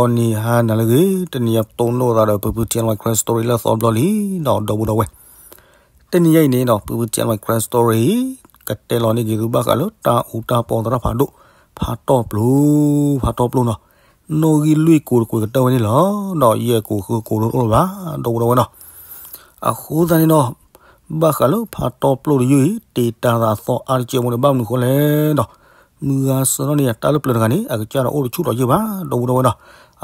ဂီၤနံၤဟါနၤလၢအဂ့ၤ, တနံၤအံၤပတိၢ်နီၣ်သးဒီး ဖုဖု T N Y Crime Story လၢအသီတဘျီလံဒီး ဒီပုၢ်ဒီဝဲၢ်, တနံၤအံၤန့ၣ်ဒီး ဖုဖု T N Y Crime Story ကတဲလီၤန့ၢ်က့ၤသုဘၣ်ဃးလၢတၢ်အူတၢ်ပီသရၣ်ဖးဒိၣ် ဖးတီၢ်ပျိ, ဖးတီၢ်ပျိနီၤ, နီၣ်ဂံၢ်လွံၢ်ကိာ်တကိာ်ကတၢၢ်ဝဲန့ၣ်လီၤ. ဒီးယဲၢ်ကိာ်ဃုကိာ်တအိၣ်လၢၤဘၣ် ဒီပုၢ်ဒီဝဲၢ်နီၤ. အဃိသတးန့ၣ်ဒီး ဘၣ်ဃးလၢဖးတီၢ်ပျိတယုၢ်အံၤ တ့ၢ်တၢ်သးသီအါတကဲးဖိန့ၣ် ဘၣ်မနုၤဃိလဲၣ်ဒီး မုၢ်ဂၤဆှၢထီၣ်န့ၢ်ယၤတၢ်လၢပျၢၤတဂၤန့ၣ် အကစၢ်ဒီးအိၣ်တဆူၣ်ထီၣ်ယဲၢ်ဘၣ် ဒီပုၢ်ဒီဝဲၢ်နီၤ.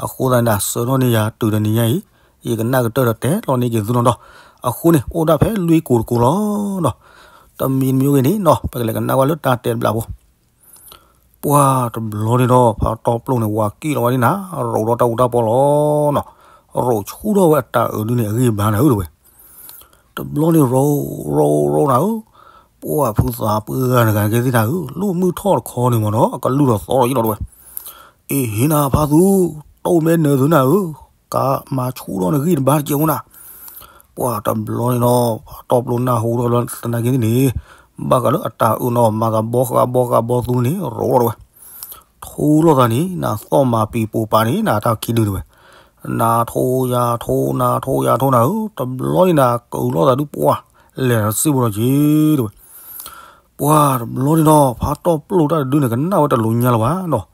အဃိသတးန့ၣ်ဒီး ဆှၢထီၣ်န့ၢ်ယၤတုၤတနံၤညါအံၤ ယကနၣ်ကတၢၢ်ဒီးတဲလီၤန့ၢ်က့ၤသုနီၤဒီး အဃိန့ၣ် အိၣ်ဒၣ်ဖဲလွံၢ်ကိာ်တကိာ်လီၤဒီး တမံၤတမံၤဂ့ၤန့ၣ်နီၤ ပကလဲၤကနၣ်ဝဲလၢတၢ်တဲတဘျီဖိ ပှၢ်တဘျီန့ၣ်ဒီး ဖးတီၢ်ပျိန့ၣ် ဝၤကံၣ်လီၤဝဲဒၣ်နၤ, ရိးထီၣ်တၢ်အူတၢ်ပီလီၤနီၤ, ရိးဆူၣ်ထီၣ်ဝဲအတၢ်အုးဒုန့ၣ် အဂံၢ်ဘါနၤဧၢတဝဲ. တဘျီန့ၣ်ရိး, ရိး, ရိးနၤဧၢ, ပှၢ်ဖုသးပှၢ်တဂၤကဲသ့ၣ်နၤဧၢ, လၢမုၢ်ထီၣ်တခီန့ၣ်မ့ၢ်နီၤ အကလုၢ်ဒီးသီထီၣ်ယံလီၤတဝဲ. အ့ၣ်ဟ့နၤဖါသူ, တိၢ်မဲနၢၤသုနၤဧၢ, ကးမၤဆူၣ်ထီၣ်နဂံၢ်တဘါတကဲးဖိနၤ. ပှၢ်တဘျီန့ၣ်နီၤ ဖးတီၢ်ပျိနၢ်ဟူထီၣ်လၢသနာ်က့န့ၣ် ဘၣ်ဃးလၢအတၢ်အုးနီၤ မၤသးဘီဃးဘီဃးဘီသူန့ၣ် ရိးထီၣ်တဝဲ. ထိလိာ်သးန့ၣ် နၤသီၣ်မၤပံၤပိာ်ပၤန့ၣ် နၤတၢ်ခံဒုန့ၣ်ဝဲ, နၤထိယၤထိ နၤထိယၤထိနၤဧၢ, တဘျီန့ၣ်နၤ ကၢၤလိာ်သးဒုပှၢ် လဲၤတစ့ၢ်ဖိဒီးက့ၤတဝဲ. ပှၢ်တဘျီန့ၣ်နီၤ ဖးတီၢ်ပျိတၢ်တဒုန့ၣ် ကနၣ်ဝဲတလိၤညါလၢၤဘၣ်နီၤ,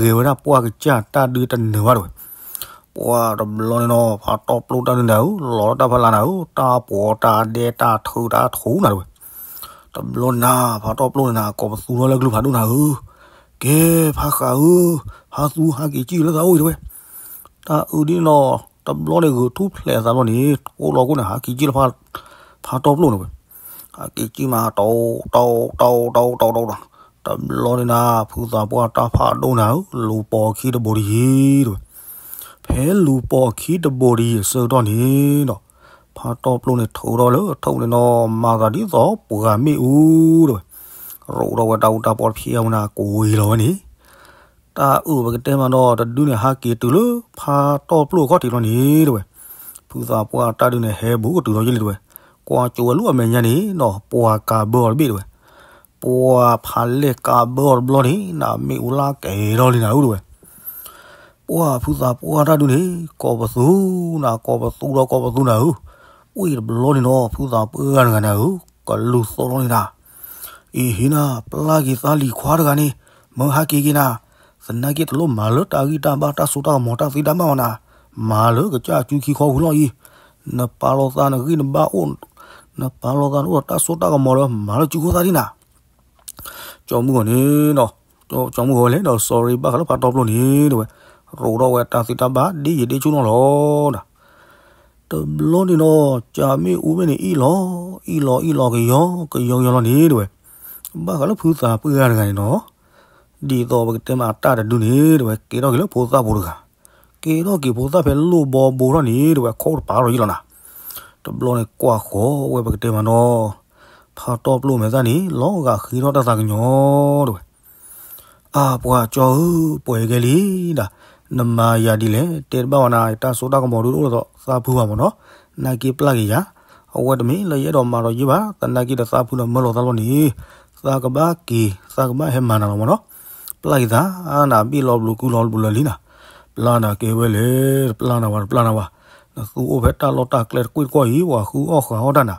ဂဲၤဝဲဒၣ်ပှၢ်ကစၢ်တၢ်ဒုတနၢၤဘၣ်တဝဲ. ပှၢ်တဘျီန့ၣ်နီၤ ဖးတီၢ်ပျိတၢ်ဒုန့ၣ်ဧၢ လီၤလၢတၢ်ဖီလာ်နၤဧၢ, တၢ်ပီးတၢ်ဒဲးတၢ်ထုးတၢ်ထူနၤတဝဲ. တဘျီန့ၣ်နၤ ဖးတီၢ်ပျိန့ၣ်နၤ ကိးပသူထီၣ်လၢကလုၢ်ဖးဒိၣ်နၤဧၢ, ကဲဖးဃးဧၢ, ဖါသူဟးက့ၤကံၣ်လၢသးအိၣ်အံၤတဝဲ. တၢ်အုးဒ်န့ၣ်နီၤ တဘျီန့ၣ်ဂုာ်ထူၣ်ဖျဲးအသးလီၤန့ၣ် ထိလီၤခိၣ်န့ၣ်ဟးက့ၤကံၣ်လၢဖးတီၢ်ပျိန့ၣ်ဝဲ. ဟးက့ၤကံၣ်မး တီတီတီတီတီတီတီ, တဘျီန့ၣ်နၤ ဖုသးပှၢ်တၢ်ဖးဒိၣ်နၤဧၢ လူၤပိာ်အခံတဘိးတယံၤတဝဲ. ဖဲလူၤပိာ်အခံတဘိးတယံၤအဆၢကတီၢ်န့ၣ်ဒီး ဖးတီၢ်ပျိန့ၣ်ထုးထီၣ်လၢအထီၣ်ပူၤန့ၣ်နီၤ မၤသးဒ်သိးပှၤမ့ၣ်အူတဝဲ. ရိးထီၣ်ဝဲတၢ်အူတၢ်ပီတဖျဲးဝဲနၤ ကိးဝံၤလီၤဝဲန့ၣ် တၢ်အုးပကတဲမးနီၤ တဒုန့ၣ် ဟးက့ၤတုၤလၢဖးတီၢ်ပျိအခီၣ်ထံးလီၤန့ၣ်တဝဲ. ဖုသးပှၢ်တၢ်ဒုန့ၣ် ဟဲဘူးကတုၤလီၤယဲၢ်လံတဝဲ. ကွၢ်ကၠိဝဲလၢအမဲာ်ညါန့ၣ်နီၤ ပှၤကးဘၢအီၤတဘ့ၣ်တဝဲ. ပှၤဖးလဲၢ်ကးဘၢအီၤတဘျီန့ၣ် နၤမ့ၣ်အူလၢကဲၤထီၣ်လံနၤဧၢတဝဲ. ပှၢ်ဖုသးပှၢ်တၢ်ဒုန့ၣ် ကိးပသူနၤ ကိးပသူဒီးကိးပသူနၤဧၢ. ဝံၤတဘျီန့ၣ်နီၤ ဖုသးပှၢ်တဂၤနၤဧၢ ကလုၢ်သီထီၣ်န့ၣ်နၤ အ့ၣ်ဟ့နၤ ပျၢ်က့ၤသးလံၤခွါတဂၤန့ၣ် မၢဟးက့ၤက့ၤနၤ, သနာ်က့တလိၣ်မၤလၢတၢ်ဂံၢ်တၢ်ဘါတၢ်စိတၢ်ကမီၤတၢ်သ့တၢ်ဘၣ်အီၤနၤ, မၤလၢကစၢ်အစုခံခီဝံၤလီၤအံၤ, နပာ်လီၤသးနဂံၢ်နဘါအိၣ်, နပာ်လီၤသးနအိၣ်ဒီးတၢ်စိတၢ်ကမီၤလၢမၤလၢစုခိၣ်သၣ်ဒံးနၤ ကၠီမုၢ်ဂီၤန့ၣ်ဒီး, ကၠီမုၢ်ဂီၤဝဲလဲၣ်ဒီး sorry ဘၣ်ဃးလၢဖးတီၢ်ပျိန့ၣ်တဝဲ, ရိးထီၣ်ဝဲတၢ်သ့တၢ်ဘၣ်ဒ်ယံာ်ဒ်ဆူၣ်နီၤလီၤဒီး, တဘျီန့ၣ်နီၤ ကၢ်မ့ၣ်အူမ့ၢ်န့ၣ်အံၣ်လီၤ, အံၣ်လီၤအံၣ်လီၤကယီကယီကယီလီၤန့ၣ်တဝဲ, ဘၣ်ဃးလၢဖုသးပှၢ်တဂၤန့ၣ်နီၤ, ဒ်သိးပကတဲမးအတၢ်တဒုန့ၣ်တဝဲ ကဲထီၣ်က့ၤလၢဖိသၣ်ဖိတဂၤ ကဲထီၣ်က့ၤဖိသၣ်ဖဲလိၣ်ဘီဘိထီၣ်န့ၣ်တဝဲ ခိၣ်တပၤလီၤယံလီၤနၤ, တဘျီန့ၣ်ကွၢ်ဃီၤဝဲပကတဲမးနီၤ, ဖးတီၢ်ပျိမဲာ်သၣ်န့ၣ် လီၤဂာ်ဃ့ထီၣ်တၢ်သးကညီၤတဝဲ, အါပှၤကၠီဧၢ, ပှဲၤကဲလံဒၣ်, နမၤယၤဒ်လဲၣ်, တဲတဘၣ်ဝဲနၤ, တၢ်စိတၢ်ကမီၤဒုတအိၣ်ဒီးသးဖုဘၣ်မးနီၤ, နာ်က့ပျၢ်က့ၤယၤ, အဝဲတမ့ၢ်လၢယအဲၣ်ဒိးမၤဒီးယ့ၢ်ဘၣ်, သနာ်က့ဒီးသးဖုဒီးမၢလီၤသးလီၤန့ၣ်, သးကဘၣ်က့ၤ, သးကဘၣ်ဟဲမၤနၤလီၤမးနီၤ, ပျၢ်က့ၤသး, နဘ့ၣ်လီၤဘျုးကုလီၤဘျုးလၢာ်လံနၤ, ပျၢ်နၤကဲဝဲလဲၣ်, တပျၢ်နၤဝဲ, တပျၢ်နၤဝဲ, နသူအိၣ်ဖဲတၢ်လီၢ်တၢ်ကျဲတကွ့ၢ်တကွီၢ်အံၤ, ပှၤဃုအီၣ်ဃုအီတၢ်နၤ,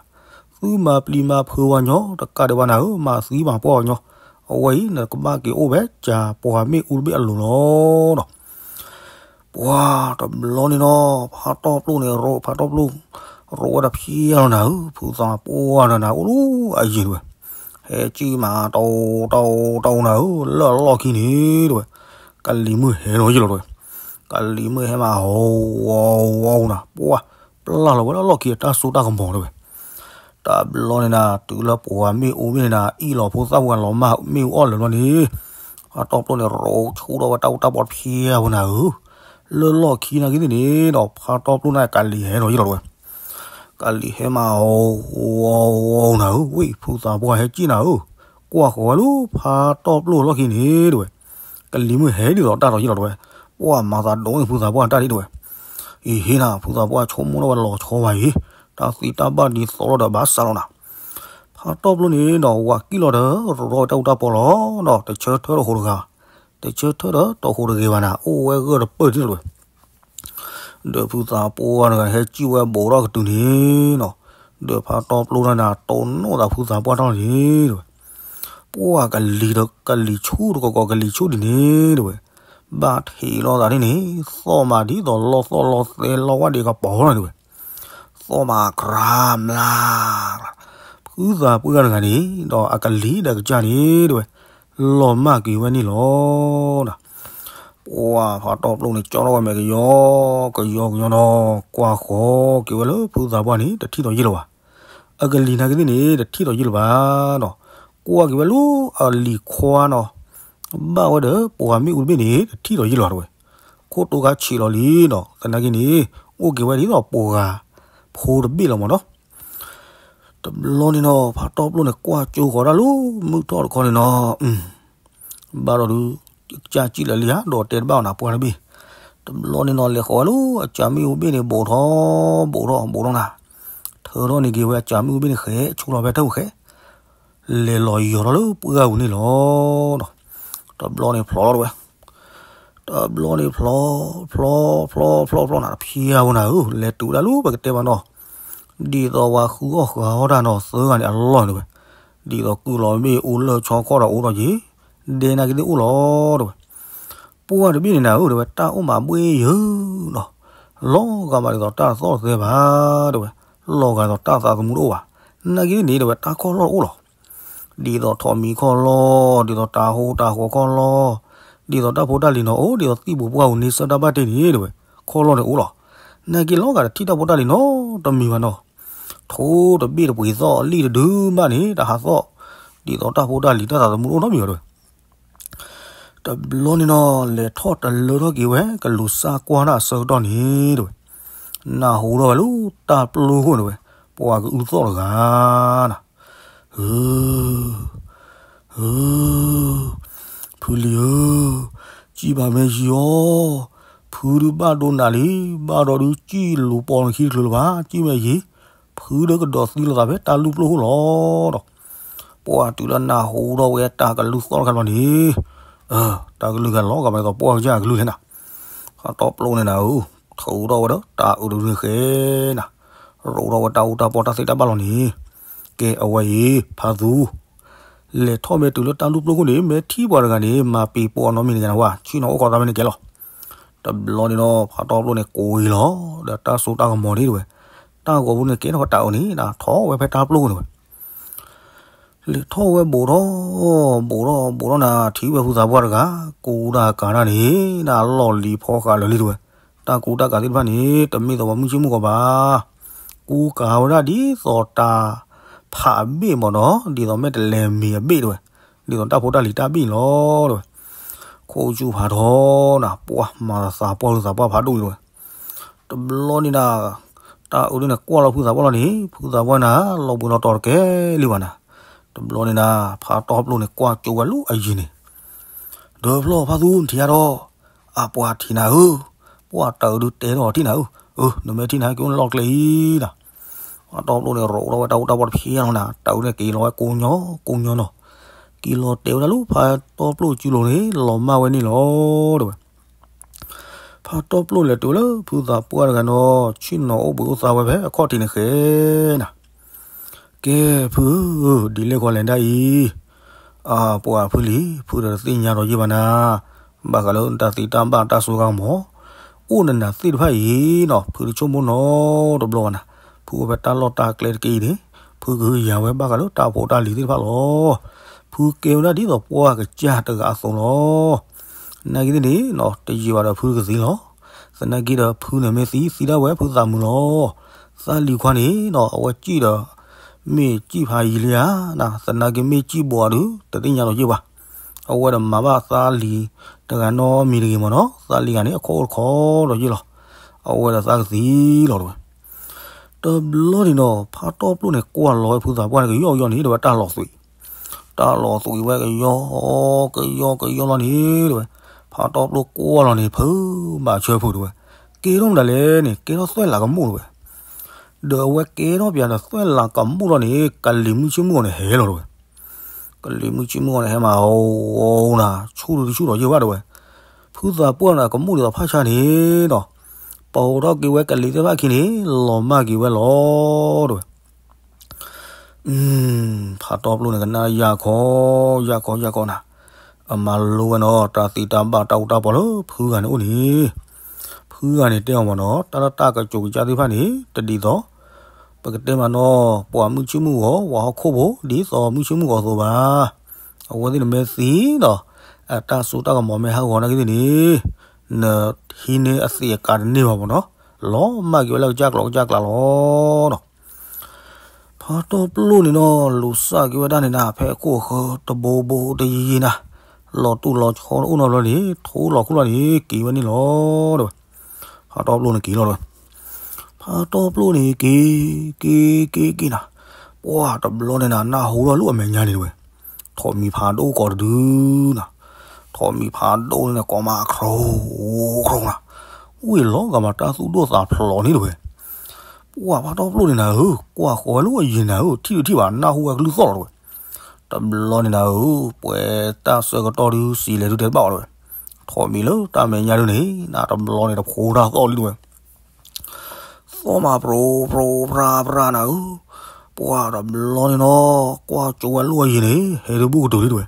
သုမၤပျံၤမၤဖုးဝဲညီ, တကးဒံးဘၣ်နၤဧၢ, မၤသံမၤပှၢ်ဝဲညီ, အဝဲအံၤ နကဘၣ်က့ၤအိၣ်ဖဲကၢ်ပှၤမ့ၣ်အူတဘ့ၣ်အလိၤလီၤဒီး ပှၤတဘျီန့ၣ်နီၤ, ဖးတီၢ်ပျိန့ၣ်ရိး, ဖးတီၢ်ပျိ, ရိးဝဲတဖျဲလီၤနၤဧၢ, ဖုသးပှၢ်တဂၤန့ၣ် အိၣ်လၢအယံၤတဝဲ, ဟဲကံၣ်မး တီတီတီနၤဧၢ, လၢအလီၢ်ခံန့ၣ်တဝဲ, ကလံၤမုၢ်ဟဲလီၤယံလီၤတဝဲ, ကလံၤမုၢ်ဟဲမး ဟီဝီဝီနၤ, ပှၤပျၢ်လီၤဝဲလၢအလီၢ်ခံ အတၢ်စိတၢ်ကမီၤတဝဲ တဘျီန့ၣ်နၤ, တုၤလၢပှၤမ့ၣ်အူမ့ၢ်န့ၣ်နၤ, အံၣ်လီၤဖိသၣ်ပှၢ်လီၤမၢ်မ့ၣ်အူအီၣ်လၢာ်လီၤန့ၣ်, ဖးတီၢ်ပျိန့ၣ် ရိးဆူၣ်ထီၣ်ဝဲတၢ်အူတၢ်ပီတဖျဲဝဲနၤဧၢ, လၢလီၢ်ခံနာ်က့သ့ၣ်န့ၣ်ဒီး ဖးတီၢ်ပျိန့ၣ် ကလံၤဟဲလီၤယံလီၤတဝဲ, ကလံၤဟဲမး ဟီဝီဝီနၤဧၢ, ဝံၤဖုသးပှၢ်ဟဲကံၣ်နၤဧၢ, ကွၢ်ဃီၤဝဲလၢဖးတီၢ်ပျိလီၢ်ခံန့ၣ်တဝဲ ကလံၤမုၢ်ဟဲဒ်သိးတၢ်ဒီးယံလီၤတဝဲ, ပှၤမၤသးဒိၣ်န့ၢ်ဖုသးပှၢ်တၢ်ဒ်တဝဲ, အံၤဟ့နၤ, ဖုသးပှၢ်ဆိကမိၣ်ထီၣ်ဝဲလီၤဆီဝဲအံၤ, တၢ်သံတၢ်ဘၣ်ဒ်သိးလီၤဒီးဘၣ်စးလီၤနၤ, ဖးတီၢ်ပျိန့ၣ်ဒီး ဝၤကံၣ်လီၤဒီး ရိးထီၣ်ဝဲတၢ်အူတၢ်ပီလီၤဒီး တဆၢထၢၣ်တဃိးတဂၤ, တဆၢထၢၣ်ဒီးတဃိးတဂ့ၤဘၣ်နၤ, အိၣ်ဝဲဂၢၢ်တပၢၢ်ဒ်တဝဲ ဒီးဖုသးပှၢ်တဂၤဟဲစံၣ်ဝဲဘူးထီၣ်ကတုၤန့ၣ်နီၤ, ဒီးဖးတီပျိၢ်တဂၤန့ၣ် တိၢ်နီၣ်သးဖုသးပှၢ်ထီၣ်န့ၣ်တဲဝဲ, ပှၢ်ကလံၤဒီးကလံၤဆူၣ်တကီးကီးကလံၤဆူၣ်ဒ်န့ၣ်တဲဝဲ, ဘၣ်ထံးလိာ်သးဒ်န့ၣ်, သီၣ်မးဒ်သိးလီၢ်သီၣ်လီၢ်သဲလီၢ်ဝၣ်ဒံးကပီၤလီၤတဲဝဲ, သီၣ်မးကြၤမး, ဖုသးပှၢ်တဂၤန့ၣ် ဒီးအကလံၤဒီးကစၢ်န့ၣ်တဲဝဲ, လီၤမၢ်က့ၤဝဲန့ၣ်လီၤ. ပှၢ်ဖးတီပျိၢ်န့ၣ် ကၠီထီၣ်ဝဲမဲာ်ကယီ ကယီကယီနီၤ, ကွၢ်ဃီၤက့ၤဝဲလၢဖုသးပှၢ်န့ၣ် တထံၣ်ထီၣ်ယ့ၢ်လၢၤဘၣ်. အကလံၤနာ်က့သ့ၣ်န့ၣ် တထံၣ်ထီၣ်ယ့ၢ်လၢၤဘၣ်နီၤ, ကွၢ်က့ၤဝဲလၢအလံၤခွါနီၤ, ဘၣ်ဝဲဒီးပှၤမ့ၣ်အူတဘ့ၣ်န့ၣ် တထံၣ်ထီၣ်ယ့ၢ်လၢၤဘၣ်တဲဝဲ, ခိၣ်တိခါဆံးလီၤလံနီၤ, သနာ်က့န့ၣ် အိၣ်က့ၤဝဲဒ်သိးပှၤဂၤဖိတဘ့ၣ်လီၤမးနီၤ. တဘျီန့ၣ်နီၤ ဖးတီပျိၢ်န့ၣ် ကွၢ်ကၠိဃီၤတၢ်လၢမုၢ်ထီၣ်တခီန့ၣ်နီၤ, ဘၣ်ဒီးဒုး ကစၢ်စံၣ်လၢာ်လံဧါ ဒီးတဲတဘၣ်အီၤနၤပှၢ်တဘ့ၣ်. တဘျီန့ၣ်နီၤ လဲၤဃီၤဝဲလၢအစၢမ့ၣ်အူဘ့ၣ်န့ၣ် ဘူးထီၣ်ဘူးထီၣ်ဘူးထီၣ်နၤ, ထၢထီၣ်န့ၢ်က့ၤဝဲအစၢမ့ၣ်အူဘ့ၣ်န့ၣ်ဃဲး ဆူလီၤဖဲထၢၣ်ပူၤဃဲး, လဲၤလီၤယီၤထီၣ်လၢပှၢ်ပူၤန့ၣ်လီၤ. တဘျီန့ၣ်ဖျိးလီၤတဲဝဲ တဘျီန့ၣ်ဖျိး, ဖျိး, ဖျိး, ဖျိး, ဖျိးနၤ တဖျါဝဲနၤဧၢ, လဲၤတုၤဝဲဒၣ်လၢပကတဲဘၣ်နီၤ, ဒ်သိးဝဲဃုအီၣ်ဃုအီတၢ်နီၤ သၢဂၤန့ၣ်အလီၢ်တဲဝဲ, ဒ်သိးကုၢ်လီၤမ့ၣ်အူလၢၢ်ဆီခီၣ်ဒီးအိၣ်ထီၣ်က့ၤ, ဒဲနာ်က့သ့ၣ်အိၣ်လီၤတဲဝဲ. ပှၢ်တဘ့ၣ်န့ၣ်နၤဧၢတဲဝဲ တၢ်အိၣ်မးဘှ့ၣ်ယၢၤနီၤ, လီၤဂာ်မးဒ်သိးတၢ်တသီၣ်တသဲဘၣ်တဲဝဲ, လီၤဂာ်ဒ်သိးတၢ်သးသမူတအိၣ်ဘၣ်, နာ်က့န့ၣ်တဲဝဲ တၢ်ခီၣ်လီၢ်တအိၣ်လီၤ. ဒ်သိးထိးမံၤခီၣ်လီၢ်, ဒ်သိးတၤဟူတၤဃီၤခီၣ်လီၢ်, ဒ်သိးတၢ်ဖိတၢ်လံၤနီၤအိၣ်, ဒ်သိးသံၣ်ပူၤပှၢ်ပူၤန့ဆၢၣ်တၢ်ဘၣ်တ့ၢ်န့ၣ်တဲဝဲ, ခီၣ်လီၢ်န့ၣ်အိၣ်လီၤ. နာ်က့လီၤဂာ်တထံၣ်တၢ်ဖိတၢ်လံၤနီတမံၤဘၣ်နီၤ, ထိတဘ့ၣ်တပှ့ၤသီၣ်လံၣ်တဒုမးန့ၣ် တဟးသီၣ်, ဒ်သိးတၢ်ဖိတၢ်လံၤတၢ်သးသမူတအိၣ်နီတမံၤဘၣ်တဲဝဲ. တဘျီန့ၣ်နီၤ လဲၤထီၣ်တလၢထီၣ်က့ၤဝဲ ကလူၤစၢ်ကွၢ်တၢ်အဆၢကတီၢ်န့ၣ်တဲဝဲ, နၢ်ဟူထီၣ်ဝဲလၢတၢ်ပျိၢ်ခိၣ်န့ၣ်တဲဝဲ, ပှၤကအုသီၣ်တဂၤနၤ, ဧၢ, ဧၢ, ဖုလံၤဧၢ, စံၣ်ဘၣ်မဲာ်ယံၤအီၤ, ဖုဒုးဘၣ်ဒိနးလံ, ဘၣ်ဒီးဒုးစံၣ်လူၤပိာ်နခံတချုးလၢၤဘၣ်, စံၣ်မဲာ်ယံၤ, ဖုဒုးကဒီးသံလိာ်သးဖဲတၢ်လူၢ်ပျိၢ်ခိၣ်လီၤ. ပှၢ်တုၤလၢနၢ်ဟူထီၣ်ဝဲတၢ်ကလုၢ်သီၣ်တခါဘျီန့ၣ်, တၢ်ကလုၢ်ဂၤလီၤဂာ်မးဒ်သိးပှၢ်ကစၢ်အကလုၢ်လဲၣ်နၤ, ဖးတီပျိၢ်န့ၣ်နၤဧၢ, ထုးထီၣ်ဝဲဒီးတၢ်အုးတဒုန့ၣ်ဃဲနၤ, ရိးထီၣ်ဝဲတၢ်အူတၢ်ပီၢ်တၢ်သ့ၣ်တၢ်ဘၣ်လီၤန့ၣ်, ကဲအဝဲအံၤ ဖးသူ လဲၤထီၣ်မ့ၢ်တုၤလၢတၢ်လူၢ်ပျိၢ်ခိၣ်န့ၣ် မ့ၢ်ထံၣ်ပှၤတဂၤန့ၣ် မၤပံၤပိာ်အနီတမံၤတဂၤန့ၣ်ဝဲ, ဆ့ၣ်နီၤအိၣ်ခိးသးဖဲန့ၣ်ကဲလီၤ. တဘျီန့ၣ်ဒီး ဖးတီပျိၢ်န့ၣ်ကိးအံၤလီၤ, ဒီးတၢ်စိတၢ်ကမီၤန့ၣ်တဲဝဲ, တၢ်ဂီၤပူၤန့ၣ်ကဲထီၣ်ဝဲတၢ်အုးန့ၣ် ထီၣ်ဝဲဖဲတၢ်ပျိၢ်ခိၣ်န့ၣ်ဝဲ လဲၤထီၣ်ဝဲဘူးထီၣ်, ဘူးထီၣ်ဘူးထီၣ်နၤ ထံၣ်ဝဲဖုသးပှၢ်တဂၤ, ကူတၢ်ကၤတၢ်န့ၣ် နလီၢ်လံၤဖီဃာ်လၢာ်လံတဲဝဲ, တၢ်ကူတၢ်ကၤသ့ၣ်တဖၣ်န့ၣ် တမ့ၢ်သိးပှၤမုၢ်ဆ့ၣ်မုၢ်ဂီၤဘၣ်, ကူကၤဝဲဒၣ်ဒ်သိးတၢ်ဖးအဘ့ၣ်မးဒီး ဒ်သိးမ့ၢ်တလဲၤမံၤအဘ့ၣ်တဲဝဲ, ဒ်သိးတၢ်ဖိတၢ်လံၤတၢ်ဘ့ၣ်န့ၣ်လီၤတဲဝဲ, ခိၣ်ဆူၣ်ဖးထီနၤ ပှၢ်မၤသးပှၢ်ဖုသးပှၢ်ဖးဒိၣ်တဲဝဲ တဘျီန့ၣ်နၤ, တၢ်အုးဒ်န့ၣ်ကွၢ်လီၤဖုသးပှၢ်လီၤန့ၣ် ဖုသးပှၢ်နၤ လီၤဘှံးလီၤတီၤတကဲလံဘၣ်နၤ, တဘျီန့ၣ်နၤ ဖးတီပျိၢ်န့ၣ်ကွၢ်ကၠိဝဲလၢအယံၤန့ၣ်, ဒီးဖျီၣ်ဖးသူနထံၣ်ယါဒီး, အပှၤထံၣ်နၤဧၢ, ပှၢ်တၢ်အုးဒုးတဲထီၣ်ထံၣ်နၤဧၢ, အၢ နမ့ၢ်ထံၣ်နၤက့ၤအိၣ်လီၢ်ကျဲအံၤနၤ, ဖးတီပျိၢ်န့ၣ်ရိးထီၣ်ဝဲတၢ်အူတၢ်ပီၢ်တဖျါလီၤနၤ တၢ်အုးန့ၣ်က့ၤလီၤဝဲကိးညီကိးညီနီၤ, က့ၤလီၤတဲာ်ဝဲဒၣ်လၢဖးတီပျိၢ်စုလိၤန့ၣ် လီၤမၢ်ဝဲန့ၣ်လီၤတဲဝဲ ဖးတီပျိၢ်လဲၤတုၤလၢဖုသးပှၢ်တဂၤနီၤ ဆ့ၣ်နီၤအိၣ်ဘှံးအိၣ်သါဝဲဖဲအခီၣ်ထံးန့ၣ်ဃဲနၤ, ကဲဖုဧၢ, ဒ်လဲၣ်ဃီလဲၣ်ဒၣ်အံၤ, အပှၤဖုလံၤ ဖုဒီးတသ့ၣ်ညါဒီးယ့ၢ်ဘၣ်နၤ, ဘၣ်ဃးလၢတၢ်သံတၢ်ဘၣ်တၢ်စိကမီၤ, အိၣ်နနၤသ့ၣ်တဖၣ်အံၤနီၤ ဖုတဆိကမိၣ်နီတဘျီဘၣ်နၤ, ဖုအိၣ်ဖဲတၢ်လီၢ်တၢ်ကျဲတက့ၢ်အံၤန့ၣ် ဖုကဟုကယာ်ဝဲဘၣ်ဃးလၢတၢ်ဖိတၢ်လံၤသ့ၣ်တဖၣ်လီၤ. ဖုကဲဝဲဒၣ်ဒ်သိးပှၢ်ကစၢ်တဂၤအသိးလီၤ. နာ်က့သ့ၣ်န့ၣ်နီၤ တယံာ်ဘၣ်ဒီးဖုကသံလီၤ. သနာ်က့ဒီးဖုန့ၣ်မ့ၢ်သံ သံဒၣ်ဝဲဖုသးမုာ်လီၤ. သးလံၤခွါန့ၣ်နီၤ အဝဲစံၣ်ဒီး မ့ၢ်စံၣ်ဖးယံၤလံဧါနၤ, သနာ်က့မ့ၢ်စံၣ်ဘိးဧါဒုး တသ့ၣ်ညါဒီးယ့ၢ်ဘၣ်. အဝဲဒီးမၤဘၣ်သးလံၤတဂၤနီတမံၤတဂ့ၤမ့ၢ်နီၤ, သးလံၤဂၤန့ၣ် အခီၣ်အိၣ်တခီဒီးယ့ၢ်လီၤ. အဝဲဒီးသးကသံလီၤတဲဝဲ တဘျီန့ၣ်နီၤ ဖးတီပျိၢ်န့ၣ် ကွၢ်လီၤဝဲဖုသးပှၢ်န့ၣ် ကယီကယီန့ၣ် တဲဝဲတၢ်လီၤသွံး, တၢ်လီၤသွံးဝဲကယီ ကယီကယီလီၤန့ၣ် တဲဝဲ, ဖးတီပျိၢ်ကွၢ်လီၤန့ၣ် ဖုဘၣ်ဆၢဖုတဲဝဲ, ကဲထီၣ်မတၤလဲၣ်န့ၣ် ကဲထီၣ်သွဲၣ်လးကမူၣ်တဲဝဲ. ဒီးအဝဲကဲထီၣ်ပၠးဒီးသွဲၣ်လးကမူၣ်လီၤန့ၣ် ကလံၤမုၢ်ဆ့ၣ်မုၢ်ဂီၤန့ၣ်ဟဲလီၤတဲဝဲ. ကလံၤမုၢ်ဆ့ၣ်မုၢ်ဂီၤန့ၣ်ဟဲမး အိၣ်နၤ ဆူၣ်ဒုးတဆူၣ်ဒီးယ့ၢ်ဘၣ်တဲဝဲ. ဖုသးပှၢ်န့ၣ် ကမူၣ်ဒ်သိးဖၣ်ဆါန့ၣ်နီၤ, ပိာ်ထီၣ်က့ၤဝဲကလံၤသ့ၣ်တဖၣ်အခံန့ၣ် လီၤမၢ်က့ၤဝဲလီၤ တဲဝဲ. ဖးတီပျိန့ၣ်ကနၣ်ယၢ်ခီ, ယၢ်ခီ ယၢ်ခီနၤ, အမၤလိဝဲနီၤ တၢ်သ့တၢ်ဘၣ်တၢ်အူတၢ်ပီလၢဖုဂၤန့ၣ်အိၣ်န့ၣ်, ဖုဂၤန့ၣ်တဲအီၤမ့ၢ်နီၤ တၢ်လၢတၢ်ကစူၤကစၢ်သ့ၣ်တဖၣ်န့ၣ် တဒ်သိး ပကတဲမးနီၤ ပှၤမုၢ်ဆ့ၣ်မုၢ်ဂီၤ ပှၤဟီၣ်ခိၣ်ဖိ ဒ်သိးမုၢ်ဆ့ၣ်မုၢ်ဂီၤအသိးဘၣ်. အဝဲသ့ၣ်န့ၣ်မ့ၢ်သံဒီး အတၢ်စိတၢ်ကမီၤမ့ၢ်ဟးဂီၤနာ်က့သ့ၣ်န့ၣ် နဟံးန့ၢ်အသံးအကာ်တန့ၢ်ဘၣ်မ့ၢ်နီၤ, လီၤမၢ်က့ၤဝဲလၢကစၢ်ကျိၤကစၢ်ကျါလီၤဒီး ဖးတီပျိန့ၣ်နီၤ လူၤစၢ်က့ၤဝဲဒၣ်န့ၣ်နၤ ဖဲအခိၣ်အဃၢၤတဘိဘိတယံၤယံၤနၤ, လီၤတူၢ်လီၤဆီတအိၣ်နီတဘျီန့ၣ် ထိလီၤခိၣ်လီၤန့ၣ် က့ၤဝဲန့ၣ်လီၤ တဲဝဲ. ဖးတီပျိန့ၣ်က့ၤလီၤတဲဝဲ. ဖးတီပျိန့ၣ်က့ၤ က့ၤ က့ၤ က့ၤနၤ, ပှၢ်တဘျီန့ၣ်နၤ နၢ်ဟူထီၣ်လၢအမဲာ်ညါန့ၣ်တဲဝဲ, ထိးမံၤဖးဒိၣ်ကိးတဒုနၤ, ထိးမံၤဖးဒိၣ်န့ၣ်ကိးမး ခရိခရိနၤ, ဝ့ၢ်လီၤဂာ်မးတၢ်သူၣ်ဒိၣ်သးဖျိးန့ၣ်တဲဝဲ. ပှၢ်ဖးတီပျိန့ၣ်နၤဧၢ, ကွၢ်ဃီၤဝဲလၢအယံၤနၤဧၢ, ထံၣ်ဒုးထံၣ်ဘၣ် နၢ်ဟူဝဲကလုၢ်သီၣ်လီၤတဲဝဲ. တဘျီန့ၣ်နၤဧၢ, ပှဲၤတၢ်ဆၢကတီၢ်ဒုးစံးလဲၤဒုးတဲတဘၣ်အီၤတဲဝဲ. ထိးမံၤလၢတၢ်မဲာ်ညါဒုန့ၣ် နၤတဘျီန့ၣ်တဖိတၢ်သီၣ်လံတဲဝဲ. သီၣ်မးပြိပြိပြါပြါနၤဧၢ, ပှၢ်တဘျီန့ၣ်နီၤ ကွၢ်ကၠိဝဲလၢအယံၤန့ၣ် ဟဲဒုးဘူးကတုၤလံတဲဝဲ.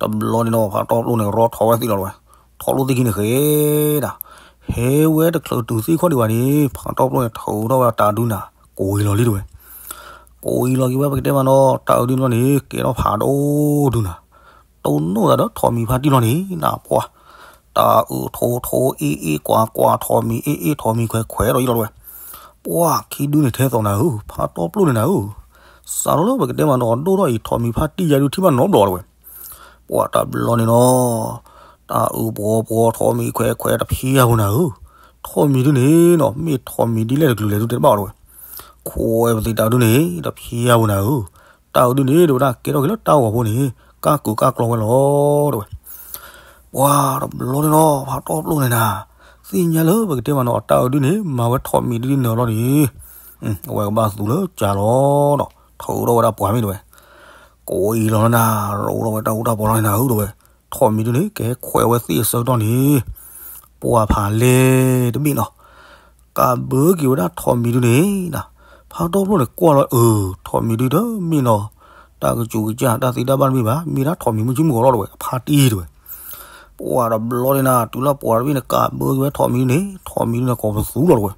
တဘျီန့ၣ်နီၤ ဖးတီပျိန့ၣ် ရီထီၣ်ဝဲသံလီၤတဲဝဲ, ထီၣ်လိာ်သံခံန့ၣ်ဃဲဒၣ်, ဟဲဝဲတချုးတုၤသ့ၣ်ခီၣ်ဒံးဘၣ်န့ၣ် ဖးတီပျိန့ၣ် ထုးထီၣ်ဝဲတၢ်ဒုနၤ, ကိးအံၤလီၤလံတဲဝဲ. ကိးအံၤလီၤက့ၤဝဲ ပကတဲမးနီၤ တၢ်အုးဒုန့ၣ် ကဲထီၣ်ဖးဒိၣ်ဒုနၤ, တိၢ်နီၣ်သးဒီးထိးမံၤဖါတံၢ်လီၤန့ၣ် နၤပှၢ်, တၢ်အုးထိထိအ့ၣ်အ့ၣ်ကွၢ်ကွၢ် ထိးမံၤအ့ၣ်အ့ၣ် ထိးမံၤခွဲးခွဲးဒီးယံၤလီၤတဲဝဲ. ပှၢ်ခံဒုန့ၣ်ထဲသိးနၤဧၢ, ဖးတီပျိန့ၣ်နၤဧၢ, စးထီၣ်လၢပကတဲမးနီၤ ဒိၣ်ထီၣ်အံၤ ထိးမံၤဖါတံၢ်ယါဒုထံၣ်ဘၣ်နီတဘျီတဲဝဲ. ပှၢ်တဘျီန့ၣ်နီၤ တၢ်အုးပှီၤပှီၤ ထိးမံၤခွဲးခွဲးတဖံးယါပူၤနၤဧၢ, ထိးမံၤဒုန့ၣ်နီၤ မ့ၢ်ထိးမံၤဒ်လဲၣ်တကလုာ်လဲၣ်ဒုတဲတဘၣ်အီၤတဲဝဲ. ခွဲးပသံးတၢ်အုးဒုန့ၣ် တဖံးယါပူၤနၤဧၢ, တၢ်အုးဒုန့ၣ်တဲဝဲဒၣ် ကဲထီၣ်က့ၤလၢတၢ်ဂီၤဖိန့ၣ် ကၢ်ကုာ်ကၢ်ကျီဝဲလီၤတဲဝဲ. ပှၢ်တဘျီန့ၣ်နီၤ ဖးတီပျိန့ၣ်နၤ သ့ၣ်ညါလၢပကတဲမးနီၤ တၢ်အုးဒုန့ၣ် မၤဝဲထိးမံၤဒုဒုနၢၤလီၤန့ၣ် အဝဲကဘၣ်သူလၢကၢ်လီၤဒီး ထုးထီၣ်ဝဲဒၣ်ပှၤမ့ၢ်တဲဝဲ. ကိးအံၤလီၤနၤ ရိးထီၣ်ဝဲတၢ်အူတၢ်ပီလီၤန့ၣ်နၤဧၢတဲဝဲ, ထိးမံၤဒုန့ၣ် ကဟဲခွဲးဝဲသ့ၣ်အဆၢကတီၢ်န့ၣ် ပှၢ်ဖးလဲၢ်တဘ့ၣ်နီၤ ကးဘၢက့ၤဝဲဒၣ်ထိးမံၤဒုန့ၣ်နၤ, ဖးတီပျိန့ၣ်ကွၢ်လီၤအၢ ထိးမံၤဒုဒီးမ့ၢ်နီၤ တၢ်ကစူၤကစၢ်တၢ်သ့တၢ်ဘၣ်တမ့ၢ်ဘၣ် မ့ၢ်ဒၣ်ထိးမံၤမုၢ်ဆ့ၣ်မုၢ်ဂီၤလီၤတဲဝဲ အဖါတံၢ်တဲဝဲ. ပှၢ်တဘျီန့ၣ်နၤ တုၤလၢပှၢ်တဘ့ၣ်န့ၣ် ကးဘၢက့ၤဝဲထိးမံၤဒုန့ၣ် ထိးမံၤဒုန့ၣ်ကိးပသူလီၤတဲဝဲ.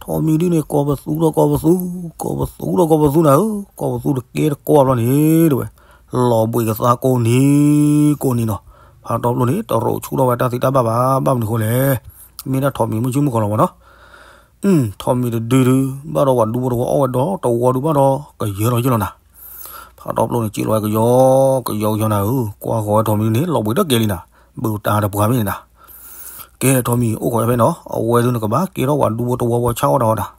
ထိးမံၤဒုန့ၣ်ကိးပသူဒီးကိးပသူ, ကိးပသူဒီးကိးပသူနၤဧၢ, ကိးပသူတကဲတကိးဘျီန့ၣ်တဲဝဲ, လီၤဘှံးကသါကိးနံၤကိးနံၤနီၤ, ဖးတီပျိန့ၣ် တရိးဆူၣ်ထီၣ်ဝဲတၢ်သ့တၢ်ဘၣ်ဘၣ် ဘၣ်မနုၤဃိလဲၣ်, မ့ၢ်ဒၣ်ထိးမံၤမုၢ်ဆ့ၣ်မုၢ်ဂီၤလီၤမ့ၢ်နီၤ. ထိးမံၤတဒုဒု ဘၣ်ဒီးပှၤဒူဖိတဝီအီၣ်ဝဲဒီးတဝီဒုဘၣ်ဒီး ကယၢလီၤယၢလီၤနၤ. ဖးတီပျိန့ၣ် စံးလီၤဝဲကယီ ကယီကယီနၤဧၢ, ကွၢ်ဃီၤဝဲထိးမံၤဒုန့ၣ် လီၤဘှံးတကဲလံနၤ, ဘုးတၢ်တပှၢ်မ့ၢ်န့ၣ်နၤ. ကဲထိးမံၤ အိၣ်ခိးဖဲနီၤ အဝဲဒုန့ၣ်ကဘၣ်ကဲထီၣ်ပှၤဒူဖိတဝီဝီဆါအီၣ်တၢ်အီၣ်တၢ်.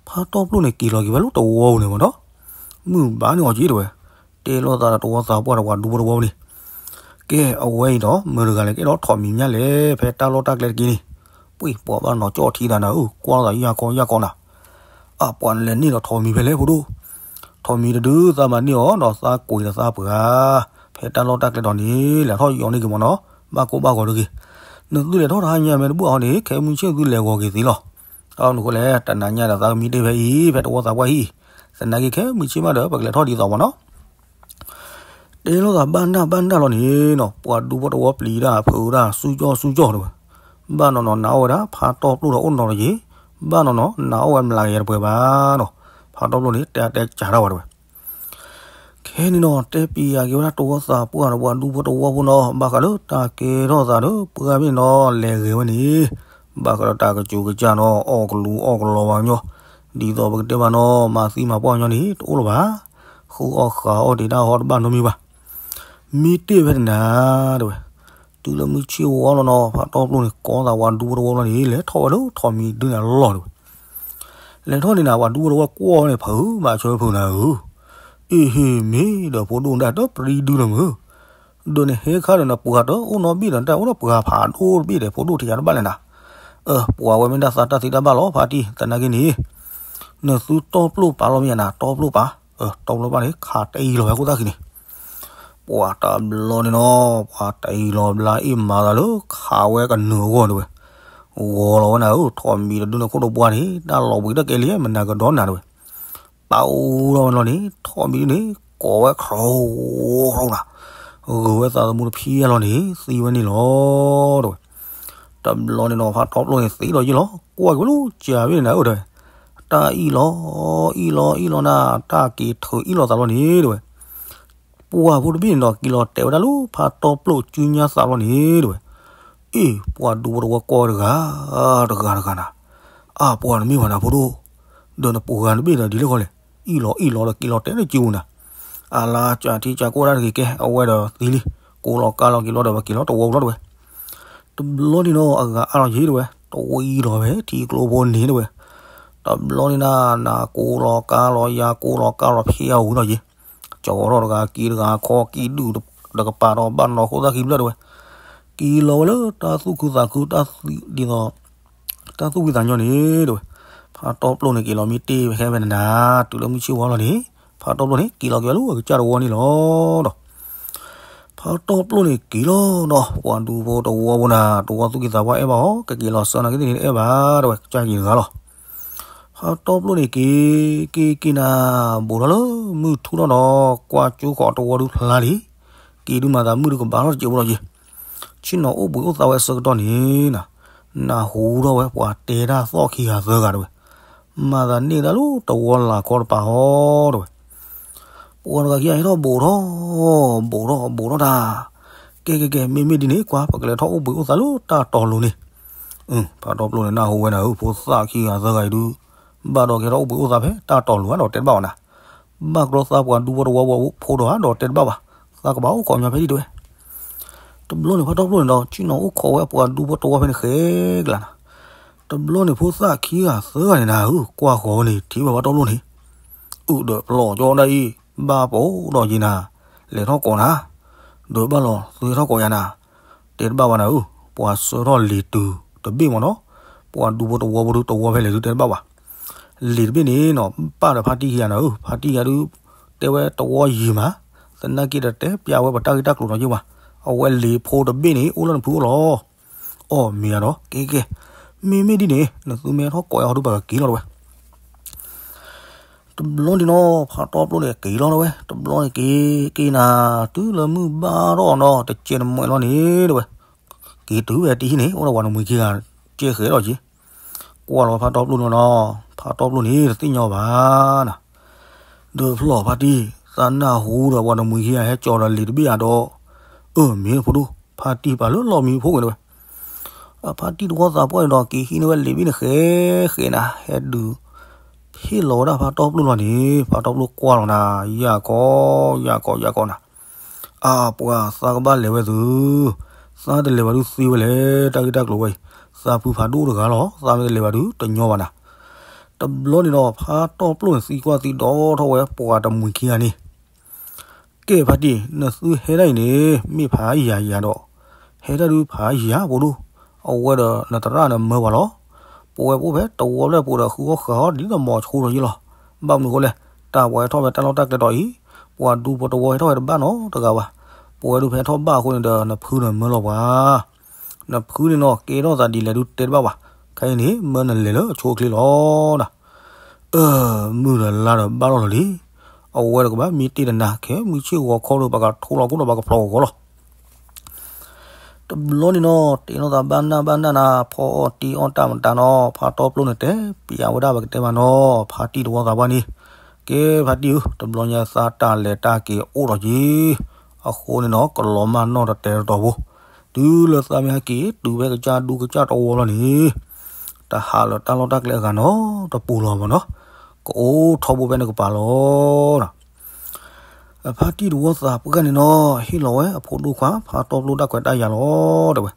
ဖးတီပျိန့ၣ် က့ၤလီၤက့ၤဝဲလၢတဝီပူၤန့ၣ်မ့ၢ်နီၤ, မုၢ်ဘၣ်န့ၢ်အီၤက့တဲဝဲ, တဲလိာ်သးဒီးတဝီသးပှၢ်ဒီးပှၤဒူဖိတဝီန့ၣ် ကဲအဝဲအံၤဒီး မတၤတဂၤလဲၣ် ကအဲၣ်ဒိးထိးမံၤညါလဲၣ် ဖဲတၢ်လီၢ်တၢ်ကျဲတက့ၢ်န့ၣ်, ပှ့ၤပှၤဘၣ်နီၤကၠီၣ်ထံတၢ်နၤဧၢ, ကွၢ်လိာ်သးယၢ်ကီယၢ်ကီနၤ. အပှၤန့ၣ်လဲၤန့ၢ်ဒီးထိးမံၤဖဲလဲၣ်ဖိဒိၣ်, ထိးမံၤတဒုသးမၤန့ၢ်အီၤဒီးသးကွံာ်ဒီးသးပှၢ်, ဖဲတၢ်လီၢ်တၢ်ကျဲဒီးန့ၣ် လဲၤထီၣ်ယီၤန့ၢ်က့ၤမ့ၢ်နီၤ, ဘၣ်ကိၢ်ဘၣ်ဂီၤတဂ့ၤ. နသုလဲၤထီၣ်တဟါညါမ့ၢ်တဘူၣ်အီၤန့ၣ် ခဲမုၢ်ဆ့ၣ်သုလဲၤဂီၤက့ၤသ့လီၤ. အန့ၣ်ဃိလဲၣ် တနၤညါဒီးသးကမံတ့ၢ်ဖဲအံၤ ဖဲတဝီသးပှၢ်ဟံၣ်, သနာ်က့ခဲမုၢ်ဆ့ၣ်မးဒီး ပကလဲၤထီၣ်ဒ်သိးမ့ၢ်နီၤ. တဲလိာ်သးဘၣ်နၢ်ဘၣ်နၢ်လီၤန့ၣ်နီၤ ပှၤဒူဖိတဝီပျံၤတၢ်ဖုးတၢ် စူၢ်ကၠီၣ်စူၢ်ကၠီၣ်တဲဝဲ, ဘၣ်နီၢ်နီၢ်နၤအီၣ်ဝဲဒၣ်ဖးတီပျိၢ်ဒီးအိၣ်နီတယံၤ, ဘၣ်နီၢ်နီၢ်နၤအီၣ်ဝဲမျးကယၤတပှဲၤဘၣ်နီၤ. ဖးတီပျိၢ်န့ၣ် တဲတဲကးထီၣ်ဝဲတဲဝဲ ခဲန့ၣ်နီၤ တဲပျံၤယၤက့ၤဝဲဒၣ်တဝီသးပှၢ်ဒီးပှၤဒူဖိတဝီဖိနီၤ ဘၣ်ဃးလၢတၢ်ကဲထီၣ်သးဒီးပှၢ်မ့ၢ်နီၤ လဲၤဂဲၤဝဲန့ၣ်, ဘၣ်ဃးဒီးတၢ်ကစူၤကစၢ်နီၤ အီၣ်ကလူးအီၣ်ကလီဘၣ်ကညီ, ဒ်သိးပကတဲမးနီၤ မၤသံမၤပှၢ်ကညီန့ၣ် တအိၣ်လၢၤဘၣ်. ဃုအီၣ်ဃုအီၣ်တ့ၢ်တၢ်ဟီတဘၣ်နီတမံၤဘၣ်. မ့ၢ်တ့ၢ်ဖဲတနၤတဲဝဲ, တုၤလၢမုၢ်ဆ့ၣ်ဝါလီၤနီၤ ဖးတီပျိၢ်န့ၣ် ကိးသးပှၤဒူဖိတဝီလီၤန့ၣ် လဲၤထီၣ်ဝဲလၢထိးမံၤဒုန့ၣ်အလီၢ်တဲဝဲ လဲၤထီၣ်န့ၣ်နၤ ပှၤဒူဖိတဝီကွၢ်ဝဲန့ၣ် ဖုးဘၣ်ဆၢဖုးနၤဧၢ, အ့ဟ့ၣ်မ့ၢ်ဒီးဖိဒိၣ်ဒၣ်တပြံဒုလီၤမုၢ်, ဒီးနဟဲခါဒီးနပှၤတအိၣ်နီတဘ့ၣ်ဒီး တၢ်အိၣ်ဒီးပှၤဖးဒိၣ်တဘ့ၣ်ဒီး ဖိဒိၣ်ထံးယၤတဘၣ်လဲၣ်နၤ. အၢ ပှၤဝဲမ့ၢ်ဒၣ်သးတၢ်သ့တၢ်ဘၣ်လီၤ ဖါတံၢ် သနာ်က့န့ၣ်, နသုတီပျိၢ်ပာ်လီၤမ့ၢ်ယနၤ တီပျိၢ်ပာ်, တီပျိၢ်ပာ်န့ၣ် ခးတအံၤလီၤဝဲအဃိသတးခံန့ၣ် ပှၤတဘျီန့ၣ်နီၤ ပှၤတအံၤလီၤဘျါအ့ၣ်မၤသးလၢခးဝဲကနုာ်အဂီၢ်တဲဝဲ, ဂီၤလီၤဝဲနၤဧၢ, ထိးမံၤတဒုန့ၣ်ခိၣ်တဘှါန့ၣ် တၢ်လီၤဘှံးတၢ်ကဲလံ မနၤကဒီးနၤတဝဲ. ပအိၣ်ထီၣ်ဝဲလီၤန့ၣ် ထိးမံၤဒုန့ၣ် ကိးဝဲ ခရိခရိနၤ, ဂုၤဝဲသးသမူတဖံးအလီၤန့ၣ် သံဝဲန့ၣ်လီၤတဝဲ. တဘျီန့ၣ်နီၤ ဖးတီပျိၢ်န့ၣ်သံလီၤယံလီၤ, ကွၢ်က့ၤဝဲလၢကၢ်ဘ့ၣ်န့ၣ်နၤဧၢတဝဲ. တၢ်အံၣ်လီၤ အံၣ်လီၤ အံၣ်လီၤနၤ, တၢ်က့ၤထုးအံၣ်လီၤသးလီၤန့ၣ်တဝဲ. ပှၢ်ဖိတဘ့ၣ်န့ၣ်ဒီး က့ၤလီၤတဲာ်ဝဲဒၣ်လၢဖးတီပျိၢ်စုညါသးလီၤန့ၣ်တဝဲ. အ့ၣ် ပှၤဒူဖိတဝီကိးဝဲတဂၤ တဂၤတဂၤနၤ, အါ ပှၤတမ့ၢ်ဘၣ်နၤဖိဒိၣ်, ဒီးနပှၤဂၤတဘ့ၣ်ဒီးဒ်လဲၣ်ဃီလဲၣ်, အံၣ်လီၤအံၣ်လီၤဒီးက့ၤလီၤတဲာ်လၢကၠိနၤ. အလါကၢ်ထံကၢ်ကိၢ်ဒၣ်တဂ့ၤကဲ အဝဲဒီးသံလံ, ကိးလီၤကါလီၤက့ၤလီၤဒီး ပက့ၤလီၤတဝီလီၤတဝဲ. တဘျီန့ၣ်နီၤ အဂၤအါလီၤယံတဝဲ, တဝံလီၤဝဲထံကျိဖိန့ၣ်တဝဲ. တဘျီန့ၣ်နၤ နၤကိးလီၤကါလီၤ ယၤကိးလီၤကါလီၤ ဖဲအဝံၤလီၤယံ. ကၠီထီၣ်တဂၤက့ၤတဂၤ ခီကံၣ်ဒုၣ်တကပၤဒီး ဘၣ်နီၢ်ခိသၣ်ခံဖျၢၣ်တဝဲ. က့ၤလီၤဝဲလၢတၢ်သူၣ်ခုသးခု တၢ်သံဒ်သိး တၢ်သူၣ်ဖှံသးညီန့ၣ်တဝဲ. ဖးတီပျိၢ်န့ၣ် က့ၤလီၤမ့ၢ်တ့ၢ်ဖဲဖဲနၤနၤ တုၤလၢမုၢ်ဆ့ၣ်ဝါလီၤန့ၣ် ဖးတီပျိၢ်န့ၣ် က့ၤလီၤက့ၤဝဲလၢအကစၢ်တဝီန့ၣ်လီၤဒီး ဖးတီပျိၢ်န့ၣ်က့ၤလီၤနီၤ ပှၤဒူဖိတဝီဖိနၤ တဝီသူၣ်က့ၤသးပှၢ်အဲၣ်ဘၣ်အီၤ ကက့ၤလီၤစၢၤနာ်က့သ့ၣ်န့ၣ် တအဲၣ်ဘၣ်တဝဲ ကစၢ်က့ၤတဂၤလီၤ. ဖးတီပျိၢ်န့ၣ်က့ၤ က့ၤက့ၤနၤ ဘူးထီၣ်လၢမုၢ်ထူၣ်ထီၣ်ဒီး ကွၢ်ကၠိဃီၤတဝီဒုဖျါလံ. က့ၤဒုးမၤသးမုၢ်ဒုကဘၣ်ထီၣ်တစဲးဖိလီၤယံၤ. ဆ့ၣ်နီၤအိၣ်ဘှံးအိၣ်သါဝဲအဆၢကတီၢ်န့ၣ်နၤ နၢ်ဟူထီၣ်ဝဲပှၤတဲတၢ်သီၣ်ခံဂၤသၢဂၤတဝဲ မၤသးန့ၢ်ဒၣ်လၢတဝီလၤခီတပၤအီၤတဝဲ. ပှၤတဂၤခံဂၤဟဲထီၣ်ဘူးထီၣ် ဘူးထီၣ်ဘူးထီၣ်တၢ်, ကဲကဲကဲ မ့မ့ၢ်ဒ်န့ၣ် ကွၢ် ပကလဲၤထီၣ်အိၣ်ဘှံးအိၣ်သါလၢတၢ်တီၤလိၤန့ၣ်. ဖးတီပျိၢ်န့ၣ် နၢ်ဟူဝဲနၤဧၢ ဖိသၣ်ခံဂၤသၢဂၤအံၤဒုး ဘၣ်ဒီးကဟဲထီၣ်အိၣ်ဘှံးအိၣ်သါဖဲတၢ်တီၤလိၤဧါဒီးတဲတဘၣ်ဘၣ်နၤ. ဘၣ်ကဒီးသးပှၤဒူဖိတဝီဖိဒီးတဲတဘၣ်ဘၣ်, သးကဘၣ်အိၣ်ခိးညီဖဲဒၣ်တဝဲ. တဘျီန့ၣ် ဖးတီပျိၢ်န့ၣ်ဒီး ဆ့ၣ်နီၤအိၣ်ခိးဝဲပှၤဒူဖိတဝီဖဲန့ၣ်ဃဲကျါနၤ. တဘျီန့ၣ် ဖိသၣ်ခံဂၤသၢဂၤန့ၣ်နၤဧၢ ကွၢ်ဃီၤဝဲန့ၣ် ထံၣ်ဘၣ်ဖးတီပျိၢ်န့ၣ်, အုၣ်ဒီးပျီၢ်ကၠီဒၣ်အံၤ ဘၣ်ပိာ်ဒီးယံၤနၤ, လဲၤထီၣ်ကိးနၤ, ဒီးဘၣ်လီၤသုဟဲထီၣ်ကိးယၤနၤ, တဲတဘၣ်ဘၣ်နၤဧၢ, ပှၤဆှၢထီၣ်လံာ်တုၤတဘ့ၣ်မ့ၢ်နီၤ, ပှၤဒူဖိတဝီဖိဒုတဝီဖဲလဲၣ်ဒုးတဲတဘၣ်ဘၣ်. လံာ်တဘ့ၣ်န့ၣ်နီၤ ပာ်ဒီးဖါတံၢ်ခံဂၤနၤဧၢ, ဖါတံၢ်ခံဂၤဒုး တဲဝဲတဝီယံၤမး, သနာ်က့ဒီးတဲပျးဝဲပတၢ်ဂ့ၢ်တၢ်ကျိၤနီၤယ့ၢ်ဘၣ်, အဝဲလံာ်ဖိတဘ့ၣ်န့ၣ် အိၣ်လၢနဖုအိၣ်လီၤ. အီၣ်မ့ၢ်ဧါဒီး ကဲကဲ, မ့မ့ၢ်ဒ်န့ၣ် နသုမ့ၢ်ဟဲထီၣ်ကိးယၤဟီဒုး ပကက့ၤလီၤတဝဲ. တဘျီန့ၣ်နီၤ ဖးတီပျိၢ်န့ၣ်က့ၤလီၤတဝဲ, တဘျီန့ၣ်က့ၤက့ၤနၤ တုၤလၢမုၢ်ဘၣ်ထီၣ်နီၤ တကဲးတမှဲးလီၤန့ၣ်တဝဲ, က့ၤတုၤဝဲတဟံၣ်န့ၣ် အိၣ်ဒီးပှၤတမှံၤခံဂၤ ကဲဃဲးလီၤက့ၤ, ကွၢ်လီၤဖးတီပျိၢ်န့ၣ်နီၤ, ဖးတီပျိၢ်န့ၣ် တသ့ၣ်ညါဘၣ်နၤ ဒီးဖျီၣ်ဖါတံၢ် သးနၢ်ဟူဒီးပှၤတမှံၤခံဂၤဟဲကၠီၤဒီးလံာ်တဘ့ၣ်ယၤဒီး, အၢ မ့ၢ်ဖိဒိၣ် ဖါတံၢ်ပာ်လၢလီၢ်မံဖိဝဲတဝဲ, အဖါတံၢ်တဝီသးပှၢ်န့ၣ်ဒီး က့ၤဟံးန့ၢ်ဝဲလံာ်ဘ့ၣ်န့ၣ်ဃဲဃဲနၤ, ဟဲဒုး ဟ့ၣ်လီၤဝဲဒၣ်ဖးတီပျိၢ်လီၤန့ၣ်, ဖးတီပျိၢ်ကွၢ်လီၤနၤ, ယၢ်ကီ ယၢ်ကီ ယၢ်ကီနၤ, အါ ပှၤသးကဘၣ်လဲၤဝဲသု, သးတလဲၤဘၣ်ဒုးသ့ဝဲလဲၣ်, တၢ်ဂ့ၢ်တၢ်ကျိၤဝဲအံၤ, သးဖုဖးဒိၣ်တဂၤလီၤ, သးမ့ၢ်တလဲၤဘၣ်ဒုးတညီဘၣ်နၤ. တဘျီန့ၣ်ဒီး ဖးတီပျိၢ်န့ၣ်သံကွၢ်သံဒီထီၣ်ဝဲပှၤတမှံၤခံဂၤန့ၣ်, ကဲဖါတံၢ် နသုဟဲဒၣ်အံၤန့ၣ် မ့ၢ်ဖးယၤယၤဒီး, ဟဲဒၣ်ဒုးဖးယၤဖိဒိၣ်, အဝဲဒီးနသရၣ်န့ၣ်မၢပှၤလီၤ. ပဝဲပအိၣ်ဖဲတဝီဖျၢၣ်ပူၤဒီးဃုအီၣ်ဃာ်အီၣ်ဒ်သိးမီၤဆူဒီးယ့ၢ်လီၤ. ဘၣ်မနုၤဃိလဲၣ်, တၢ်ပှၤဟဲထီၣ်ဖဲတၢ်လီၢ်တၢ်ကျဲတီၤအံၤ, ပှၤဒူဖိတဝီဟဲထီၣ်ဝဲတဘၣ်နီတဂၤဘၣ်. ပဝဲဒုးဖဲထီၣ်ဘၣ်အဃိန့ၣ်ဒီး နဖုန့ၣ်မၢလီၤပှၤ နဖုန့ၣ်နီၤ ကဲထီၣ်သးဒ်လဲၣ်ဒုးတဲတဘၣ်ဘၣ်, ခဲအံၤန့ၣ် မၢနလဲၤလၢအဆိအချ့လီၤနၤ. အၢ မုၢ်ဒီးလါဒီးဘၣ်လီၤလီၤလံ, အဝဲဒီးကဘၣ်မ့ၢ်တ့ၢ်တနၤ ခဲမုၢ်ဆ့ၣ်ဂီၤခီဒီး ပှၤကထိလီၤခိၣ်ဒီးပှၤကဖျီၣ်ဂီၤဂီၤလီၤ. တဘျီန့ၣ်နီၤ တဲလိာ်သးဘၣ်နၢ်ဘၣ်နၢ်နၤ ဖီအီၣ်တံၢ်အီၣ်တၢ်မတၤနီၤ ဖးတီပျိၢ်န့ၣ်တဲပျးဝဲဒၣ် ပကတဲမးနီၤ ဖါတံၢ်တဝီသးပှၢ်န့ၣ်, ကဲဖါတံၢ်ဧၢ တဘျီညါသးတၢ်လဲၤတၢ်က့ၤအိၣ်ဒီးက့ၤ, အဃိန့ၣ်နီၤ ကလီၤမၢ်နီၢ်တတဲတတီၤဖိ, တုၤလၢသးမ့ၢ်ဟဲက့ၤတုၤဖဲကစၢ်ဒူကစၢ်တဝီလီၤန့ၣ်, တဟးလၢတၢ်လီၢ်တၢ်ကျဲအဂၤနီတပူၤလီၤမးနီၤ, ကအိၣ်ထီဘိဖဲန့ၣ်ကပၤလီၤ. အဖါတံၢ်တဝီသးပှၢ်န့ၣ်နီၤ ဟ့ၣ်လီၤဝဲအဖိဒိၣ်ခွါ ဖးတီပျိၢ်တၢ်ခွဲးတၢ်ယာ်လီၤ တဲဝဲ.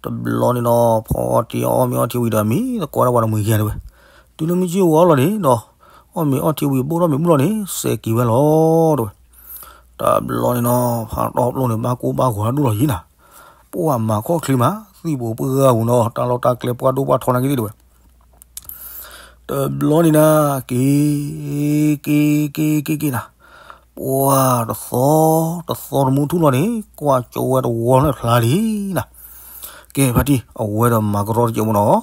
တဘျီန့ၣ်နီၤ ဖီအီၣ်တံၢ်အီၣ်မ့ၤအီထံဝံၤဒီး မံသကိးဒၣ်ပှၤတမှံၤခံဂၤတဲဝဲ, တုၤလၢမုၢ်ဆ့ၣ်ဂီၤလီၤန့ၣ်နီၤ, အီၣ်မ့ၤအီထံဝံၤ ဘိၣ်ထီၣ်မ့ၤဘူၣ်လီၤန့ၣ် စဲးက့ၤဝဲလီၤ တဲဝဲ. တဘျီန့ၣ်နီၤ ဖးတီပျိၢ်န့ၣ် ဘၣ်ကိၢ်ဘၣ်ဂီၤဒိၣ်လီၤယံၤနၤ, ပှၢ်မၤခီၣ်ချ့မး သံၣ်ဘိးပှၢ်ဂၤပူၤနီၤ တၢ်လီၢ်တၢ်ကျဲပှၢ်ဒိၣ်ပှၢ်ထီနာ်က့သ့ၣ်တဲဝဲ. တဘျီန့ၣ်နၤ က့ၤ က့ၤ က့ၤ က့ၤ က့ၤနၤ, ပှၢ်တသီ တသီတမူထူၣ်လီၤန့ၣ် ကွၢ်ကၠိဝဲတဝီန့ၣ်ဖျါလံနၤ. ကဲဖါတံၢ် အဝဲဒီးမၤကရီတစဲးဖိနီၤ,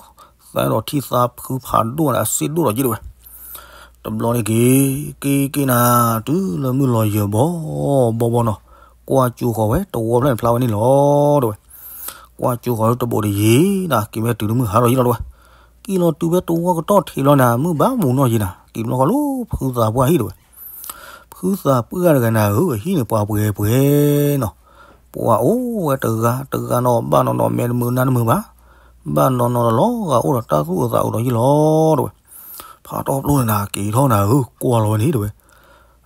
သးဒီးထံၣ်သးဖုဖးဒိၣ်န့ၣ် အစ့ဒိၣ်ဒီးယ့ၢ်တဝဲ. တဘျီန့ၣ်က့ၤ က့ၤက့ၤနၤ တုၤလၢမုၢ်လီၤယၢၤဘီဘီဘီနီၤ, ကွၢ်ကၠိဃီၤဝဲ တဝီဖျၢၣ်န့ၣ်ဖျါဝဲန့ၣ်လီၤတဝဲ. ကွၢ်ကၠိဃီၤလၢတဘိးတယံၤနၤ က့ၤဝဲတုၤလၢမုၢ်ဟါထီၣ်ယံၤလီၤတဝဲ. က့ၤလီၤတုၤဖဲတဝီကတီၢ်ထံးလီၤနၤ မုၢ်ဘၣ်မူနီၢ်ယံၤနၤ က့ၤဘျီဃီလၢဖုသးပှၢ်ဟံၣ်တဝဲ. ဖုသးပှၢ်တဂၤနၤဧၢ ဟံၣ်န့ၣ်ပှၤပှဲၤပှဲၤနီၤ, ပှၤအိၣ်ဝဲတဂၤတဂၤနီၤ ဘၣ်နီၤနီၤမဲာ်တမုာ်နါတမုာ်ဘၣ်, ဘၣ်နီၤနီၤဒီးလီၤဂာ်အိၣ်ဒီးတၢ်သူၣ်အုးသးအုးဒီးယ့ၢ်လီၤတဝဲ. ဖးတီပျိန့ၣ်နၤ က့ၤထီၣ်နၤဧၢ ကွၢ်လီၤဝဲန့ၣ်တဝဲ.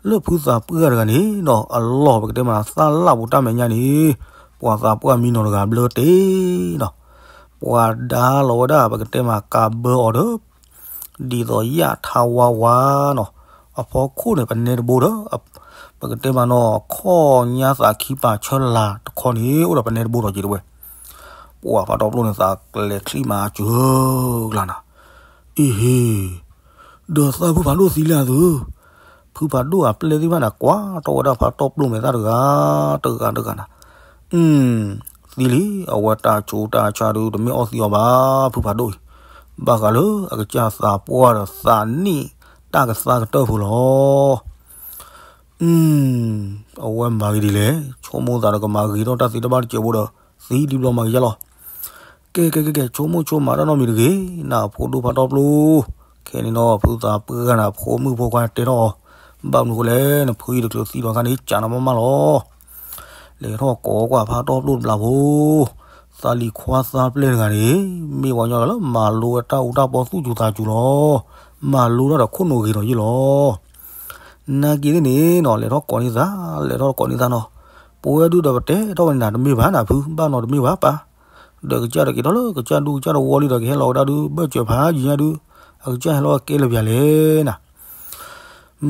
လၢဖုသးပှၢ်တဂၤန့ၣ်နီၤ အလီၢ်ပကတဲမးသၣ်လၣ်ပူၤတၢ်မဲာ်ညါန့ၣ် ပှၤသးပှၢ်မံနီၤတဂၤဘျၢတ့ၢ်နီၤ, ပှၤဒါလီၤဝဲဒၣ်ပကတဲမးကးဘၢအီၤဒီး ဒ်သိးယၣ်ထါဝါဝါနီၤ, အဖီခိၣ်န့ၣ် ပနဲတဘိဒီး ပကတဲမးနီၤ ခီၣ်ညါသးခံပာ်ဆၢလၤတခီန့ၣ် အိၣ်ဒီးပနဲတဘိဒီးက့ၤတဝဲ. ပှၤဖးတီပျိန့ၣ် သးကလဲၤချံမၤစၢၤကျါနၤ, အ့ဟ့, ဒီးသးဖုဖးဒိၣ်သံလၢအသု, ဖုဖးဒိၣ်အပျဲၢ်သ့ၣ်တဖၣ်န့ၣ် ကွၢ်ထီၣ်ဝဲဒၣ်ဖးတီပျိမဲာ်သၣ်တဂၤ တဂၤတဂၤနၤ, သံလံ အဝဲတၢ်ဆူးတၢ်ဆါဒုး တမ့ၢ်အီၣ်သံအီၤဘၣ် ဖုဖးဒိၣ်အံၤ, ဘၣ်ဃးလၢအကစၢ်သးပှၢ်ဒီးသးနံၣ်တၢ်ကသါကတၢၢ်ဖိလီၤ. အဝဲမၤဂ့ၤဒ်လဲၣ်, ဆိကမိၣ်သးဒီးကမၤဂ့ၤထီၣ်တၢ်သ့တၢ်ဘၣ်တစဲးဖိဒီး သံဒံဘျီမၤဂ့ၤယါလီၤ. ကဲကဲကဲကဲ ဆိကမိၣ်ဆိကမးတၢ်နီတမံၤတဂ့ၤ, နဖိဒိၣ်ဖးတီပျိ, ခဲန့ၣ်နီၤ ဖုသးပှၢ်နၤ ဖိမုၣ်ဖိခွါတဲထီၣ်အီၤ, ဘၣ်မနုၤဃိလဲၣ် နဖုအံၤတချုးသံလီၤခါန့ၣ် ကးနမးမးလီၤ. လဲၤထီၣ်ကိးကွၢ်ဖးတီပျိတဘျီဖိ, သးလံၤခွါသးပျဲၢ်တဂၤန့ၣ် မ့ၢ်ပှၤကညီလၢမၤလိဝဲတၢ်အူတၢ်ပီသူၣ်စူၤသးစူၤလီၤ. မၤလိတၢ်ဒီးခိၣ်နူာ်ဂ့ၤဒီးယ့ၢ်လီၤ. နာ်က့သ့ၣ်န့ၣ်နီၤ လဲၤထီၣ်ကိးန့ၢ်သး, လဲၤထီၣ်ကိးန့ၢ်သးနီၤ, ပဝဲဒုဒီးပတဲထီၣ်ဝဲန့ၣ်နၤ တမ့ၢ်ဘၣ်နၤဖု, ဘၣ်နီၤတမ့ၢ်ဘၣ်ပၢ်, ဒီးကစၢ်ဒီးက့ၤထီၣ်လၢကစၢ်ဒူကစၢ်တဝီလံဒီး ကဟဲလီၤဝဲဒၣ်ဒု ဘၢၣ်စၢၤဖးယံၤညါဒု, အကစၢ်ဟဲလီၤဝဲကဲလၢပျၢၤလဲၣ်နၤ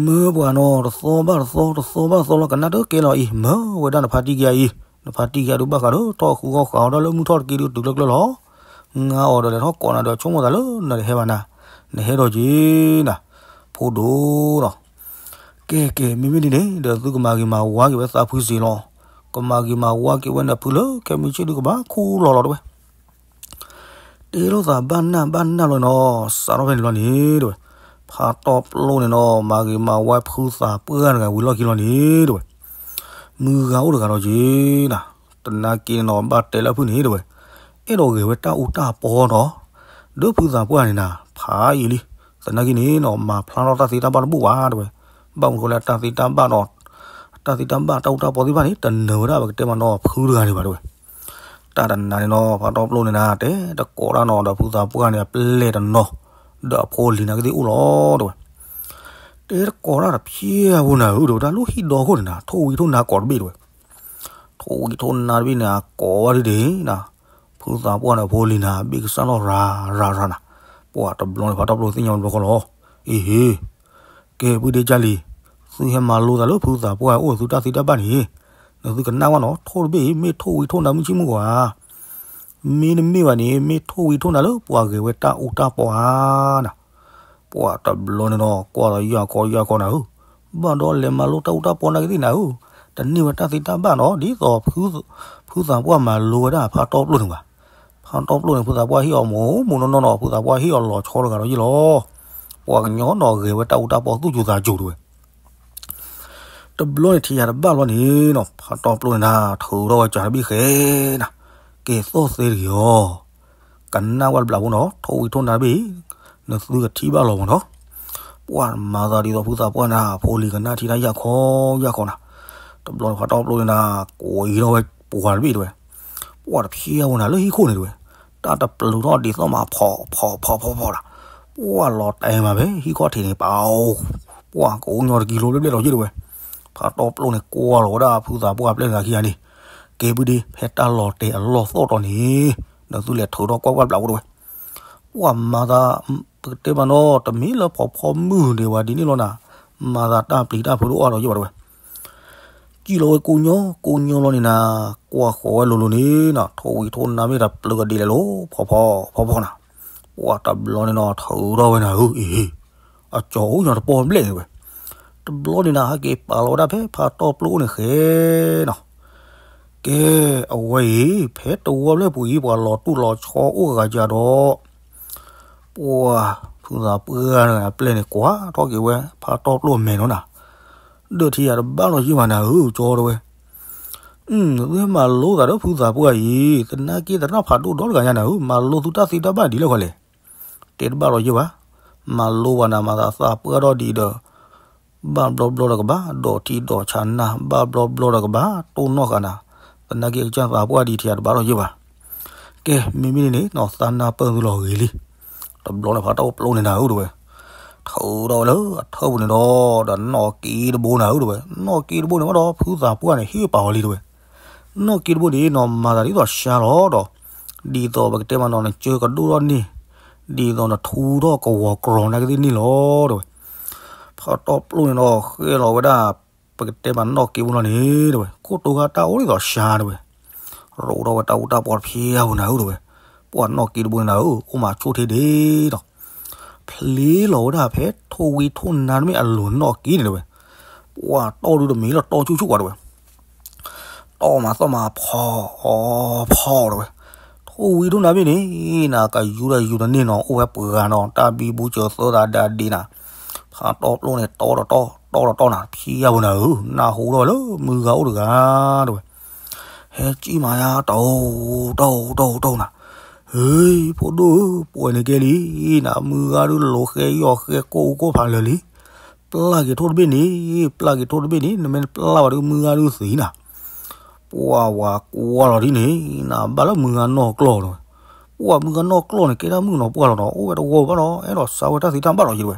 မၢပှၤနီၤ တသီဘၣ်တသီ တသီဘၣ်တသီလီၤ ကနၣ်တကဲလီၤအံၤ မၢဝဲဒၣ်နဖါတံၢ်ကယၤအံၤ, နဖါတံၢ်ကယၤဒုးဘၣ်ဃးဒီးထီၣ်ဃုဃီဃာ်အီၤဒီးလၢမုၢ်ထီၣ်တက့ၢ်ဒုးတုၤကျၢကျၢလီၤ. ငါအီၤဒီးလဲၤထီၣ်ကိးနၤဒီးဆိကမိၣ်သးလၢနတဟဲဘၣ်နၤ, နဟဲဒီးက့ၤနၤ, ဖိဒိၣ်နီၤ ကဲကဲ မ့မ့ၢ်ဒ်န့ၣ်ဒီး သုကမၤဂ့ၤမၤဝါက့ၤဝဲသးဖုစ့လီၤ. ကမၤဂ့ၤမၤဝါက့ၤဝဲနၤဖုလၢခဲမုၢ်ဆ့ၣ်ဒုးကဘၣ်ခူၣ်လီၤလီၤတဝဲ. တဲလိာ်သးဘၣ်နၢ်ဘၣ်နၢ်လီၤနီၤ, စးထီၣ်ဖဲန့ၣ်လီၤန့ၣ်တဝဲ. ဖးတီပျိန့ၣ်နီၤ မၤဂ့ၤမၤဝါဖုသးပှၢ်တဂၤဝံၤလီၢ်ခံလီၤန့ၣ်တဝဲ. မုၢ်ဂၤအိၣ်တဂၤဒီးက့ၤနၤ, တနာ်က့န့ၣ်နီၤ ဘၣ်တဲလၢအဖုန့ၣ်တဝဲ. အဲၣ်ဒိးဂဲၤဝဲတၢ်အူတၢ်ပီနီၤ, ဒီးဖုသးပှၢ်န့ၣ်နၤ ဖးယံာ်လံ. သနာ်က့န့ၣ်နီၤ မၤဖျါထီၣ်တၢ်သ့တၢ်ဘၣ်တဘူၣ်ဘၣ်တဝဲ. ဘၣ်မနုၤဃိလဲၣ် တၢ်သ့တၢ်ဘၣ်နီၤ, တၢ်သ့တၢ်ဘၣ်တၢ်အူတၢ်ပီသ့ၣ်တဖၣ်န့ၣ် တနၢၤဝဲဒၣ်ပကတဲမးနီၤဖုတဂၤန့ၣ်ဘၣ်တဝဲ. တၢ်တနၤန့ၣ်နီၤ ဖးတီပျိန့ၣ်နၤ တဲတကိးတၢ်နီၤ ဒီးဖုသးပှၢ်န့ၣ် အပျဲၢ်တနီၤ, ဒီးအဖိလံၤနၤကသ့ၣ်အိၣ်လီၤတဝဲ. တဲတကိးတၢ်တဖျဲအပူၤနၤဧၢ တဝဲဒၣ်လၢဟံၣ်ဒီခိၣ်န့ၣ်နၤ ထိၣ်ဝံၤထိၣ်နါကိးတဘ့ၣ်တဝဲ. ထိၣ်ဝံၤထိၣ်နါတဘ့ၣ်န့ၣ် အကိးဝဲဒၣ်ဒ်န့ၣ်, ဖုသးပှၢ်န့ၣ် အဖိလံၤနၤ ဘ့ၣ်ကစၢ်လီၤရၤရၤရၤနၤ, ပှၤတဘျီန့ၣ် ဖးတီပျိသ့ၣ်ညါဘျီဃီလီၤ. အ့ဟ့, ကဲပုၢ်ဒ့ကၢ်လံၤ, သုဟဲမၤလိသးလၢဖုသးပှၢ်အိၣ်သုတၢ်သ့တၢ်ဘၣ်န့ၣ်, နသုကနၣ်ဝဲနီၤ ထိၣ်တဘ့ၣ်အံၤ မ့ၢ်ထိၣ်ဝံၤထိၣ်နါမုၢ်ဆ့ၣ်မုၢ်ဂီၤဧါ မ့တမ့ၢ်ဘၣ်န့ၣ် မ့ၢ်ထိၣ်ဝံၤထိၣ်နါလၢပှၤဂဲၤဝဲတၢ်အူတၢ်ပီဧါနၤ. ပှၤတဘျီန့ၣ်နီၤ ကွၢ်လီၤယၢ်ခီယၢ်ခီနၤဧၢ, ဘၣ်ဒီးလဲၤမၤလိတၢ်အူတၢ်ပီနာ်က့သ့ၣ်နၤဧၢ, တန့ၢ်ဝဲတၢ်သ့တၢ်ဘၣ်နီၤ ဒ်သိး ဖုသးပှၢ်မၤလိဝဲဒၣ်ဖးတီပျိန့ၣ်ဘၣ်. ဖးတီပျိန့ၣ် ဖုသးပှၢ်ဟ့ၣ်အီၤမိၢ်မိၢ်နီၢ်နီၢ်နီၤ ဖုသးပှၢ်ဟ့ၣ်အီၤလီၤဆီတဂၤဒီးယ့ၢ်လီၤ. ပှၤကညီနီၤဂဲၤဝဲတၢ်အူတၢ်ပီသူၣ်စူၤသးစူၤတဝဲ. တဘျီန့ၣ်ထံၣ်ယၤတဘၣ်လီၤန့ၣ်နီၤ ဖးတီပျိန့ၣ်နၤ ထုးထီၣ်ဝဲစးတဘ့ၣ်ဃဲနၤ, ကဲသီၣ်သ့တဂ့ၤအီၤ, ကနၣ်ဝဲတဘျီဖိနီၤ ထိၣ်ဝံၤထိၣ်နါတဘ့ၣ်အံၤ, နသုကထံၣ်ဘၣ်လီၤမးနီၤ. ပှၤမၤသးဒ်သိးဖုသးပှၢ်နၤ ဖိလံၤကနၣ်ထံတၢ်ယၢ်ခီယၢ်ခီနၤ, တဘျီန့ၣ်ဖးတီပျိန့ၣ်နၤ ကွံာ်ထီၣ်ဝဲပှၤတဘ့ၣ်တဝဲ. ပှၤတဖျဲအဝဲနၤလၢဟံၣ်ခိၣ်န့ၣ်တဝဲ, တၢ်တပျုးထီၣ်ဒ်သိးမးဖီၣ်ဖီၣ်ဖီၣ်ဖီၣ်ဖီၣ်နၤ, ပှၤလီၤတဲာ်မးဖဲဟံၣ်ခီၣ်ထံးန့ၣ် ပှၤကအိၣ်ညီတကံလိဘျဲၣ်ဘျဲၣ်လီၤယ့ၢ်တဝဲ. ဖးတီပျိန့ၣ်ကွၢ်လီၤဝဲဒၣ်ဖုသးပှၢ်အပျဲၢ်တဂၤခံဂၤန့ၣ်, ကဲပုၢ်ဒ့ ဖဲတၢ်လီၤတဲာ်အလီၢ်သီၣ်တီၤန့ၣ်, နသုလဲၤထုးထီၣ်ကွၢ်ကွၢ်ဘျးဖိတဝဲ. ပှၤမၤသး ပကတဲမးနီၤ တမ့ၢ်လၢဖီဖီမုၢ်ဒံးဝဲဒ်န့ၣ်လီၤနၤ, မၤသးတၢ်ပျံၤတၢ်ဖုးတအိၣ်ဒီးယ့ၢ်ဘၣ်တဝဲ. စံၣ်လီၤဝဲကိးညီကိးညီလီၤန့ၣ်နၤ, ကွၢ်ဃီၤဝဲလိၤလိၤန့ၣ်နၤ ထိၣ်ဝံၤထိၣ်နါမ့ၢ်တပျုးကဒံးလဲၣ်လိၤ ဖီဖီဖီဖီနၤ. ပှၤတဘျီန့ၣ်နီၤ ထုးထီၣ်ဝဲနၤဧၢ အ့ၣ်, အကၠီအိၣ်ညီတပီၢ်ဘျဲၣ်န့ၣ်ဝဲ. တဘျီန့ၣ်နၤ ဟဲက့ၤပာ်လီၤဝဲဒၣ်ဖဲဖးတီပျိအိၣ်န့ၣ်ဃဲနီၤ. ကဲ, အဝဲအံၤ ဖဲတဝီဖျၢၣ်ပူၤအံၤ ပှၤလီၤတူၢ်လီၤဆီအိၣ်ဂၤကဒီး, ပှၤဖုသးပှၢ်တဂၤအပျဲၢ်န့ၣ် ကွၢ်ထီၣ်က့ၤဝဲ ဖးတီပျိၢ်မဲာ်နီၤနၤ, ဒီးထံၣ်ယၤတဘၣ်လီၤယ့ၢ်ဘၣ်နၤဧၢ ကၠီတဲဝဲ, သုမၤလိသးဒီးဖုသးပှၢ်အံၤ သနာ်က့သရၣ်ဖးဒိၣ်ဒီတဂၤညါနၤဧၢ, မၤလိသုတၢ်သ့တၢ်ဘၣ်ဒ်လဲၣ်ဃီလဲၣ်, တဲတဘၣ်လီၤယ့ၢ်ဘၣ်, မၤလိဘၣ်နၤမၤသးသးပှၢ်ထီၣ်ဒ်ဒီး ဘၣ်ဘျီဘျီဒီးကဘၣ် ဒီးထံဒီးဆးနၤ ဘၣ်ဘျီဘျီဒီးကဘၣ် တိၢ်နီၣ်ဃာ်နၤ, သနာ်က့ကစၢ်သးပှၢ်ဒ်ထံၣ်ယၤတဘၣ်လီၤယ့ၢ်ဘၣ်, ကဲ, မ့မ့ၢ်န့ၣ်နီၤ သးနၢ်ပၢၢ်သုလီၤဂ့ၤလံ, တဘျီန့ၣ်ဖးတီပျိၢ်န့ၣ်နၤဧၢတဲဝဲ, ထုးထီၣ်ဝဲလၢအထၢၣ်ပူၤန့ၣ်ဒီး ဒီးနီၣ်က့တဘိနၤဧၢတဲဝဲ, နီၣ်က့တဘိန့ၣ်ဝဲဒီး ဖုသးပှၢ်န့ၣ် ဟ့ၣ်ပာ်အီၤလံတဲဝဲ, နီၣ်က့တဘိန့ၣ်နီၤ မၤသးဒ်သိးဆါလီၤဒီး, ဒ်သိးပကတဲမးနီၤ နကၢကဒိၣ်ထီၣ်န့ၢ်, ဒ်သိးနထူထီၣ်ကဝီၤကြီနာ်က့သ့ၣ်န့ၣ်လီၤတဲဝဲ, ဖးတီပျိၢ်န့ၣ်ဒီးဃဲလီၤဝဲဒၣ်, ပကတဲမးနီၣ်က့တဘိလီၤန့ၣ်တဲဝဲ ခိၣ်တိၤခါတၢ်အိၣ်ဒ်သိးဆါတဲဝဲ, ရိးထီၣ်ဝဲတၢ်အူတၢ်ပီတဖျါပူၤနၤဧၢတဲဝဲ, ပှၤနီၣ်က့တဘိန့ၣ်နၤဧၢ အိၣ်မးဆိၣ်ထ့ဒ့ဒီး ဖျ့လီၤဝဲဒၣ်ဖဲထိၣ်ဝံထိၣ်နါတမ့ၢ်အလိၤနီၣ်က့န့ၣ်တဲဝဲ, ပှၤတီၢ်ဒုတမံၤလီၤတီၢ်ဆူၣ်ဆူၣ်ကွၢ်တဲဝဲ, တီၢ်မးသီၣ်မးဖီ, ဖီတဲဝဲ, ထိၣ်ဝံထိၣ်နါဘ့ၣ်န့ၣ်, နကယူၤဒီးယူၤတန့ၢ်နီၤ အိၣ်ဝဲပှၤဂၤနီၤ တၢ်ဘံဘူစၢၤသၢသးဒၤဒ့နၤ, ဖးတီပျိၢ်န့ၣ် တီဒီးတီၢ်, တီဒီးတီၢ်နၤ ဖျါပူၤနၤဧၢ, နၢ်ဟူထီၣ်ဝဲလၢမုၢ်ဂၤအိၣ်တဂၤတဲဝဲ ဟဲကံၣ်မးယါ တအိၣ် တအိၣ် တအိၣ် တအိၣ်နၤ, ဟ့ ဖိဒိၣ်ဧၢ ပှဲၤန့ၣ်ကဲလံနၤ, မုၢ်ဂၤဒုးလိၤဃဲယီၤဃဲကိၢ်အူကိၢ်ဖးလၢာ်လံ, ပျၢ်က့ၤထိၣ်တဘ့ၣ်န့ၣ်, ပျၢ်က့ၤထိၣ်တဘ့ၣ်န့ၣ် နမ့ၢ်တပျၢ်ဘၣ်ဒီး မုၢ်ဂၤဒုးသံနၤ, ပှၤဝၤကွၢ်လီၤဒ်န့ၣ်နၤ ဘၣ်လၢမုၢ်ဂၤနီၢ်ကျီၢ်တဲဝဲ, ပှၤမုၢ်ဂၤနီၢ်ကျီၢ်န့ၣ် ကဲတၢ်မုၣ်ကနီၤပှၢ်လီၤနီၤ အိၣ်ဝဲတဝီဘၣ်နီၤ အဲၣ်ဒိးစါဝဲတၢ်သ့တၢ်ဘၣ်လီၤယ့ၢ်တဲဝဲ,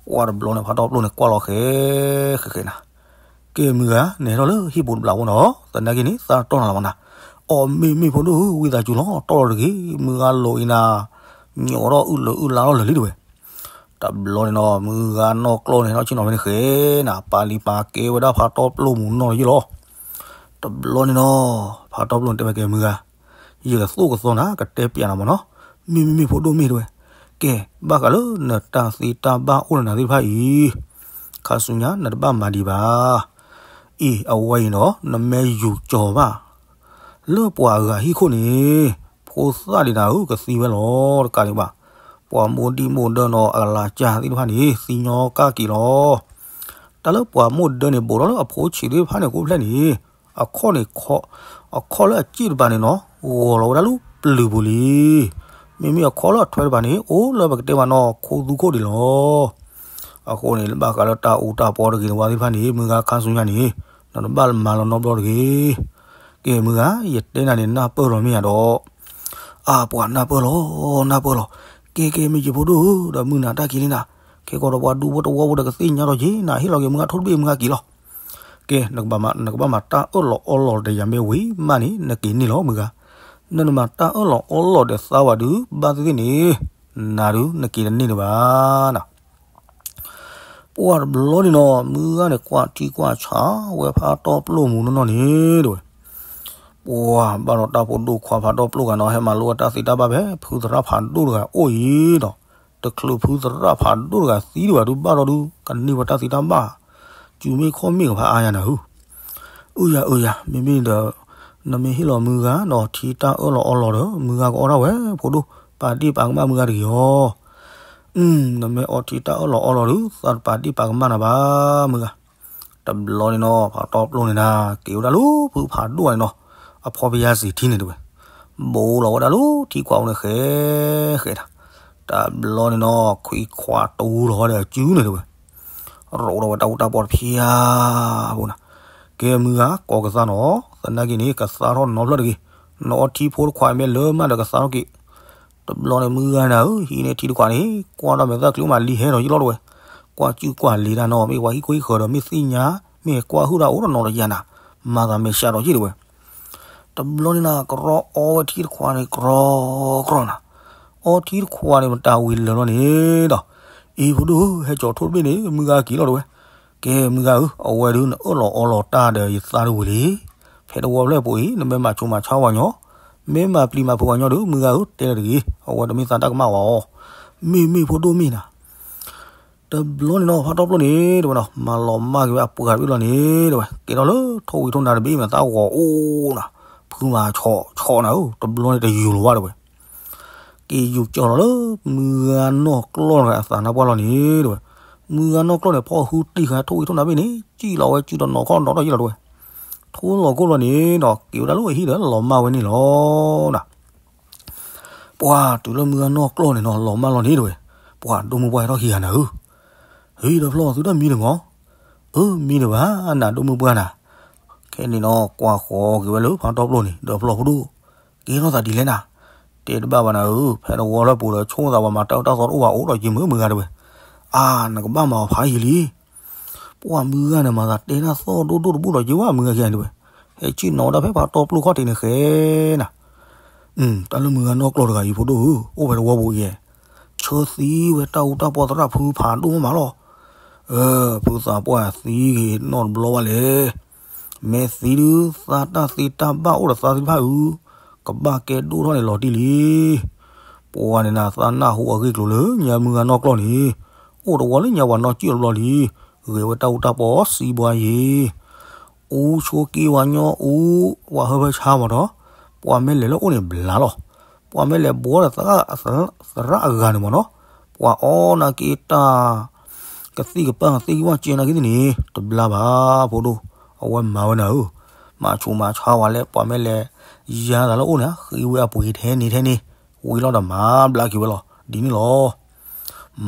ပှၤတဘျီန့ၣ် ဖးတီပျိၢ်န့ၣ် ကွၢ်လီၤဃဲ ဃဲဃဲနၤ ကဲမုၢ်ဂၤ နဟဲထီၣ်လၢဟံၣ်ပူၤတဘျီဖိနီၤ, သနာ်က့န့ၣ် သးတီၢ်နၤလီၤမးနၤ, အီၣ်မ့ၢ်မ့ၢ်ဖိဒိၣ်ဧၢ ဝံသးစူၤလီၤ တီၢ်လီၤတဂ့ၤ, မုၢ်ဂၤလိၤအံၤနၤ, ညိးထီၣ်အုၣ်လၢာ်အုၣ်လါထီၣ်လၢာ်လံတဲဝဲ, တဘျီန့ၣ်နီၤ မုၢ်ဂၤနီၢ်ကျီၢ်န့ၣ် ဟဲထီၣ်ဆ့ၣ်နီၤဖဲန့ၣ်ဃဲနၤ ပာ်လံၤပာ်ကဲဝဲဒၣ်ဖးတီပျိၢ်မူနီၢ်လီၤယ့ၢ်လီၤ, တဘျီန့ၣ်နီၤ ဖးတီပျိၢ်န့ၣ်တဲဝဲကဲမုၢ်ဂၤ, ယကသိၣ်ကသီနၤ ကတဲပျးနၤမးနီၤ, မ့ၢ်မ့ၢ်မ့ၢ်ဖိဒိၣ်မ့ၢ်တဲဝဲ, ကဲ ဘၣ်ဃးလၢနတၢ်သ့တၢ်ဘၣ်အိၣ်လၢနၤသ့ၣ်တဖၣ်အံၤ, ခါဆူညါနတဘၣ်မၤဒံးဘၣ်, အံၤ အဝဲအံၤနီၤ နမ့ၢ်ယူၤကၠီၤဘၣ် လၢပှၤအဂၤဟံၣ်ခိၣ်န့ၣ်, ဖိသၣ်ဒံးနၤဧၢ ကသံဝဲလီၤတကးဒံးဘၣ်, ပှၤမိၢ်ဒံၣ်မိၢ်ဒၢနီၤ အကလၤကၢ်သ့ၣ်တဖၣ်န့ၣ် သံညီကၢ်က့ၤလီၤ, တၢ်လၢပှၤမိၢ်ဒၢန့ၣ် ဘူးထီၣ်လၢအဖိဆံးသ့ၣ်တဖၣ်န့ၣ် ကိးဖျဲၣ်န့ၣ်, အခီၣ်န့ၣ်, အခီၣ်လၢအစ့ၣ်တပၤန့ၣ်နီၤ ဂီၤလီၤဝဲဒၣ်လၢပျုၤပူၤလံ, မ့မ့ၢ်အခီၣ်လၢအထွဲတပၤန့ၣ် အိၣ်လၢပကတဲမးနီၤ ခိသူခိၣ်ဒံးလီၤ. အဃိန့ၣ် ဘၣ်ဃးလၢတၢ်အူတၢ်ပီတဂ့ၤတဝါသ့ၣ်တဖၣ်န့ၣ် မုၢ်ဂၤခါဆူညါန့ၣ် နတဘၣ်မၤလီၤနီတဘျီတဂ့ၤ. ကဲမုၢ်ဂၤ ယတဲနၤန့ၣ် နၢ်ပၢၢ်လီၤမ့ၢ်ဧါဒီး, အါ ပှၤနၢ်ပၢၢ်လီၤ နၢ်ပၢၢ်လီၤ. ကဲကဲ မ့ၢ်ယဖိဒိၣ်ဧၢ ဒီးမုၢ်နၤတၢ်ခံးလံနၤ, ခဲကီးဒီးပှၤဒူဖိတဝီဖိဒီးကသ့ၣ်ညါထီၣ်က့ၤ နၤဟ့ၣ်လီၤက့ၤမုၢ်ဂၤထိၣ်တဘ့ၣ်မုၢ်ဂၤက့ၤလီၤ. ကဲ နကဘၣ်မၤတၢ်အၢၣ်လီၤအီလီၤဒီးယၤမ့ၢ်ဝံၤမးန့ၣ် နက့ၤန့ၢ်လီၤမုၢ်ဂၤ, နနမၤတၢ်အၢၣ်လီၤအီလီၤဒီးသးဝၤဒုး ဘၣ်သ့ၣ်သ့ၣ်န့ၣ်, နၤဒုး နက့ၤတန့ၢ်လၢၤဘၣ်နၤ. ပှၤတဘျီန့ၣ်နီၤ မုၢ်ဂၤန့ၣ် ကွၢ်ထံကွၢ်ဆးဝဲဖးတီပျိၢ်မူနီၢ်နီၢ်န့ၣ်တဲဝဲ, ပှၤဘၣ်ဒီးတၢ်ဖိဒိၣ်ခွါဖးတီပျိၢ်ဂၤနီၤ ဟဲမၤလိဝဲတၢ်သ့တၢ်ဘၣ်ဖဲ ဖုသရၣ်ဖးဒိၣ်တဂၤအိၣ်အံၤဒီး, တချုးဖုသရၣ်ဖးဒိၣ်တဂၤသံဒံးဘၣ်ဒုး ဘၣ်ဒီးဒုး ကန့ၢ်ဝဲတၢ်သ့တၢ်ဘၣ်, စုမ့ၢ်ခီၣ်မ့ၢ်ကဖးအါယၤနၤဧၢ. အုယၤအုယၤ မ့မ့ၢ်ဒီး, နမ့ၢ်ဟ့ၣ်လီၤမုၢ်ဂၤဒီးထံတၢ်အၢၣ်လီၤအီလီၤဒီး မုၢ်ဂၤကအီၣ်ဒၣ်ဝဲ ဖိဒိၣ်, ပာ်ဒ့ၣ်ပာ်ကမၣ်မုၢ်ဂၤတဂ့ၤအီၤ. နမ့ၢ်အီထံတၢ်အၢၣ်လီၤအီလီၤဒီး သးတပာ်ဒ့ၣ်ပာ်ကမၣ်နၤဘၣ်မုၢ်ဂၤ. တဘျီန့ၣ်နီၤ ဖးတီပျိၢ်န့ၣ်နၤ က့ၤဝဲဒၣ်လၢဖုဖးဒိၣ်န့ၣ်နီၤ, အဖီပယါစံးထံန့ၣ်တဲဝဲ, ဘူးလီၤဝဲဒၣ်လၢထံခွးအူန့ၣ်ဃဲဃဲဒၣ်, တဘျီန့ၣ်နီၤ ခွံခွးတူလီၤဝဲဒီးအစုန့ၣ်တဲဝဲ ရိးထီၣ်ဝဲတၢ်အူတၢ်ပီတဖၠါဖိနၤ. ကဲမုၢ်ဂၤ ကိးကသါနီၤ, သနာ်က့န့ၣ် ကသါထီၣ်နီတဖျၢၣ်တဂ့ၤ, နအီထံဖိတခွးအံၤမ့ၢ်လၢမးဒီးကသါထီၣ်က့ၤ. တဘျီန့ၣ်မုၢ်ဂၤနၤဧၢ ဟံးန့ၢ်ထံတခွးန့ၣ် ကွၢ်တၢ်မဲာ်သၣ်ချံအိၣ်မးလံဟဲဒီးယလီၢ်တဲဝဲ, ကွၢ်စုကွၢ်လံတၢ်နီၤ မ့ၢ်ပှၤဟံၣ်ခိၣ်ဟံၣ်ဃၢၤဒီးမ့ၢ်သ့ၣ်ညါ, မ့ၢ်ကွၢ်ဟုၣ်တၢ်အိၣ်ဒီးနီၤဒီးယၤနၤ, မၤသးမဲာ်ဆှးဒီးယ့ၢ်တဲဝဲ. တဘျီန့ၣ်နၤ ကရီအီဝဲထံတခွးန့ၣ် ကရီကရီနၤ, အီထံတခွးန့ၣ် မတၤဝံၤလၢာ်လီၤန့ၣ်ဒီး, အံၤဖိဒိၣ်ဧၢ ဟဲကၠီၤထိၣ်တဘ့ၣ်န့ၣ် မုၢ်ဂၤက့ၤလီၤတဲဝဲ. ကဲမုၢ်ဂၤဧၢ အဝဲဒုးနအၢၣ်လီၤအီလီၤတၢ်ဒီးယသးတဝံၤလံ. ဖဲတဝီဖျၢၣ်ပူၤအံၤ နမ့ၢ်မၤဆိမၤဆါဝဲညီ, မ့ၢ်မၤပျံၤမၤဖုးဝဲညီဒီး မုၢ်ဂၤဧၢ တဲလၢတဂ့ၤ, အဝဲတမ့ၢ်သးတၢ်ကမၣ်ဝဲအီၤ. မ့ၢ်မ့ၢ်ဖိဒိၣ်မ့ၢ်နၤ တဘျီန့ၣ်နီၤ ဖါတီပျိၣ်န့ၣ် တဲဝဲနီၤ မၤလီၤမၢ်က့ၤဝဲအပှၤတဘ့ၣ်လီၤန့ၣ် တဲဝဲ ကဲထီၣ်လၢထိၣ်ဝံၤထိၣ်နၤတဘ့ၣ်မ့ၢ်သးဂီၤအိၣ်နၤ, ဖုမၤဆီၣ်ဆီၣ်နၤဧၢ တဘျီန့ၣ်တယူၤလီၤဘၣ်တဲဝဲ က့ၤယူၤကၠီၣ်လီၤလၢ မုၢ်ဂၤနီၢ်ကျီၢ်တဂၤအသးနါပှၢ်လီၤန့ၣ် တဲဝဲ, မုၢ်ဂၤနီၢ်ကျီၢ်န့ၣ် ဖီၣ်ဟုတံၢ်ဃာ်ထိၣ်ဝံၤထိၣ်နၤဘ့ၣ်န့ၣ် စံၣ်လီၤဝဲစုတနီၤခီၣ်နီၤထီၣ်ယံလီၤတဲဝဲ, ထိၣ်လီၤခိၣ်လီၤန့ၣ်နီၤ က့ၤဝဲဒၣ်လၢအဟံၣ်ဒီးလီၤမၢ်ဝဲန့ၣ်လီၤနၤ ပှၤတုၤလၢမုၢ်ဂၤနီၢ်ကျီၢ်န့ၣ်နီၤ လီၤမၢ်လီၤန့ၣ်တဲဝဲ, ပှၤဒိၣ်မုၢ်ပှၢ်ဟဲထီၣ်ဟံးဂၤနၤဧၢ, ဟံးဒီးဖျီၣ်သုတၢ်မံတဂီၤ, အၢ မံတဘၣ်နၤဒိၣ်မုၢ်ပှၢ်နၤ, ခဲန့ၣ်နီၤ ကွၢ်ဃီက့ၤဝဲလၢဖါတီပျိၣ်န့ၣ် ဒီးဖျီၣ်ဖိဒိၣ်, ကဲထီၣ်သးဒ်လဲၣ်နၤ, တဲတဘၣ်ဘၣ်နၤဧၢ, ဖဲတဝီလၢပူၤဒီးဆိကမိၣ်သးပှၤမၤတၢ်အၢတၢ်သီတအိၣ်ဘၣ်အိၣ်ဒီးက့ၤမုၢ်မုၢ်ဂၤတဲဝဲ, အါ နကဘၣ်မၤအီၤဖးယံာ်လံ ပှၤမုၢ်ဂၤန့ၣ်မၤသးတဲတၢ်သီၣ်ဒိၣ်ဒိၣ်တဘူၣ်ဒီးက့ၤဝဲမုၢ်ဂၤခံဂၤန့ၣ်တဲဝဲ, ဟဲဆ့ၣ်နီၤဝဲဒၣ်ဖဲဖါတီပျိၣ်ခီၣ်ထံးန့ၣ်ဃဲနၤ, တၢ်လၢမုၢ်ဂၤနီၢ်ကျီၢ်တဂၤအံၤဖိဒိၣ်ဧၢ အိၣ်ဖဲတဝီပူၤအံၤ, ဆၢသံဝဲတၢ်အူတၢ်ပီသရၣ်ဖုဖးဒိၣ်မးလီၤ ဖုသးပှၢ်သံဂ့ၤနီတဘျီဘၣ်လဲၣ်, မ့ၢ်သံဒုး သးတၢ်သ့တၢ်ဘၣ်အိၣ်ဒီးသးသ့ၣ်တဖၣ်အံၤ, ကဘၣ်ကဲဒိၣ်ထီၣ်န့ၣ်လီၤတံၢ်လံ. ပှၤန့ၣ်နၤ သးနၢ်ဟူအဂ့ၢ်ကျိၤလၢညါမုၢ်ဂၤနီၢ်ကျီၢ်န့ၣ်, အိၣ်တဝီလၢညါပှၤနီၢ်ကံၣ်အီၤတဘျီလံ, ဂဲၤဝဲတၢ်အူတၢ်ပီစံးဘှါယံၤ အူဆိက့ဝါညီအူ, ပှၤဟၢဖၢဆါမးဒီး, ပှၤမ့ၢ်လဲၤလၢအိၣ်န့ၣ်ဘျါလီၤ. ပှၤမ့ၢ်လဲၤဘှီဒီးသရၣ်အဂၤန့ၣ်မးနီၤ, ပှၤအီၣ်နာ်က့တၢ် ကသံၣ်ကပၢ်သ့ၣ်ကဝၢ်ကဲနာ်က့သ့ၣ်န့ၣ် တဘျါဘၣ်ဖိဒိၣ်, အဝဲမၤဝဲနၤဧၢ, မၤဆူးမၤဆါဝဲလၢ ပှၤမ့ၢ်လဲၤယါသးလၢအိၣ်န့ၣ် ဃ့ဝဲအပှ့ၤထဲန့ၣ်ထဲန့ၣ်, ဝံၤလီၤဒီးမၤဘျါက့ၤဝဲလီၤ. ဒ်န့ၣ်လီၤ.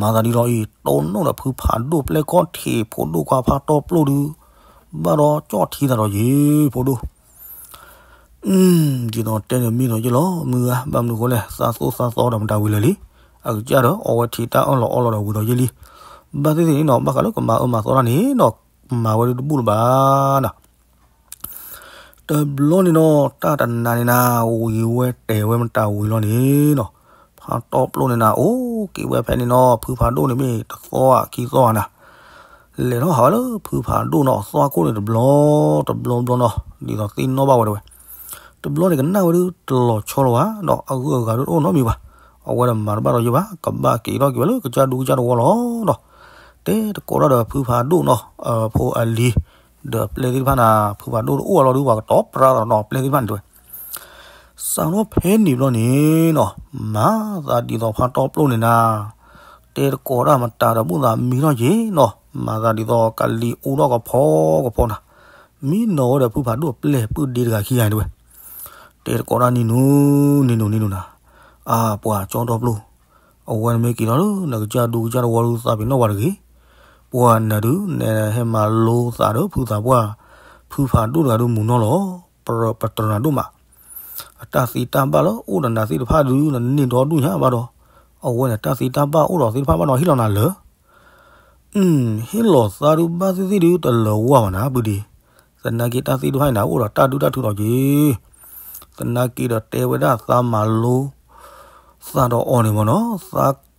မၤသးဒ်လီၤအံၤ တိၢ်နီၣ်ဒီးဖုဖးဒိၣ်ပျဲၢ်ခီၣ်ထံးဖိဒိၣ်ခွါဖါတီပျိၣ်ဒုး, ဘၣ်ဒီးကၠီၣ်ထံသးဒီးယ့ၤဖိဒိၣ်, ဒ်သိးတဲန့ၣ်မ့ၢ်ဒီးယ့ၤလီၤ မုၢ်ဂၤ, ဘၣ်မနုၤဃိလဲၣ် သးသိၣ်သးသီဒီးမတၤဝံၤလၢာ်လံ, အကစၢ်ဒီးအီဝဲထံတၢ်အၢၣ်လီၤအီလီၤဒီးဝံၤဒီးယ့ၤလံ. ဘၣ်သ့ၣ်သ့ၣ်န့ၣ်နီၤ ဘၣ်ဃးလၢကမၤအၢမၤသီတၢ်န့ၣ်နီၤ, မၤဝဲဒၣ်တဘူၣ်လၢၤဘၣ်နၤ တဘျီန့ၣ်နီၤ တၢ်တနၤန့ၣ်နၤ ဝံၤဝဲတဲာ်ဝဲမတၤဝံၤလီၤန့ၣ်နီၤ, ဖါတီပျိၣ်န့ၣ်နၤ အိၣ်က့ၤဝဲဖဲန့ၣ်နီၤ ဖုဖးဒိၣ်န့ၣ်မ့ၢ်တသီခံသီဧါနၤ, လဲၤထီၣ်ဟးဝဲလၢဖုဖးဒိၣ်နီၤ သီခိၣ်န့ၣ်တဘျီ, တဘျီဘျီနီၤ ဒ်သိးသ့ၣ်နီၣ်ဘၣ်ဝဲတဲဝဲ, တဘျီန့ၣ်ကနၣ်ဝဲဒၣ်တလီၤဆီလီၤဘၣ်ဒီး အဂုၤအဂၤဒၣ်တအိၣ်နီတမံၤဘၣ်, အဝဲဒၣ်မၤတဘၣ်ဒီးယဘၣ် ကဘၣ်က့ၤထီၣ်က့ၤဝဲလၢကစၢ်ဒူကစၢ်တဝီလီၤဒီး, တဲတကိးတၢ်ဒီးဖုဖးဒိၣ်နီၤ အဖိအလံၤ, ဒီးပျဲၢ်သ့ၣ်တဖၣ်န့ၣ် ဖုဖးဒိၣ်တအိၣ်အလီၢ်ဒီး ပှၤကတီၤပြါသးနီၤ ပျဲၢ်သ့ၣ်တဖၣ်န့ၣ်တဲဝဲ စးထီၣ်ဖဲန့ၣ်ဘျီန့ၣ်နီၤ မၤသးဒ်သိးဖါတီပျိၣ်န့ၣ်နၤ, တဲတကိးတၢ်မတၤဒီးဘူၣ်သးမံထီၣ်က့ၤနီၤ မၤသးဒ်သိးကလံၤအူထီၣ်ကဖီကဖီနၤ, မံနီၤဝဲဒီးဖုဖးဒိၣ်ပျဲၢ်ပုၢ်ဒ့တဂၤခံဂၤန့ၣ်တဲဝဲ, တဲတကိးတၢ်နံၤနူၤ နံၤနူၤ နံၤနူၤနၤ, အါ ပှၤကၠီတီပျိၣ်, အဝဲန့ၣ်မ့ၢ်က့ၤထီၣ်လၢနကစၢ်ဒူကစၢ်တဝီဒုး သးပ့ၤနီၣ်ပှၤတဂ့ၤ, ပှၤနၤဒုး နဟဲမၤလိသးဒီးဖုသးပှၢ်, ဖုဖးဒိၣ်တဂၤဒုးမုာ်နီၢ်လီၤ, ပတြၢၤနၤဒိၣ်မး အတၢ်သ့တၢ်ဘၣ်လၢအိၣ်ဒီးနၤသ့ၣ်တဖၣ်ဒုး နန့ၢ်ဒီဒူၣ်ညါဘၣ်ဒီး, အဝဲန့ၣ်တၢ်သ့တၢ်ဘၣ်အိၣ်ဒီးသ့ၣ်တဖၣ်ဘၣ်ဒီးဟ့ၣ်လီၤနၤလၢာ်, ဟ့ၣ်လီၤသးဒုးဘၣ်သ့ၣ်သ့ၣ်ဒုးတလၢၤဝါဘၣ်နၤ ပုၢ်ဒ့, သနာ်က့တၢ်သ့ၣ်တဖၣ်န့ၣ် အိၣ်ဒီးတၢ်ဒုၣ်တၢ်ထုးဒီးက့ၤ, သနာ်က့ဒီးတဲဝဲဒၣ်သးမၤလိ သးဒီးအီၤန့ၣ်မ့ၢ်နီၤ, သး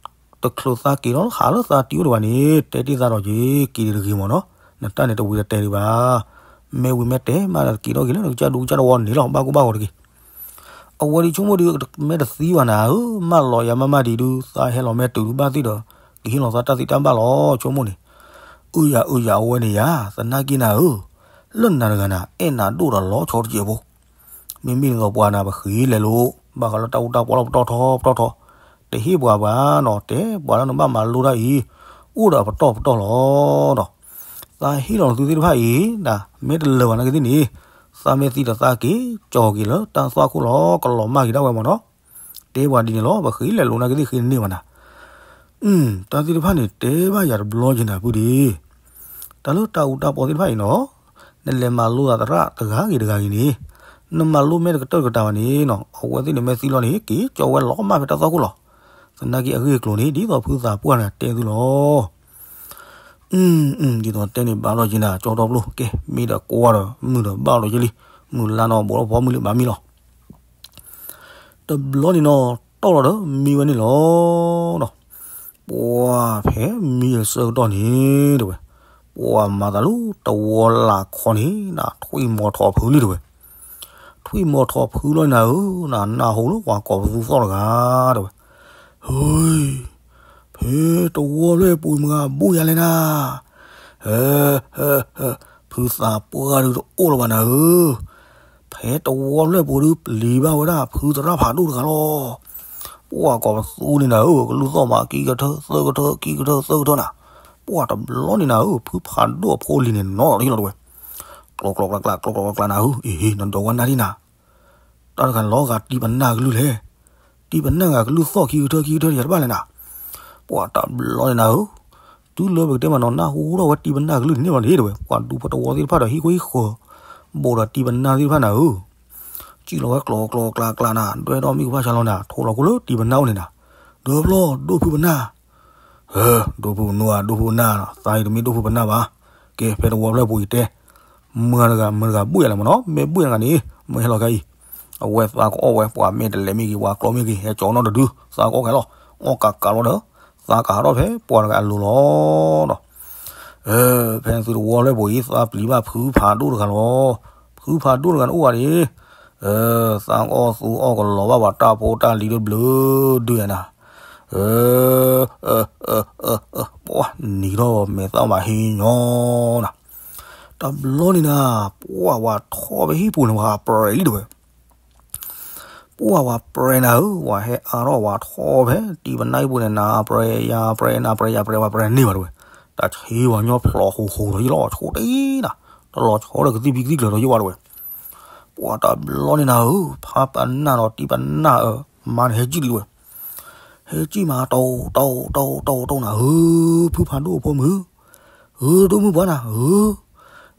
တချုးသးက့ၤထီၣ်ဟးလၢသးတံၤအိၣ်ဒံးဘၣ်န့ၣ် တဲတ့ၢ်သးဒီးက့ၤ က့ၤဒံးတဂ့ၤမ့ၢ်နီၤ, နတၢ်န့ၣ်တဝံၤတတဲာ်ဒံးဘၣ်, မ့ၢ်ဝံၤမ့ၢ်တဲာ်မးဒီးက့ၤထီၣ်က့ၤလၢနကစၢ်ဒူကစၢ်တဝီန့ၣ်လီၤ ဘၣ်ကူဘၣ်ဂီၤတဂ့ၤ, အဝဲဒ်ဆိကမိၣ်ဒုး မ့ၢ်တသံဘၣ်နၤဧၢ, မၢလီၤယၤမးမးဒံးဒုး သးဟဲလီၤမ့ၢ်တုၤဒုးဘၣ်သ့ၣ်ဒီး ကဟ့ၣ်လီၤသးတၢ်သ့တၢ်ဘၣ်လီၤ ဆိကမိၣ်န့ၣ်, အၢယၤအၢယၤအဝဲန့ၣ်ယၤ သနာ်က့နၤဧၢ, လၢနၤတဂၤနၤ အဲၣ်နၤဒိၣ်ဒီးလီၤဆီတစဲးဖိ မ့မ့ၢ်ဒ်သိးပှၤနၤပဃ့လဲၤလိာ်, ဘၣ်ဃးလၢတၢ်အူတၢ်ပီလီၤပတီၢ်ထီပတီၢ်ထီ, တဟ့ၣ်ပှၤဘၣ်နီၤ, တဲပှၤလၢနဘၣ်မၤလိတၢ်အံၤ, အိၣ်ဒီးအပတီၢ်ပတီၢ်လီၤဒီး, သးဟ့ၣ်လီၤနသုသ့ၣ်တဖၣ်အံၤ, မ့ၢ်တလၢာ်ဘၣ်နာ်က့သ့ၣ်န့ၣ်, သးမ့ၢ်သံဒီးသးက့ၤကၠီၤက့ၤလၢတၢ်သွၣ်ခိၣ်လီၤ ကလီၤမၢ်က့ၤဒၣ်ဝဲမ့ၢ်နီၤ, တဲပှၤဒ်န့ၣ်လီၤ, ပဃ့လဲၤလိာ်နာ်က့သ့ၣ်ဃ့န့ၢ်ဘၣ်နၤ တၢ်သ့ၣ်တဖၣ်န့ၣ် တဲဘၣ်ယၤတဘျီက့ၤနၤပုၢ်ဒ့, တၢ်လၢတၢ်အူတၢ်ပီသ့ၣ်တဖၣ်အံၤနီၤ, နလဲၤမၤလိသးသရၣ်တဂၤဂ့ၤတဂၤဂ့ၤန့ၣ်, နမၤလိမ့ၢ်တကတၢၢ်တကတၢၢ်ဘၣ်န့ၣ်နီၤ, အဝဲသ့ၣ်န့ၣ်မ့ၢ်သံလီၤန့ၣ် က့ၤကၠီၤဝဲလီၤကမၣ်ဖဲတၢ်သွၣ်ခိၣ်လီၤ, သနာ်က့အဂ့ၢ်အကျိၤန့ၣ် ဒ်သိးဖုသးပှၢ်န့ၣ်တဲသုလီၤ ဒ်သိးတဲန့ၣ်ဘၣ်လီၤက့ၤနၤ ကၠီတီပျိၣ်, ကဲ မ့ၢ်ဒီးကွၢ်ဒီးမုၢ်ဒီးဘၣ်လီၤက့ၤလံ, မုၢ်လါနီၤ ဘူးထီၣ်ဖီမုၢ်လံဘၣ်မံလီၤ တဘျီန့ၣ်နီၤ တီၢ်လီၤဒီးမံဝဲန့ၣ်လီၤ. ပှၤဖဲမံအဆၢကတီၢ်န့ၣ် တဲဝဲ, ပှၤမၤသးလၢတဝီလၢ်ခီန့ၣ် ထွံၣ်မီၤထီၣ်ဖုလံ တဲဝဲ. ထွံၣ်မီၤထီၣ်ဖုလီၤနၤဧၢ, နနၢ်ဟူလၢပှၤကိးပသူသီၣ်တဂၤ တဲဝဲ. ဟူ, ဖဲ တဝီဖျၢၣ်ပူၤမုၢ်ဂၤဘိၣ်ယၤလဲၣ်နၤ, ဟဲ ဟဲ ဟဲ, ဖုသးပှၢ်ဒုးတအိၣ်လၢၤဘၣ်နၤဧၢ, ဖဲတဝီဖျၢၣ်ပူၤဒုးပျံၤဘၣ်ဝဲဒၣ်ဖုသရၣ်ဖးဒိၣ်တဂၤလီၤ. ပှၢ်ကိးပသူန့ၣ်နၤဧၢ, ကလုၢ်သီၣ်မးခံကထၢၣ်သၢကထၢၣ်ခံကထၢၣ်သၢကထၢၣ်နၤ, ပှၢ်တဘျီန့ၣ်နၤဧၢ, ဖုဖးဒိၣ်အဖိလံၤန့ၣ်နီၤထီၣ်လီၤတဝဲ, ကျီကျီကျီကျီ ကျီကျီကျီကျီနၤဧၢ, အ့ နဒိးဝဲနၢ်ဒံနၤ တၢ်တဂၤလီၤဂာ်တံၢ်ပနၢ်ကလုၢ်လဲၣ်, တံၢ်ပနၢ်ဂၤကလုၢ်သီၣ်ခံကထၢၣ်ခံကထၢၣ်ယၤတဘၣ်လဲၣ်နၤ, ပှၢ်တဘျီန့ၣ်နၤဧၢ, တုၤလၢပကတဲမးနီၤ နၢ်ဟူထီၣ်ဝဲတံၢ်ပနၢ်ကလုၢ်န့ၣ်ဘၣ်န့ၣ်တဝဲ, ပှၢ်ဒူဖိတဝီသ့ၣ်တဖၣ်ဒီးဟံၣ်ခိၣ်ဟံၣ်ဃၢၤ, ဘိးဒီးတံၢ်ပနၢ်သ့ၣ်တဖၣ်နၤဧၢ, စံၣ်လီၤဝဲကျီကျီကျါကျါနၤ, ဒွဲၣ်ထီၣ်မ့ၣ်ကဖၣ်ဆါလီၤနၤ, ထိးလီၤခိၣ်လၢတံၢ်ပနၢ်အိၣ်န့ၣ်နၤ, ဒီဖျီၣ်ဒိၣ်ဖုပနၢ် ဟၢ, ဒိၣ်ဖုပနၢ်ဧါ, ဒိၣ်ဖုပနၢ်, သးအံၤတမ့ၢ်ဒိၣ်ဖုပနၢ်ဘၣ်. ကဲ ဖဲတဝီဖျၢၣ်ပူၤအံၤတဲ, မတၤတဂၤ မတၤတဂၤဘိၣ်ယၤလဲၣ်မးနီၤ, မ့ၢ်ဘိၣ်ယၤတဂၤန့ၣ် မ့ၢ်ဟဲလီၤခဲအံၤ, အဝဲသးကအီၣ်ဝဲ ပှၤမ့ၢ်တလဲၤမ့ၢ်ဂ့ၤ ပှၤကျီမ့ၢ်ဂ့ၤ ဟဲကၠီနီတဒု, သးကအီၣ်ခဲလီၤ, အီၣ်ကးကးလီၤဒီး, သးကဟးထီၣ်ဖဲပှၤတဂၤအလိၤလီၤဒီး ဖဲသုတဝီဖျၢၣ်ပူၤအံၤ သးပျံၤဘၣ်ဖုဖးဒိၣ်တဂၤလီၤ. ဖုဖးဒိၣ်တဂၤန့ၣ်အိၣ်ဝဲဒၣ်, သးကအီၣ်သူအီၣ်ကလီၤဘၣ်ပှၤတၢ်ဖိတၢ်လံၤတဘျုးဒုယၤနၤ, ပှၢ်နံၤထီၣ်မဲာ်သၣ်မးဟ့ညီနၤ, တဘျီန့ၣ်နၤ, ပှၢ်ဝဲထီၣ်ဖဲဟံၣ်ပူၤန့ၣ် ဝဲပြဲးလံတဝဲ ပှၢ်ဝဲပြဲးနၤဧၢ, ဝဲဟဲအါထီၣ်ဝဲထီၣ်ဖဲတံၢ်ပနၢ်ဟံၣ်ပူၤန့ၣ်နၤ, ပြဲးယၤပြဲးနၤ ပြဲးယၤပြဲးဝဲပြဲးန့ၢ်ဘၣ်တဝဲ, တၢ်ဆ့ဝဲညီဖျိးဃူဃူဒီးယလီၤဆိတအံၤနၤ, တလီၤဆီဒီးကသံၣ်ဘံကသံၣ်ကျၢၤဒီးယဝဲတဝဲ, ပှၢ်တဘျီန့ၣ်နၤဧၢ, ဖးပနၢ်ဒီးတံၢ်ပနၢ်အမါန့ၣ်ဟဲကံၣ်လံတဝဲ, ဟဲကံၣ်မး တိၢ်တိၢ်တိၢ်တိၢ်တိၢ်နၤဧၢ, ဖုဖးဒိၣ်အဖိမုၣ်ဧၢ, ဒိၣ်မုၢ်ပှၢ်နၤဧၢ,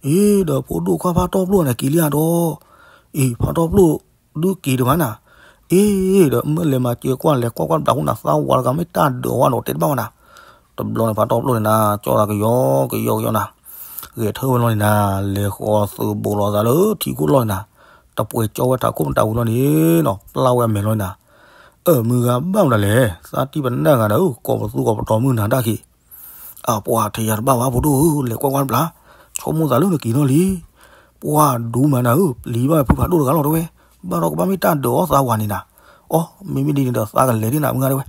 အ့ ဒီးဖိဒိၣ်ခွါဖးတီၢ်ပျိၢ်န့ၣ်က့ၤလံဧါဒီး, အ့ ဖးတီၢ်ပျိၢ်ဒုးက့ၤတဂၤနၤ, အ့ ဒီးမ့ၢ်လဲၤမၤစၢၤကွၢ်လဲၤကွၢ်ကွၢ်တဘျီဃိနၤ, သးဝးတဂၤမ့ၢ်တၢ်ဒၢးဝဲဒီးတဲတဘၣ်ဝဲနၤ, တဘျီန့ၣ်ဖးတီၢ်ပျိၢ်န့ၣ်နၤ, ကၠီသးကယီကယီကယီနၤ, ဂဲၤထၢၣ်ဝဲလီၤန့ၣ်နၤ, လဲၤဃီၤသုးဘူးလီၤသးလၢထံခိၣ်လီၢ်န့ၣ်နၤ, တပှဲၤကၠီဝဲထးခိၣ်မတၤဝံၤလီၤန့ၣ်နီၤ, ပျၢ်ဝဲအမဲာ်လီၤနၤ, အၢ မုၢ်ဂၤဘၣ်မတၤလဲၣ်, သးတံၢ်ပနၢ်ဂၤဒီး ကိးပသူကိးပတီၤမုၢ်နၤတၢ်ခံ အပှၤထံၣ်ယၤတဘၣ်ဝဲဖိဒိၣ်ဧၢ, လဲၤကွၢ်ကွၢ်တဘျီ, ဆိကမိၣ်သးလၢနက့ၤနီၣ်လံ, ပှၢ်ဒိၣ်မးနၤဧၢ, ပျံၤဘၣ်ဖုဖးဒိၣ်တဂၤလီၤတဝဲ, ဘၣ်ဒီးကဘၣ်မ့ၢ်တၢ်ဒၢးအီၣ်သးဝးန့ၣ်နၤ, အီ မ့မ့ၢ်ဒ်န့ၣ်ဒီးသးကလဲၤဒ်နၤမုၢ်ဂၤတဝဲ,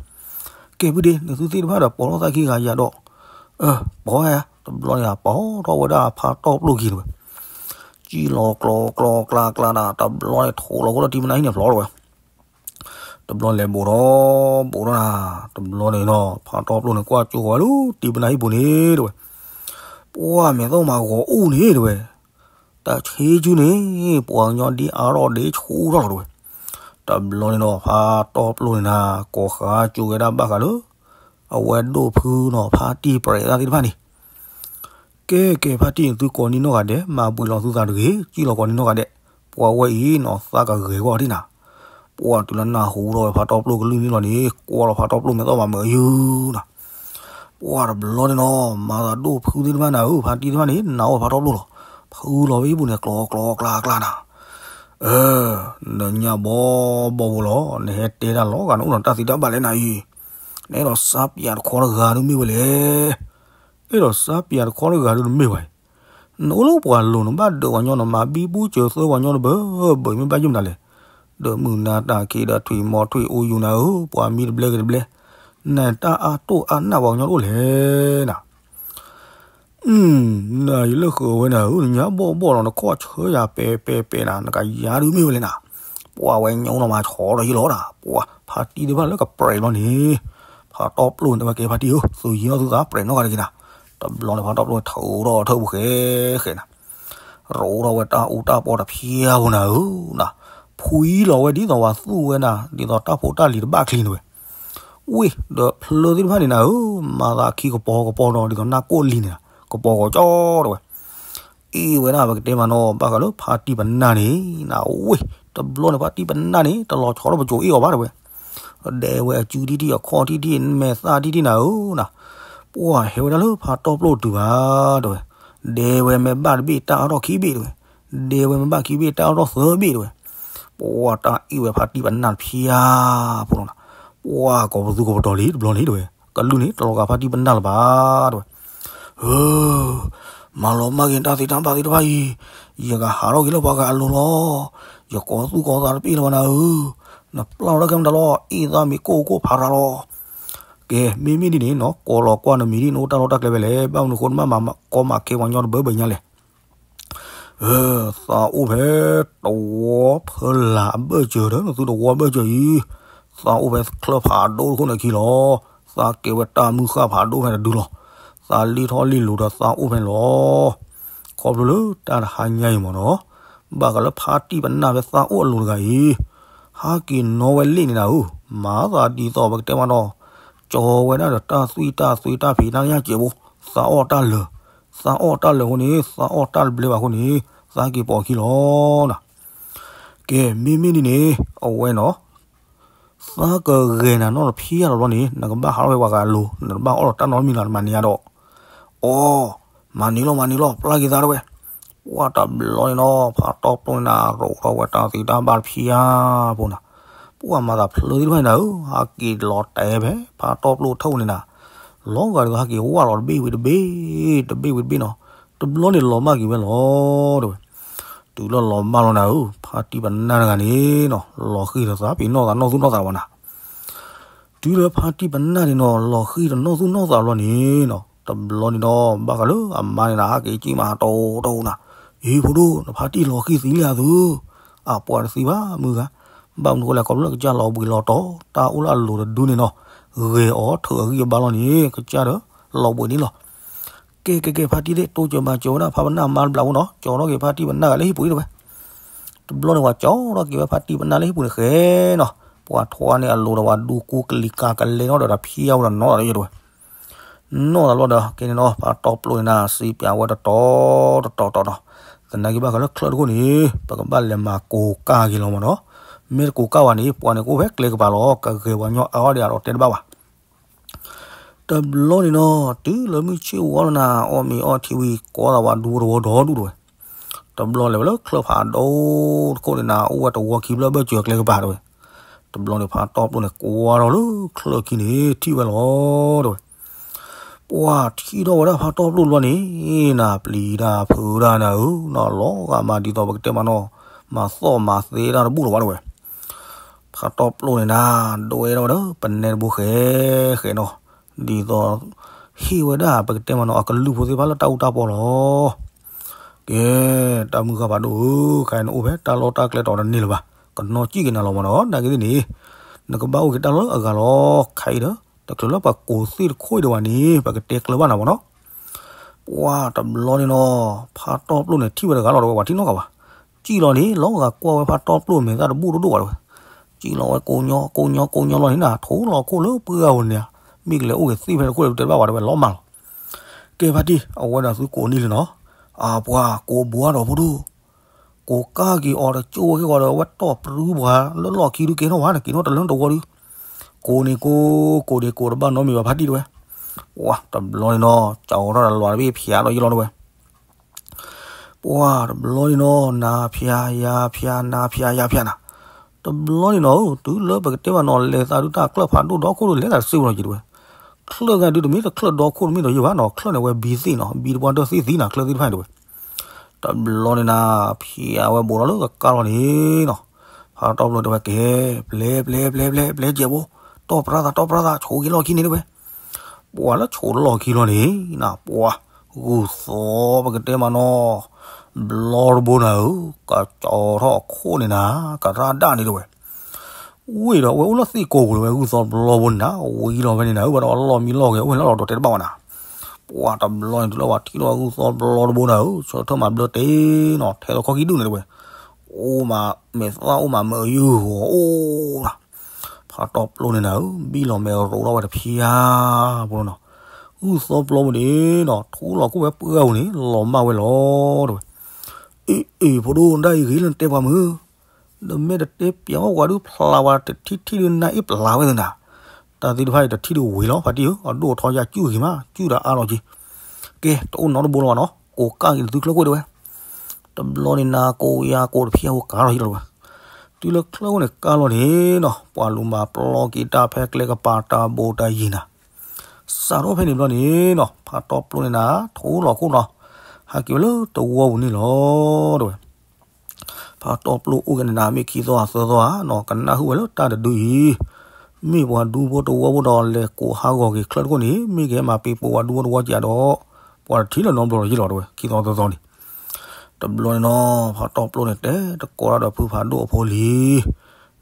ကဲဖုဒ့ နသုသ့ၣ်တဖၣ်ဒီးပိာ်ထီၣ်သးခံဂၤယၤဒီး, အၢ ပိာ်ဝဲ, တဘျီန့ၣ်ပိာ်ထီၣ်ဝဲဒၣ်ဖးတီၢ်ပျိၢ်က့ၤတဝဲ, ကံၣ်လီၤကျီကျီကျါကျါနၤ, တဘျီန့ၣ်ထိးလီၤခိၣ်လၢတံၢ်ပနၢ်ဟံၣ်န့ၣ်ဖျိးတဝဲ တဘျီလဲၤဘူးထီၣ်ဘူးထီၣ်နၤ, တဘျီန့ၣ်နီၤ ဖးတီၢ်ပျိၢ်န့ၣ် ကွၢ်ကၠိဃီၤဝဲလၢတံၢ်ပနၢ်ဟံၣ်ပူၤန့ၣ်တဝဲ, ပှၢ်မဲာ်သၣ်မးဂီၤအိၣ်န့ၣ်တဝဲ, တၢ်ဆ့ကၠူန့ၣ် ပှၤကညီဒ်အါထီၣ်ဒ်ဆူၣ်ထီၣ်လီၤတဝဲ, တဘျီန့ၣ်ဒီးဖးတီၢ်ပျိၢ်န့ၣ်နၤ ကိးဃါကၠိက့ၤဒၣ်ဘၣ်ဃးလၢ အဝဲဒိၣ်ဖုနီၤ ဖါတံၢ်ပြဲးသၣ်သ့ၣ်တဖၣ်န့ၣ် ကဲကဲ ဖါတံၢ်န့ၣ် သုကိးနံၤနီၢ်ဂၤဒဲး မၤဘှံးလီၤသုသးတဂ့ၤ, ကံၣ်လီၤကိးနံၤနီၢ်ဂၤဒဲး, ပှၤဝဲအံၤနီၤ သးကဂဲၤကွၢ်ထံၣ်နၤ, ပှၢ်တုၤလၢနၢ်ဟူထီၣ်ဝဲဖးတီၢ်ပျိၢ်ကလုၢ်န့ၣ်လီၤန့ၣ် ကွၢ်လီၤဖးတီၢ်ပျိၢ်မဲာ်သီၣ်မးမုာ်အယုၢ်နၤ, ပှၢ်တဘျီန့ၣ်နီၤ မၤသးဒိၣ်ဖုသ့ၣ်တဖၣ်နၤဧၢ ဖါတံၢ်တဖၣ်န့ၣ် နၢ်အီၣ်ဖးတီၢ်ပျိၢ်လီၤ, ဖုလီၤဝဲဟံၣ်ပူၤန့ၣ် ကျီကျီကျါကျါနၤ, အၢ နညါဘီဘီဖိလီၤ နဟဲတဲတၢ်လီၤဂာ် နအိၣ်ဒီးတၢ်သံတၢ်ဘၣ်လဲၣ်နၤအံၤ, နအဲၣ်ဒိးစါပၠးတခီတဂၤဒုးမ့ၢ်ဝဲလဲၣ်, အဲၣ်ဒိးစါပၠးတခီတဂၤဒုးနမ့ၢ်ဝဲ, နအိၣ်လၢပှၤလိၤ နဘၣ်ဒၢးပှၤညီ နမၤဘံဘူစၢၤသၢပှၤညီတဘၢဘၢ မ့ၢ်ဘၣ်ယုၢ်မတၤလဲၣ်, ဒီးမုၢ်နၤတၢ်ခံးဒီးထွံၣ်မီၤထွံၣ်အိၣ်ယူၤနၤဧၢ ပှၤမံတဘျဲက့ၤတဘျဲ, နတၢ်အါတိၢ်အါနၢ်ပှၤကညီတအိၣ်လဲၣ်နၤ နၤယလၢဃၢၤဝဲနၤဧၢ နညါဘီၣ်ဘီၣ်လီၤ နခီၣ်ဆၢယၤပဲာ်ပဲာ်ပဲာ်နၤ နကယၤဒုးမ့ၢ်ဝဲလဲၣ်နၤ, ပှၢ်ဝဲညိနီၤမၤဆီဒီးယလီၤနၤ, ပှၢ်ဖါတံၢ်တဖၣ်လၢကပြဲးလီၤန့ၣ်, ဖးတီၢ်ပျိၢ်န့ၣ် ဝဲကဲဖါတံၢ်ဧၢ သုယံၤနီၣ်သုသးပြဲးနီၣ်ဂၤတဂ့ၤနၤ, တဘျီန့ၣ်ဖးတီၢ်ပျိၢ်န့ၣ် ထုးထီၣ်အထၢၣ်ပူၤဃဲဃဲနၤ ရိးထီၣ်ဝဲတၢ်အူတၢ်ပီတဖျါဖိနၤဧၢ, ဖှံလီၤဝဲဒ်သိးဝဲသူၣ်ဝဲဒၣ် ဒ်သိးတၢ်ဖိတၢ်လံၤတဘၣ်ချံန့ၣ်ဝဲ, ဝ့ၢ်ဒီးဖျၢၣ်သ့ၣ်တဖၣ်န့ၣ်နၤဧၢ, မၤသးခံကပီၤကပီၤဒီး ဒ်သိးနၢ်ကိၣ်လံန့ၣ်, ကပီၤဂီၤကၠီတဝဲ, အ့ၣ်ဝဲဒၣ်ပကတဲမးနီၤ ဘၣ်ဃးလၢဖါတံၢ်ပနၢ်န့ၣ်နၤ, ဝ့ၢ်တဘျီန့ၣ် ဖါတံၢ်ပနၢ်န့ၣ် တလီၤဆီဒီးပကိၤအ့ၣ်အီၤဘၣ်တဝဲ ဒဲဝဲအစုထံၣ်ထံၣ် အခီၣ်ထံၣ်ထံၣ် မဲာ်သၣ်ထံၣ်ထံၣ်နၤဧၢ, ပှၢ်ဟဲဝဲဒၣ်လၢဖးတီၢ်ပျိၢ်တုၤဘၣ်တဝဲ, ဒဲဝဲမ့ၢ်ဘၣ်တဘ့ၣ် တၢ်အါထီၣ်ခံဘ့ၣ်တဝဲ, ဒဲဝဲမ့ၢ်ဘၣ်ခံဘ့ၣ် တၢ်အါထီၣ်သၢဘ့ၣ်တဝဲ, ပှၢ်တၢ်အ့ၣ်ဝဲဖါတံၢ်ပနၢ်တဖျါဖိလီၤနၤ, ပှၢ်ကိးပသူကိးပတီၤလံ တဘျီန့ၣ်တဝဲ, ကလုၢ်န့ၣ် တလီၤဂာ်ဖါတံၢ်ပနၢ်လၢၤဘၣ်တဝဲ ဧၢ, မၤလီၤမၢ်က့ၤတၢ်သ့တၢ်ဘၣ်သ့ၣ်တဖၣ်အံၤ, ယကဟးထီၣ်က့ၤလၢပှၤဂၤအလိၤလီၤ, ယကိးသူၣ်ကိးသးတပ့ၢ်လၢၤဘၣ်နၤဧၢ, နပျၢ်လီၤတၢ်ခဲမတၤလီၤ, အ့ၣ်သးမ့ၢ်ကိၢ်ကိၢ်ဖးရၤလီၤ, ကဲ မ့မ့ၢ်ဒ်န့ၣ်နီၤ ကိးလီၤကွၢ်နမံၤဒ် နအိၣ်တၢ်လီၢ်တၢ်ကျဲဖဲလဲၣ်, ဘၣ်မနုၤဃိနဘၣ်မၤကီမၤခဲပှၤကညီတဘၢဘၢညါလဲၣ်. သးအိၣ်ဖဲတဝီဖီလာ်အဘၢၣ်စၢၤဒီး နသုတဝီဘၢၣ်စၢၤအံၤ, သးအိၣ်ဖဲချၢၣ်ဖးဒိၣ်တခိၣ်န့ၣ်ခံလီၤ. သးကဲဝဲတၢ်မုၢ်ဃၢ်ဖးဒိၣ်ဖဲတဒုလီၤ. သးလံၣ်ထီၣ်လံၣ်လိၤဒီးသးအိၣ်ဖဲန့ၣ်လီၤ. ခီဖျိလၢတၢ်တဟါညါအံၤမ့ၢ်နီၤ, ဘၣ်ဃးလၢဖါတံၢ်ပနၢ်ဖဲသးအိၣ်အလိၤတဂၤအံၤ, ဟးက့ၤနီၣ်ဝဲလ့ၣ်န့ၣ်နၤဧၢ, မၤသးဒ်သိးပကတဲမးနီၤ, ကၠီဝဲဒၣ်ဒီးတၢ်သွံၣ်တၢ်သွံတၢ်ဖံးတၢ်ညၣ်စဲးဖိ, သးအီၣ်တၢ်လၢာ်, သးအီၣ်တၢ်လၢာ်အဃိန့ၣ် သးအီၣ်တၢ်တဘျဲဘၣ်အဃိန့ၣ် သးက့ၤပိာ်ခံလီၤနၤ. ကဲ မ့မ့ၢ်ဒ်န့ၣ် အဝဲနီၤ သးကဂဲၤနၤနီတဖံးအါလီၤဘျီန့ၣ် နကဘၣ်ဟးထီၣ်ဖဲပှၤဂၤအလိၤ, နတဘၣ်အီၣ်လီၤတၢ်နီတမံၤလီၤ နမၤန့ၢ်အါဒီး, အိ, မၤန့ၢ်လီၤ မၤန့ၢ်လီၤ ပျၢ်က့ၤသးတဝဲ. ပှၢ်တဘျီန့ၣ်နီၤ ဖါတီၢ်ပျိၢ်န့ၣ်နၤ ရိးထီၣ်ဝဲတၢ်သံတၢ်ဘၣ်တဖံးအါဖိနၤ, ပှၢ်မၤသးဖျၢၣ်သ့ၣ်တဖၣ်န့ၣ်နၤဧၢ, ဟးက့ၤလီၤတဲာ်ဖဲဖါတီၢ်ပျိၢ်ထၢၣ်န့ၣ်နၤ, လီၤဂာ်ဒ်သိးဟးက့ၤဝၢ်လီၤတဘ့ၣ်ဝံၤတဘ့ၣ်, တဘ့ၣ်ဝံၤတဘ့ၣ်နီၤ, တဘျီန့ၣ်လီၤမၢ်က့ၤဝဲလီၤတဝဲ. တုၤလၢလီၤမၢ်လီၤနၤဧၢ, ဖါတံၢ်ပနၢ်တဂၤန့ၣ်နီၤ လီၤဃံၤဒီးသးပ့ၤနီၣ်သးနီၢ်သူၣ်နီၢ်သးဝဲနၤ. တုၤလၢဖါတံၢ်ပနၢ်န့ၣ်နီၤ လီၤဃံၤဒီးနီၢ်သူၣ်နီၢ်သးဘျီန့ၣ်နီၤ တဘျီန့ၣ်ဒီး ဘၣ်ဃးလၢအမါန့ၣ်နၤ ဟးက့ၤကံၣ်မးဟးတီတီနၤ, အ့ ဖိဒိၣ် နဖါတံၢ်လီၤဃံၤသံလံဧါသု, အပှၤတသံဘၣ်မုၢ်ဂၤ, ဘၣ်မနုၤဃိလဲၣ် ခီဖျိလၢကစၢ်လီၤဘှံးလီၤတီၤ တၢ်အိၣ်လၢအလိၤတဒုန့ၣ်နီၤ, ဂဲၤအီၤထုးအဂံၢ်အဘါလီၤန့ၣ် ကစၢ်ဒီးလီၤဘှံးန့ၣ်လီၤ. ကဲကဲကဲ ဖါတံၢ်သ့ၣ် တိစၢၤမၤစၢၤဝဲဒၣ်ဖါပနၢ်မါတဘျီဖိနီၤ, ကၠီထီၣ်က့ၤဖါတံၢ်ပနၢ်ဂၤလၢဟံၣ်ပူၤတဝဲ. တဘျီန့ၣ် ပှၤကၠီထီၣ်က့ၤဝဲဖါတံၢ်ပနၢ်လၢဟံၣ်ပူၤန့ၣ်ဃဲနီၤ, ပှၤထွါန့ၢ်အလိၤဒီးပှၤဒူကူကလံၤကၤကလဲၤနီၤဒီးတၢ်ဖံးအါဝဲဒီးနီၤဒီးယဲတဝဲ. နီၢ်သးလီၤဒီး ကဲန့ၣ်နီၤ ဖါတီၢ်ပျိၢ်န့ၣ်နၤ စံးပၠးဝဲတတီၤတတီၤတတီၤနီၤ, သနာ်က့ဘၣ်ဃးလၢချၢၣ်တခိၣ်န့ၣ် ပကဘၣ်လဲၤမၤကိးကၢ်က့ၤလီၤမ့ၢ်နီၤ, မ့ၢ်တကိးကၢ်ဘၣ်န့ၣ် ပှၤန့ၣ်ကအိၣ်ဖဲကျဲကပၤလီၤ ကဂဲၤပှၤကညီအါအီၣ်ဒံးအါဒီးတဲတဘၣ်ဘၣ်. တဘျီန့ၣ်နီၤ တုၤလၢမုၢ်ဆ့ၣ်ဝါလီၤနၤ အီၣ်မ့ၤအီထံဝံၤ ကိးသးဝဲဒူဖိတဝီဒီဒူၣ်တဝဲ. တဘျီလဲၤဝဲလၢချၢၣ်ဖးဒိၣ်တခိၣ်န့ၣ်နၤ အိၣ်ဝဲတဝီခံဖျၢၣ်ဘၢၣ်စၢၤကျဲကပၤတဝဲ. တဘျီန့ၣ် ဖါတီၢ်ပျိၢ်န့ၣ် ကွၢ်ထီၣ်လၢချၢၣ်ခံန့ၣ် ထံၣ်ဝဲလီၤတဝဲ. ပှၤထံၣ်ထီၣ်ဝဲဒၣ်ဖါတီၢ်ပျိၢ်လီၤန့ၣ် နၤပျံၤတၢ်ဖုးတၢ်နၤဧၢ, နီၤလီၤဂာ်မးဒ်သိးပကတဲမးနီၤ, မၤသီၣ်မၤသ့တၢ်တဘူၣ်လီၤဝဲတဝဲ. ဖါတီၢ်ပျိၢ်န့ၣ်နၤ ဒွဲထီၣ်ဝဲဒီးပနဲတဘိဃဲဃဲနီၤ, ဒ်သိး ဟ့ၣ်ဝဲဒၣ်ပကတဲမးနီၤ အကလုၢ်ဖိသ့ၣ်တဖၣ်လၢတၢ်အူတၢ်ပီလီၤ. ကဲ တၢ်မုၢ်ဃၢ်ဖးဒိၣ်ဧၢ, ခဲအံၤနအိၣ်ဖဲတၢ်လီၢ်တၢ်ကျဲတီၤတန့ၢ်လၢၤဘၣ်, ကနီၣ်စံၣ်က့ၤနၤလီၤမးနီၤ, နာ်က့သ့ၣ်န့ၣ် နကဘၣ်အိၣ်က့ၤတၢ်လၢအဂၤလီၤ. ခဲအံၤဒီး တချုးလၢပှၤကိးသ့ၣ်တခိၣ်အံၤဒံးဘၣ်န့ၣ် ပကတဲကျၢၤဘၣ်နၤမးနီၤ. ပှၤတဘျီန့ၣ်နီၤ ဖါတီၢ်ပျိၢ်န့ၣ် ထံၣ်ဝဲတဂၤလီၤတဝဲ ပှၤထံၣ်နီၣ်ဂၤဘၣ်. စံၣ်လီၤန့ၣ် လီၤဂာ်ကွၢ်ဝဲဖါတီၢ်ပျိၢ်မဲာ်သၣ်တဘူၣ်တဒိၣ်ဘၣ်တဝဲ. စံၣ်လီၤဝဲကိးညီ ကိးညီ ကိးညီလီၤန့ၣ်နၤ ထိလီၤခိၣ်လၢပှၢ်ပူၤန့ၣ်ဧါ, မ့ၢ်ကလဲၤအိၣ်က့ၤသ့ၣ်ဖဲတခိၣ်လၢပတဲတဘၣ်ဘၣ်တဝဲ လီၤမၢ်လီၤ. ကဲဖါတံၢ် အဝဲဒၣ်သုကိးန့ၢ်လံနီၤ, အပှၤကိးဘှါဒီးဖိဒိၣ် ကိးကၢ်က့ၤအီၤတကၠိၣ်ဝဲက့ၤဂီၤဒီး အဝဲတီၢ်ပြူပှၤလၢလီၢ်ခံဒုကဲထီၣ်ဝဲ နက့ၤနီၣ်တလၢတဝီဒု. ကိးန့ၣ်ကိး ကိးန့ၣ်ကိး တဘၣ်နီတမံၤဘၣ်ဖါတံၢ်တဝဲ. ပှၤတဘျီန့ၣ်နီၤ ကၠီထီၣ်တလွးတဘ့ၣ်ဖျါလီၤယံလီၤတဝဲ. ပှၤတဘျီန့ၣ်နီၤ နၤဖျါယၤဖျါ နၤဖျါယၤဖျါနၤ. တဘျီန့ၣ်နီၤ တုၤလၢပကတဲဘၣ်နီၤ လဲၤသးဒုတၢ်ကျၢၢ်ဖးဒိၣ်ဒီခိၣ်ဒု လဲၤသးတစ့ၢ်ဝဲလီၤက့ၤတဝဲ. ချၢၣ်ဂၤဒုတမ့ၢ်တချၢၣ်ဒီခိၣ်တမ့ၢ်ဒီးယံဘၣ်နီၤ ချၢၣ်န့ၣ်ဝဲဘံသ့ၣ်နီၤ ဘံတပှၢ်ဒၢသ့ၣ်သံနၤ ချၢၣ်သ့ၣ်တဖၣ်န့ၣ်တဝဲ. တဘျီန့ၣ်နၤ ဖျါဝဲဘူးထီၣ်လၢကကါလီၤန့ၣ်နီၤ. ဖါတီၢ်ပျိၢ်တဲဝဲကဲ ပျဲ ပျဲ ပျဲ ပျဲ ပျဲစဲးဖိ, တီၢ်ပြါသး တီၢ်ပြါသး ဆိးက့ၤလီၢ်ခံန့ၣ်တဝဲ. ပှၤလၢဆိးလီၢ်ခံလီၤန့ၣ်နၤ ပှၤ ဂုၢ်သီပကတဲမးနီၤ ဘျီတဘိနၤဧၢ, ကကၠီထီၣ်အခိၣ်န့ၣ်နၤ ကရၣ်ဒၣ်န့ၣ်တဝဲ. ဝံၤဒီးအဝဲအိၣ်လၢသ့ၣ်ကိာ်ပူၤလၢဝဲ ဂုၢ်သီဘျီဘိန့ၣ်နၤ ဝံၤလီၤဖဲန့ၣ်နၤဧၢ, ဘၣ်ဒီးအလီၢ်မံလီၢ်ဂဲၤ အိၣ်ဖဲန့ၣ်လီၤဒီးတဲတဘၣ်ဝဲနၤ. ပှၤတဘျီန့ၣ် တုၤလၢပှၤထံၣ်လီၤဂုၢ်သီဘျီတဘိနၤဧၢ, ဆၢထၢၣ်မၤဘျၢတ့ၢ်နီၤ ထဲသိးခီၣ်ခံဒူၣ်န့ၣ်တဝဲ. အိၣ်မး မဲာ်သၣ်အိၣ်မး မဲာ်အယုၢ်ဂီၤအိၣ်နၤ. ဖါတီၢ်ပျိၢ်န့ၣ်နၤဧၢ, ဘံၣ်လီၤမဲာ်ရိးထီၣ်ဝဲတဖျါဖိနီၤ. ဂုၢ်သီဘျီဘိန့ၣ်နီၤ ထိလီၤခိၣ်ဝဲပှၢ်ပူၤန့ၣ် လီၤမၢ်ဝဲလီၤတဝဲ. အ့ အ့ ဖိဒိၣ် ဒၣ်အံၤဂ့ၤလၢနတဲပှၤမုၢ်, ဒီးမ့ၢ်တတဲပျးဝဲပှၤဒုးဖျါဝဲတထံၣ်ထံၣ်ဒုးနၤအ့ၣ်ပျးဝဲသနၤ. တၢ်သ့ၣ်တဖၣ်အံၤတထံၣ်ဒုးဝံၤလီၤ ဖါတံၢ်ဧၢ, အဒိၣ်အထီယၤကုၢ်ဂ့ၤမး ကုၢ်ဒီးအါလီၤက့ၤ. ကဲ တအိၣ်နီတဘိလၢၤဘၣ်နီၤ, ကိးကၢ်က့ၤနသုချၢၣ်ခိၣ်တဝဲ. တဘျီန့ၣ်နၤကိးယၤကိးတဖျါဖိကါထီၣ်ယံလီၤတဝဲ. တုၤလၢချၢၣ်ခိၣ်န့ၣ်ကါလီၤန့ၣ်နီၤ ပှၤလူၤမၤပျီက့ၤတၢ်ဖဲကျဲကပၤတၢ်ဘိတၢ်ယံၤနၤ. စးထီၣ်ဖဲန့ၣ်ဘျီန့ၣ်နီၤ ဖါတီၢ်ပျိၢ်န့ၣ်နၤ ထိလီၤခိၣ်နီၤ ဟဲက့ၤဝဲလၢတဝီပူၤန့ၣ်လီၤတဝဲ. ဖါတီၢ်ပျိၢ်အိၣ်က့ၤန့ၣ်နၤ မ့ၢ်ခံသီဧါသၢသီဧါနီၤ ကနၣ်ဟုၣ်ဝဲလၢတၢ်တဒုအံၤ, မ့ၢ်ပှၤဒူဖိတဝီဖိဒီး လဲၤကိးဟးဂီၤက့ၤချၢတခိၣ်န့ၣ် မ့ၢ်ကဟဲမၤပ့ၤပိာ်ပှၤဒူဖိတဝီကဒီး ပှၤတထံၣ်လၢၤနီတဘျီလီၤယ့ၣ်လီၤ တဲဝဲ ခံသီသၢသီန့ၣ်. တဘျီန့ၣ်နီၤ ဖးတီၢ်ပျိၣ်န့ၣ် တဲတကိးတၢ်ဒီးဖုဖးဒိၣ်အဖိလံၤ,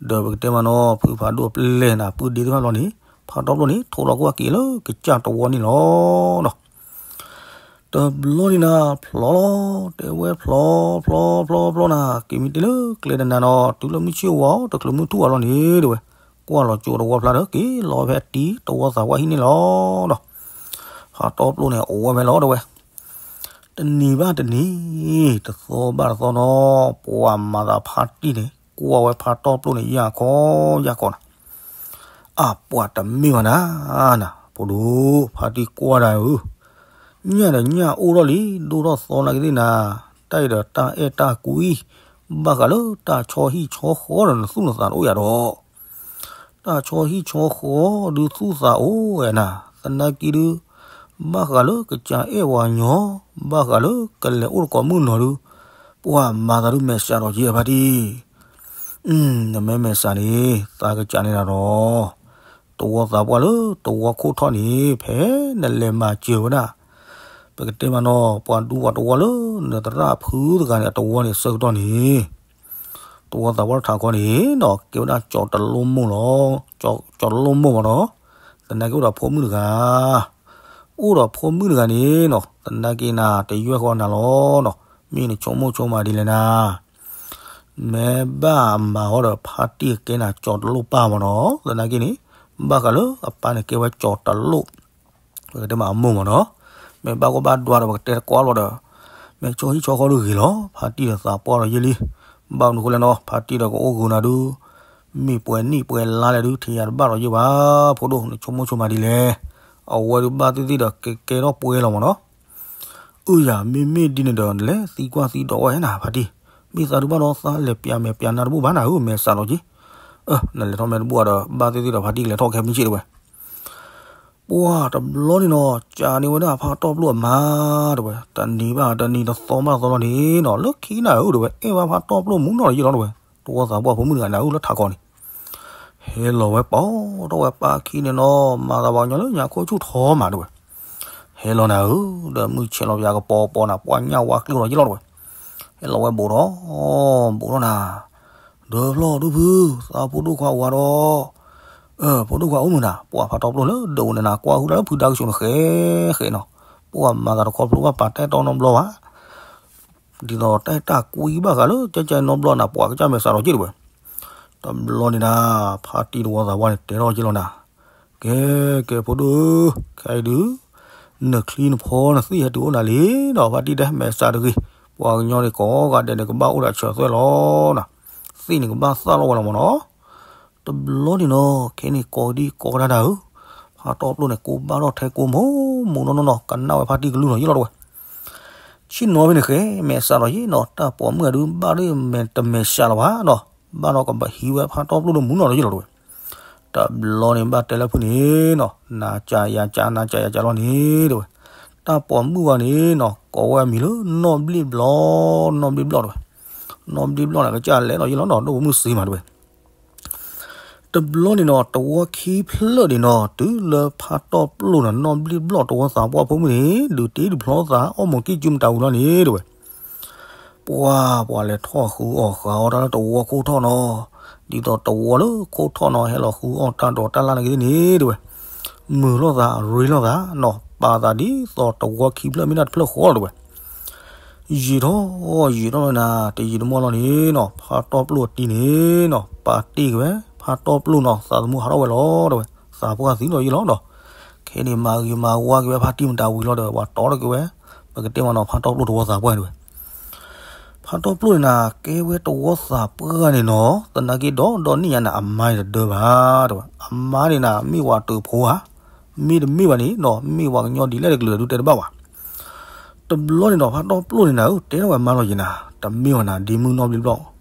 ဒီးပကတဲမးနီၤ ဖုဖးဒိၣ်အပျဲၢ်န့ၣ် ပုၢ်ဒ့သ့ၣ်တဖၣ်ဘျီန့ၣ် ဖးတီၢ်ပျိၣ်န့ၣ် ထိးလီၤကွၢ်က့ၤလၢကစၢ်တဝီန့ၣ်လီၤနီၤ. တဘျီန့ၣ်နၤ ဖျီလီၤ တဲဝဲ ဖျီ ဖျီ ဖျီ ဖျီနၤ က့ၤမ့ၢ်တ့ၢ်လၢကျဲတနၤနီၤ တုၤလၢမုၢ်ဆ့ၣ်ဝါ တချုးမုၢ်ထူၣ်ဝါလီၤန့ၣ် တဲဝဲ, ကွၢ်လီၤကၠိတဝီဖျါဒီး က့ၤလီၤဖဲအတံၤ တဝီသးပှၢ်ဟံၣ်န့ၣ်လီၤနီၤ. ဖးတီၢ်ပျိၣ်န့ၣ် အိၣ်ဝဲဖဲလီၤ တဲဝဲ. တနံၤဘၣ်တနံၤ တသီဘၣ်တသီနီၤ ပှၤမၤသးဖါတံၢ်န့ၣ် ကွၢ်ဝဲဖးတီၢ်ပျိၣ်န့ၣ် ယၢ်ခီယၢ်ခီနၤ. အၢ ပှၤတမ့ၢ်ဘၣ်နၤ, နၤ ဖိဒိၣ် ဖါတံၢ်ကွၢ်ဒၣ်ဧၢ, ညၣ်ဒီးညၣ်အိၣ်ထီၣ်လံ ဒိၣ်ထီၣ်သီနာ်က့သ့ၣ်နၤ, တၢ်အံၤဒီးတၢ်အဲၣ်တၢ်ကွံ, ဘၣ်ဃးလၢတၢ်ဆီဟံၣ်ဆီဃီဒီးနသူၣ်နသးတအိၣ်ယၤဒီး တၢ်ဆီဟံၣ်ဆီဃီဒုးသူၣ်သးအိၣ်ဝဲနၤ, သနာ်က့ဒုး ဘၣ်ဃးလၢကစၢ်အဲၣ်ဝၤညီ, ဘၣ်ဃးလၢကလဲၤအိၣ်တကိးမုၣ်နီၤဒုး, ပှၤမၤသးဒုးမဲာ်ဆှးဒီးက့ဖါတံၢ်, နမ့ၢ်မဲာ်ဆှးန့ၣ် သးကစၢ်န့ၣ်ဒၣ်ဒီး တဝီသးပှၢ်လၢတဝီခိၣ်ထီၣ်န့ၣ် ဖဲနလဲၤမၤစၢၤဝဲဒၣ် ပကတဲမးနီၤ ပှၤဒူပှၤတဝီလၢနသရၣ်ဖုတဂၤန့ၣ် အတဝီန့ၣ်အဆၢကတီၢ်န့ၣ် တဝီသးပှၢ်ထးခီန့ၣ်နီၤ ကဲဝဲဒၣ်ကၠီၤတလိၣ်မိၢ်လီၤ. ကၠီၤတလိၣ်မိၢ်မးနီၤ, သနာ်က့အိၣ်ဒီးဖိမုၣ်တဂၤ, အိၣ်ဒီးဖိမုၣ်တဂၤန့ၣ်နီၤ သနာ်က့နၤ တယွဲၢ်ဃီနၤလီၤနီၤ, မ့ၢ်နဆိကမိၣ်ဆိကမးဒ်လဲၣ်နၤ, မ့ၢ်ဘၣ်အမၤဟီဒီးဖါတံၢ်ကဲနၤကၠီၤတလိၣ်ပၢ်မးနီၤ, သနာ်က့န့ၣ် ဘၣ်ဃးလၢအပၢ်န့ၣ်ကဲဝဲကၠီၤတလိၣ် ပကတဲမးအမိၢ်မးနီၤ, မ့ၢ်ဘၣ်ကီဘၣ်ဒွးဒီးပကတဲတကွၢ်လီၤဒီး မ့ၢ်ဆီဟံၣ်ဆီဃီဒုးဂ့ၤလီၤ, ဖါတံၢ်ဒီးသးပှၢ်ဒီးယဲၢ်လံ, ဘၣ်မနုၤဃိလဲၣ်နီၤ ဖါတံၢ်ဒီးကအိၣ်ဂုာ်နၤဒုး, မ့ၢ်ပှဲၤနံၣ်ပှဲၤလါလဲၣ်ဒုး ထံၣ်ယၤတဘၣ်ဒီးယဲၢ်ဘၣ်, ဖိဒိၣ် နဆိကမိၣ်ဆိကမးဒ်လဲၣ်, အဝဲဒုးဘၣ်သ့ၣ်သ့ၣ်ဒီးကဲကဲထီၣ်ပှဲၤလီၤမးနီၤ. အၢယၤ မ့မ့ၢ်ဒ်န့ၣ်ဒီး နလဲၤသံကွၢ်သံဒိးဝဲနၤ ဖါတံၢ်, မ့ၢ်သးဒုးဘၣ်ဒီးသးလဲၤပျးမဲာ်ပျးနါတဘူၣ်ဘၣ်နၤဧၢ, မဲာ်ဆှးလီၤက့, အၢ နလဲၤထီၣ်မဲာ်တဘူၣ်ဒီး ဘၣ်သ့ၣ်သ့ၣ်ဒီးဖါတံၢ်ကလဲၤထီၣ်ခဲမုၢ်ဆ့ၣ်တဲဝဲ ပှၤတဘျီန့ၣ်နီၤ ကးန့ၢ်ဝဲဒၣ်ဖးတီၢ်ပျိၣ်အမါ တဲဝဲ, တနံၤဘၣ်တနံၤ တသီဘၣ်တသီလီၤန့ၣ်နီၤ လၢခံနၤဧၢ တဲဝဲ, အဲၣ်ဝဲဖးတီၢ်ပျိၣ်မူနီၢ်ဒီးယဲၢ်လီၤ တဲဝဲ, တဝီသးပှၢ်ဖိမုၣ်တဂၤနၤဧၢ လၢထးခီန့ၣ် ဟဲလီၤဝဲပိာ်ထီၣ်ဝဲပၢ်ခံန့ၣ်နီၤ မၤသးပှၤကညီလၢညါခိၣ်ဆူၣ်ထီမး တဲဝဲ, ဟဲလီၤနၤဧၢ, ဒီးမုၢ်ဆဲးလီၤပယၤကပီၤပီၤနၤ ပှၤညၣ်ဝါကျိၣ်လီၤယဲၢ်လီၤ တဲဝဲ, ဟဲလီၤဝဲဘူးထီၣ် ဘူးထီၣ်နၤ ဒီဖျီၣ်ဒိၣ်ဖု, သးဖိဒိၣ်ခွါအိၣ်ဝဲဒီး, အၢ ဖိဒိၣ်ခွါအိၣ်မုၢ်နၤ ပှၤဖးတီၢ်ပျိၣ်လၢဒိးန့ၣ်နၤ ကွၢ်ဟုၣ်တၢ်လၢဖုဒါကဆူးန့ၣ်ဃဲဃဲနီၤ, ပှၤမၤသးတခီဖျိဘၣ်ပာ်တၢ်အဲၣ်တီနီတဘျီဘၣ်, ဒ်သိးတၢ်အဲၣ်တၢ်ကွံဘၣ်ဃးလၢကၠၢ်ကၠၢ်နီတဘျီနၤ ပှၤကစၢ်မဲာ်ဆှးလီၤက့ တဲဝဲ, တဘျီန့ၣ်နၤ ဖါတံၢ်တဝီသးပှၢ်န့ၣ် တဲထီၣ်က့လီၤနၤ ကဲ ကဲ ဖိဒိၣ်ဧၢ, ခဲအံၤဒုး နချံနဖီနသ့ၣ်ဟဲတုၤအိၣ်နၤလံဒီး ဖါတံၢ်တဲ မဲာ်ဆှးတဂ့ၤ, ပှၤကညီန့ၣ်ကိးဂၤဒဲးန့ၣ် ကဘၣ်အိၣ်ဒီးဆၢသွဲၣ်လီၤနၤ, သ့ၣ်န့ၣ်ကဘၣ်သၣ်လီၤဝဲလီၤမးနီၤ, တဘျီန့ၣ်နီၤ ခဲန့ၣ်ကိးဒံကိးဒၣ်နၤဧၢ, ဖးတီၢ်ပျိၣ်န့ၣ် ကိးဘၣ်ထီၣ်ထဲကိးမိၢ်မိၢ်နီၢ်နီၢ်နီၤ ကနၣ်ဝဲဖါတံၢ်ကလုၢ်နီၤယဲၢ်လီၤတဲဝဲ ဆ့ၣ်နီၤဖဲန့ၣ်ဃဲ မဲာ်ဆှးလီၤယဲၢ်နီၤ တၢ်ပိာ်မုၣ်အဒုး ဘၣ်ဒ်မဲာ်တမဲာ်ဆှးလီၤဘၣ်နီၤ, ဘၣ်ဒီးကဘၣ်ဟံးဝဲဖးတီၢ်ပျိၣ်ဒီးမူနီၢ်ဒီးယဲၢ်လီၤတဲဝဲ, တဘျီန့ၣ်ဘၣ်တဲလၢဖုန့ၣ်နီၤ နၤကၢ်ယၤကၢ် နၤကၢ်ယၤကၢ်လီၤန့ၣ်တဲဝဲ, တၢ်ပိာ်မုၣ်ဝဲန့ၣ်နီၤ ကိးဝဲအမံၤလၢနီၢ်ဘျ့ၣ်ဘျီ, နီၢ်ဘျ့ၣ်ဘျီတဲဝဲ, နီၢ်ဘျ့ၣ်ဘျီန့ၣ် ကစၢ်လဲၤလီၤယဲၢ်လီၤနီၤ ဒိၣ်မုၢ်စ့မးတဲဝဲ တဘျီန့ၣ်နီၤ တဝီခံဖျၢၣ်န့ၣ်နီၤ တုၤလၢဖးတီၢ်ပျိၣ်နီၤ နီၢ်ဘျ့ၣ်ဘျီၣ်တဝီသးပှၢ်ဖိမုၣ်န့ၣ် ဒုးတ့ဒုးဖျီသး အီၣ်မူးကံၢ်စုမတၤဝံၤလီၤန့ၣ်တဲဝဲ, ပှၤ ပှၤလဲၤထီၣ်ဃုအီၣ်ဃုအီတၢ်လၢတဝီခိၣ်ထီၣ်နီၤ, ဒ်သိးတဝီလၢခိၣ်ထီၣ်နီၤ ဟဲလီၤဃုအီၣ်တၢ်ဒိးတၢ်လၢ်န့ၣ်က့ၤန့ၣ်တဲဝဲ, မုာ်လိာ်သးရ့လိာ်သးနီၤ ပာ်သးဒ်သိးတဝီခံဖျၢၣ်မ့ၢ်တၢ်တဖျၢၣ်ဃီလီၤတဲဝဲ ယံာ်ထီၣ် ယံာ်ထီၣ်နၤ တယံာ်တမီၢ်လီၤန့ၣ်နီၤ ဖးတီၢ်ပျိၣ်အတံၤန့ၣ်နီၤ ပာ်တ့ၢ်က့ၤဝဲ ဖးတီၢ်ပျိၣ်နီၤ သးသမူဟးထီၣ်ဝဲလီၤတဲဝဲ, သးပှၢ်သံလီၤယဲၢ်လီၤနီၤ, ခဲန့ၣ်မၤဂ့ၤမၤဝါက့ၤဝဲဖါတံၢ်မတၤဝံၤလီၤဒီး ပှၤတီထီၣ်က့ၤဝဲ, ပကတဲမးနီၤ ဖးတီၢ်ပျိၣ်တဝီသးပှၢ်တဲဝဲ ဖးတီၢ်ပျိၣ်န့ၣ်နၤ ကဲဝဲတဝီသးပှၢ်န့ၣ်နီၤ သနာ်က့ဒီး ဒီနံၣ်ညါန့ၣ် အမါန့ၣ်တဒၢဘၣ်တဲဝဲ, အမါန့ၣ်နၤ မ့ၢ်ဝဲတုးဖိဧါ, မ့ၢ်တမ့ၢ်ဘၣ်န့ၣ်နီၤ မ့ၢ်ဝဲကညီဒ်လဲၣ်တကလုာ်ဒုးတဲတဘၣ်ဘၣ် တဘျီန့ၣ်နီၤ ဖးတီၢ်ပျိၣ်န့ၣ်နၤဧၢ တဲထီၣ်ဝဲမါလီၤယဲၢ်နၤ, တမ့ၢ်ဝဲနၤ ဒ့မုၣ်နီၢ်ဘျ့ၣ်ဘျီၣ်,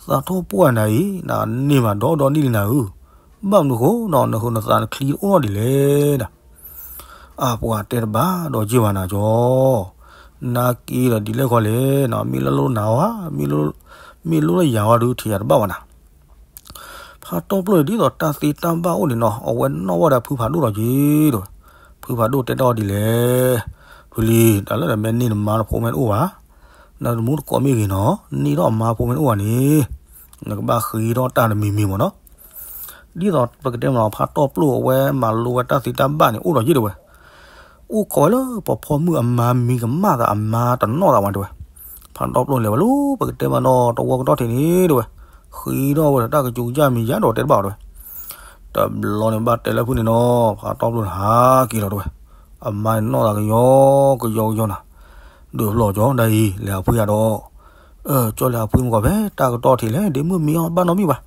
သးထီၣ်ပှၢ်နၤအံၤ နန့ၢ်ဘၣ်ဒီဒီနံၣ်လံနၤဧၢ, ဘၣ်မနုၤဃိနီၤ နဟုးနသးနချံအိၣ်ထီၣ်ဒ်လဲၣ်နၤ, အပှၤတဲတဘၣ်ဒီးယဲၢ်ဘၣ်နၤကၠီ, နာ်က့ဒီးဒ်လဲၣ်ဃီလဲၣ်နီၤ မ့ၢ်လၢလိၣ်နၤဝဲ, မ့ၢ်လိၣ်လၢယၤဝဲဒုးထံၣ်ယၤတဘၣ်ဘၣ်နၤ ဖ ဖါတီပျိၢ်န့ၣ် ဒ်သိးတၢ်သ့တၢ်ဘၣ်အိၣ်န့ၣ်နီၤ အဝဲနီၣ်ဘၣ်ဒီးဖုဖးဒိၣ်လီၤက့ၤတဲဝဲ. ဖုဖးဒိၣ်တဲတၢ်အီၤဒ်လဲၣ်, ဖုလံ, တၢ်လၢနမ့ၢ်န့ၢ်နမါနဖိမ့ၢ်တအိၣ်ဘၣ်, နတမူတကိးမ့ၢ်ဂ့ၤနီၤ, န့ၢ်ထီၣ်အမါဖိမ့ၢ်တအိၣ်ဘၣ်န့ၣ် နကဘၣ်ဃ့ထီၣ်တၢ်တမံၤမံၤမ့ၢ်နီၤ. ဒ်သိးပကတဲမ့ၢ်နီၤ ဖါတီပျိၢ်အဝဲမၤလိဝဲတၢ်သ့တၢ်ဘၣ်န့ၣ် အိၣ်ဒီးယ့ၢ်တဲဝဲ. အိၣ်ခိးဝဲလၢပှၤဖီမုၣ်အမါမံၤကမၣ်သးအမါတနီၣ်သးဝဲတဲဝဲ. ဖါတီပျိၢ်န့ၣ်လဲၤဝဲလၢပကတဲမ့ၢ်နီၤ တဝီကတီၢ်ထံးန့ၣ်တဲဝဲ, ဃ့ထီၣ်ဝဲဒီးတၢ်ကစူၤကစၢ်မံၤယါဒီးတဲတဘၣ်အီၤတဲဝဲ. တဘျီန့ၣ်ဘၣ်တဲလၢဖုန့ၣ်နီၤ ဖါတီပျိၢ်န့ၣ်ဟးက့ၤလီၤတဲဝဲ. အမါန့ၣ်နီၣ်သးကယီကယီကယီနၤ, ဒုးဖျီၣ်ကၠီဒ်အံၤ လဲၤဟးဖှံယၤဒီး ကၠီလဲၤဟးဖှံမ့ၢ်ကီးဖဲတၢ်ကတီၢ်ထံးလဲၣ် ဒ့မုၣ်မံအီၣ်ဘၣ်နီတမံၤဘၣ်.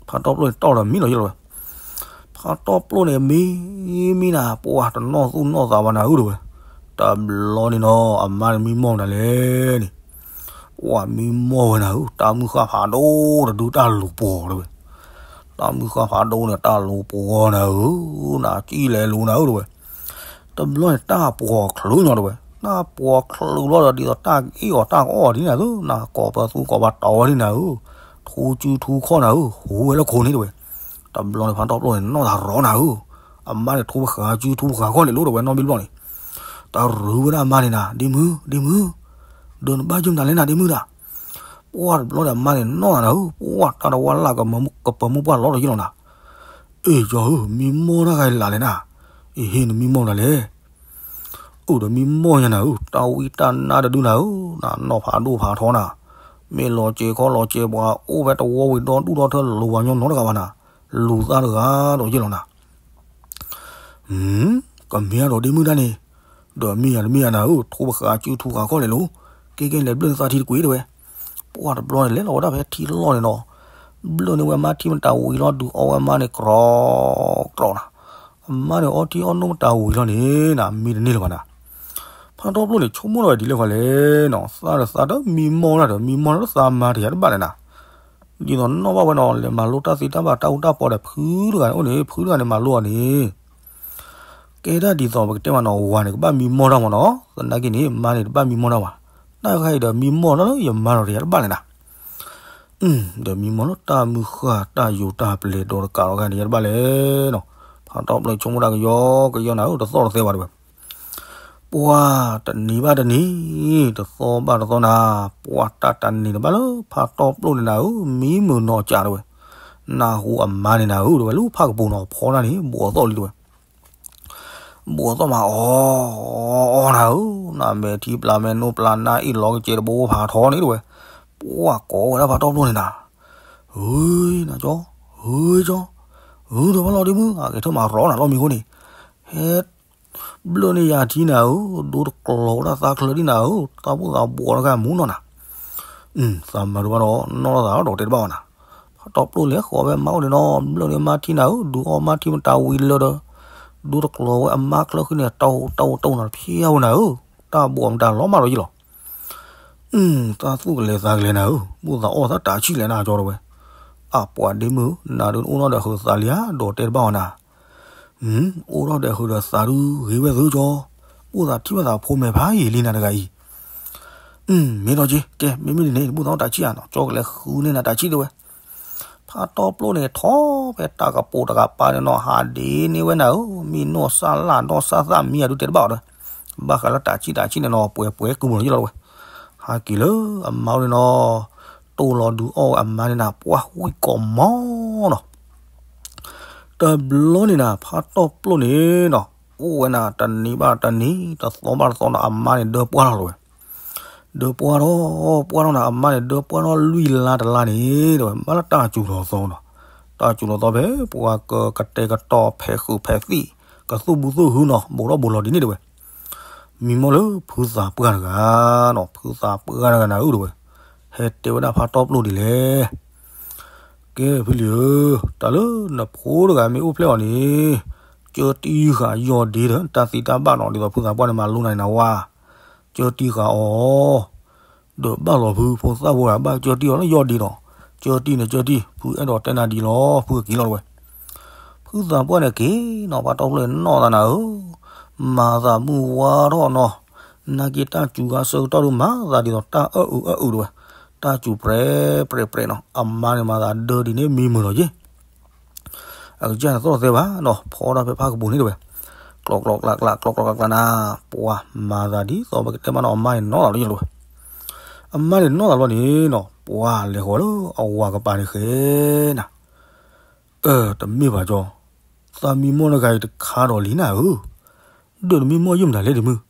ဖါတီပျိၢ်န့ၣ်တီၢ်ဒီးမံလီၤယ့ၢ်လီၤဝဲ. ဖါတီပျိၢ်န့ၣ်မံမံနၤ ပှၢ်တနီၣ်သူၣ်နီၣ်သးဘၣ်နၤဧၢတဲဝဲ. တဘျီန့ၣ်နီၤ အမါန့ၣ်မံမီၢ်နၤလဲၣ်န့ၣ်, ပှၢ်မံမီၢ်ဝဲနၤဧၢ တၢ်မုၢ်ဃၢ်ဖးဒိၣ်တဒုတၢ်လူၤပှီၤတဲဝဲ. တၢ်မုၢ်ဃၢ်ဖးဒိၣ်န့ၣ် တၢ်လူၤပှီၤနၤဧၢ, နကံၣ်လဲၤလူၤနၤဧၢတဲဝဲ. တဘျီန့ၣ် တၢ်ပှီၤချုးညီတဲဝဲ, တၢ်ပှီၤချုးလီၤဒီးဒ်သိးတၢ်အ့ၣ်အီၤတၢ်ကအီၣ်ဒ်နၤဧၢ, နကိးပသူကိးပှၤတီဝဲဒ်နၤဧၢ, ထူစုထူခီၣ်နၤဧၢ, ဟူးဝဲလၢခိၣ်န့ၣ်တဲဝဲ. တဘျီန့ၣ် ဖါတီပျိၢ်န့ၣ် နီၣ်သးရီနၤဧၢ, အမါန့ၣ် ထူပဃာစုထူပဃာခီၣ်န့ၣ်လိၤတဲဝဲ နီၢ်ဘံဘျီၣ်န့ၣ်, တၢ်ရုးဝဲဒၣ်အမါန့ၣ်နၤ ဒ့မုၣ် ဒ့မုၣ်, ဒီးနဘၣ်ယုၢ်မတၤလဲၣ်နၤ ဒ့မုၣ်ဒၣ်. ပှၢ်တဘျီန့ၣ် အမါန့ၣ်နီၣ်သးနၤဧၢ, ပှၢ်တၢ်တဝါလၢ် ကပၢၤမုၢ်ပှၢ်လီၤဒီးယ့ၢ်လီၤနၤ. အ့ၣ် ကၠီဧၢ, မံမီၢ်တၢ်ဂၤလၢ်လဲၣ်နၤ, အ့ၣ် ဟ့ၣ် နမံမီၢ်နၤလဲၣ်. အိၣ်ဒီးမံမီၢ်ညါနၤဧၢ, တၢ်ဝံတၢ်နါတဒုနၤဧၢ, နနီၢ်ဖးဒိၣ်ဖးထီနၤ, မ့ၢ်လီၤစဲးခီလီၤစဲးပှၤ အိၣ်ဖဲတဝီဝံၤဒီဒူၣ်ဒီထၢ လိၤဝၤညီနီတဂၤဘၣ်နၤ, လူၤသၣ်တဂၤဒီးယ့ၢ်လီၤနၤ. ကမ့ၢ်အဒီးဒ့မုၣ်တၢ်န့ၣ်, ဒီးမ့ၢ်ယၤတမ့ၢ်ယၤနၤဧၢ, ထူပဃာစုထူဃာခီၣ်န့ၣ်လိၤ, ကဲကဲလဲၤဘျၢၣ်နသးထံတကွံာ်တဲဝဲ. ပှၢ်တဘျီန့ၣ် လဲၤလီၤဝဲဒၣ်ဖဲထံလီၢ်န့ၣ်နီၤ, ဘျၢၣ်န့ၢ်ဝဲအမါထံမတၤဝံၤလီၤ ဒုးအီဝဲအမါန့ၣ်ကြီကြီနၤ, အမါန့ၣ်အီထံအီနိၣ်မတၤဝံၤလီၤန့ၣ်နၤ မံတန့ၢ်လၢၤဘၣ်နၤ. ဖါတီပျိၢ်န့ၣ် ဆိကမိၣ်ထီၣ်ဝဲဒ်လဲၣ်ဃီလဲၣ်နီၤ, သးဒီးသးတမံမီၢ်တၢ်ဒီး မံမီၢ်လၢသးမါတယၤတဘၣ်လဲၣ်နၤ. ဒ်သိးနီၣ်ဘၣ်ဝဲနီၤ လဲၤမၤလိတၢ်သ့တၢ်ဘၣ်တၢ်အူတၢ်ပီဒီး ဖုတဂၤန့ၣ်အိၣ်န့ၣ် ဖုတဂၤန့ၣ်မၤလိအီၤန့ၣ် ကဲဒၣ်ဒ်သိးပကတဲမ့ၢ်နီၤ ဝၤန့ၣ် ကဘၣ်မံမီၢ်တၢ်မ့ၢ်နီၤ, သနာ်က့န့ၣ် မါန့ၣ်တဘၣ်မံမီၢ်တၢ်ဘၣ်, တၢ်ခါအံၤဒီးမံမီၢ်တၢ်လၢယမါဒီးတယၤတဘၣ်လဲၣ်နၤ. ဒီးမံမီၢ်လၢတၢ်မုၢ်ဃၢ်တၢ်ယိာ်တၢ်ပျဲၤဒီးတကးလီၤဂၤန့ၣ် ယတဘၣ်လဲၣ်နီၤ. ဖါတီပျိၢ်ဆိကမိၣ်တၢ်ကယီကယီနၤဧၢ, တသီၣ်တသဲဘၣ်တဲဝဲ. ပှၢ်တနံၤဘၣ်တနံၤ, တသီဘၣ်တသီနၤ, ပှၢ်တၢ်တနံၤန့ၣ်ဘၣ်လၢဖါတီပျိၢ်န့ၣ်နၤဧၢ, မံမုာ်နီၢ်ကးတဲဝဲ, နၢ်ဟူအမါန့ၣ်နၤဧၢ တဲဝဲ, လၢဖးကပူၤနီၤ ဖီတၢ်န့ၣ် ဘူးအသီၣ်လံတဲဝဲ. ဘူးအသီၣ်မးအီၣ်အီၣ်နၤဧၢ, နမဲာ်ထံပျၢ်မဲာ်နိပျၢ်နါအ့ၣ်လီၤကစဲးတဘိဖးထီန့ၣ်တဲဝဲ. ပှၢ်ကိးဝဲဒၣ်ဖါတီပျိၢ်န့ၣ်နၤ, ဟ့ၣ်နၤကၠီ, ဟ့ၣ်ကၠီ, ဟ့ၣ်ဒီးဘၣ်လီၤဒ့မုၣ် အကဲထၢၣ်မးရီနၤလီၤမံၤဃိန့ၣ်, ဟဲ ဘျၢၣ်န့ၢ်ယၤထံနၤဧၢ, ဒိတကျီၤဝဲဒၣ်သးချၢဒ်နၤဧၢ, သးဘူၣ်သးဘှီးတဂၤမူနီၤနၤ. သးမၤဒိဘၣ်ဒီး နီၢ်လီၤသးဒီးတဲတဘၣ်အီၤနၤ. ဖါတီပျိၢ်လဲၤဃီၤဝဲမါအိၣ်န့ၣ်နီၤ, ဘျၢၣ်န့ၢ်မါထံနၤဧၢ, ဒုးအီမါထံမတၤဝံၤလၢဒီး ဒိတကျီၤဝဲအမါချၢဃံန့ၣ် တၢ်အိၣ်တၢ်အိၣ်တၢ်အိၣ်နၤတဖျဲဝဲနၤဧၢ, တၢ်ဘှီးမတၤလီၤမးဒီးယ့ၢ်လီၤ. သးသူၣ်ကလဲၤသးကလဲၤနၤဧၢ, ဘူၣ်သးအီၣ်သးတၤဆံၣ်လဲၣ်နၤကၠီတဲဝဲ. အပှၤဒ့မုၣ်ဧၢ, နၤဒုးအိၣ်ထီၣ်ဒီးဟုးသးလံဧါ ဒီးတဲတဘၣ်အီၤနၤ. အိၣ်ထီၣ်ဒီးဟုးဒီးသးဒုးဂ့ၤဝဲသုကၠီ, ဘူၣ်သးထံၣ်ဘၣ်သးဖိမဲာ်ဖးယံာ်လံနၤတဂၤအံၤ. မ့ၢ်ဒီးက့ၤ ကဲ မ့မ့ၢ်ဒ်န့ၣ် ဘူၣ်သးအီၣ်တၤဆံၣ်ဧါနီၤ, ကၠီကလဲၤဃုန့ၢ်နၤတၤဆံၣ်တဲဝဲ. ဖါတီပျိၢ်န့ၣ် ထီၣ်ဖဲတၢ်ကပိာ်တကပၤန့ၣ်နီၤ, ဟးဒ့န့ၢ်ဝဲနၤဧၢ, မ့ၢ်နီၢ်စၢ်လၢ်ဒီးစၢ်သၣ်မံယၤဒုးတဲတဘၣ်အီၤဒီး, ဘၣ်ဃးလၢတၤဆံၣ်တၤဆံၣ်န့ၣ်နီၤ, ပှဲၤပှဲၤကုမုာ်လီၤယ့ၢ်လီၤဝဲ. ဟးက့ၤလၢအမါအိၣ်န့ၣ်နီၤ, တိၢ်လီၤဒုးအီၣ်ဝဲအမါန့ၣ်နၤ, ပှၢ်ဝံၣ်ကိးမီၤနီၤ. တဘျီန့ၣ်နၤ ဖါတီပျိၢ်န့ၣ်နီၤ, အိၣ်ဝဲနၤတနံၤဘၣ်တနံၤ တသီဘၣ်တသီနီၤ, အမါန့ၣ်ဒၢပှၢ်ထီၣ်လီၤဝဲ. ဒၢပှၢ်ထီၣ် ပှၢ်ထီၣ်နၤ, အမါန့ၣ်ဒၢပှၢ်ထီၣ်လွံၢ်လါတလါန့ၣ်တဲဝဲ, ဘၣ်လၢတၢ်စူၤထီၣ်သီနီၤ. တၢ်စူၤထီၣ်သီဖဲပှၤကကတဲာ်ကတီၤဖဲးဃုာ်ဖဲးသံၣ် ကသူၣ်ဘုသူၣ်ဟုနီၤ, ဘူးထီၣ်ဘူးလီၤဒ်န့ၣ်တဲဝဲ. မံမီၢ်လၢဖုသးပှၢ်တဂၤနီၤ, ဖုသးပှၢ်တဂၤနၤဧၢတဲဝဲ. ဟဲတဲဝဲဒၣ်ဖါတီပျိၢ်ဒ်လဲၣ်. ကဲဖုလံၤဧၢ, တၢ်လၢနဖိတဂၤမ့ၢ်အိၣ်ဖျဲၣ်အီၤန့ၣ်, ကၢတံၢ်ဃာ်ယီၢ်ဒ့ဒီး တၢ်သ့တၢ်ဘၣ်နီၤ, ဒ်သိးဖုသးပှၢ်န့ၣ်မၤလိနၤန့ၣ်နဝါ, ကၢတံၢ်ဃာ်အီၤ ဒီးဘၣ်လီၤဖုဖိသၣ်ဖိဂၤ ဘၣ်ကၢတံၢ်အီၤလၢယီၢ်ဒ့ဒီး, ကၢတံၢ်န့ၣ်ကၢတံၢ်, ဖုအဲၣ်ဒိးတဲနၤဒ်လီၤ, ဖုက့ၤလီၤတဲဝဲ. ဖုသးပှၢ်န့ၣ်က့ၤနီၤ, ဖါတီပျိၢ်န့ၣ်နီၢ်သးနၤဧၢ, မၤသးမုၢ်ဝါထီၣ်နီၤ, နာ်က့တၢ်စူၤဂၤဆၢကတီၢ်ဒုးမၤသးဒ်သိးတၢ်အၢၣ်အုးအၢၣ်အုးတဲဝဲ, တၢ်စူၤပြဲးပြဲးပြဲးနီၤ, အမါန့ၣ်မၤသးဒၢဒ်န့ၣ်မံမုာ်လီၤက့ၤ. အကစၢ်န့ၣ်သီၣ်သဲဘၣ်နီၤ ဖီဒၣ်ဖဲဖးကပူၤန့ၣ်တဝဲ, ကျီကျီကျါကျါ ကျီကျီကျါကျါနၤ, ပှၤမၤသးဒ်သိးပကတဲမးနီၤ အမါန့ၣ်နီၣ်သးလီၤယလီၤတဝဲ, အမါန့ၣ်နီၣ်သးလီၤန့ၣ်နီၤ ပှၤလဲၤဃီၤလၢအဝၤကပၤန့ၣ်ဃဲနၤ, အၢ တမ့ၢ်ဘၣ်ကၠီ, သးမံမီၢ်လၢဂၤအံၤတခါဒီးလံနၤဧၢ, ဒီးနမံမီၢ်ယုၢ်မတၤလဲၣ်တမုၢ်,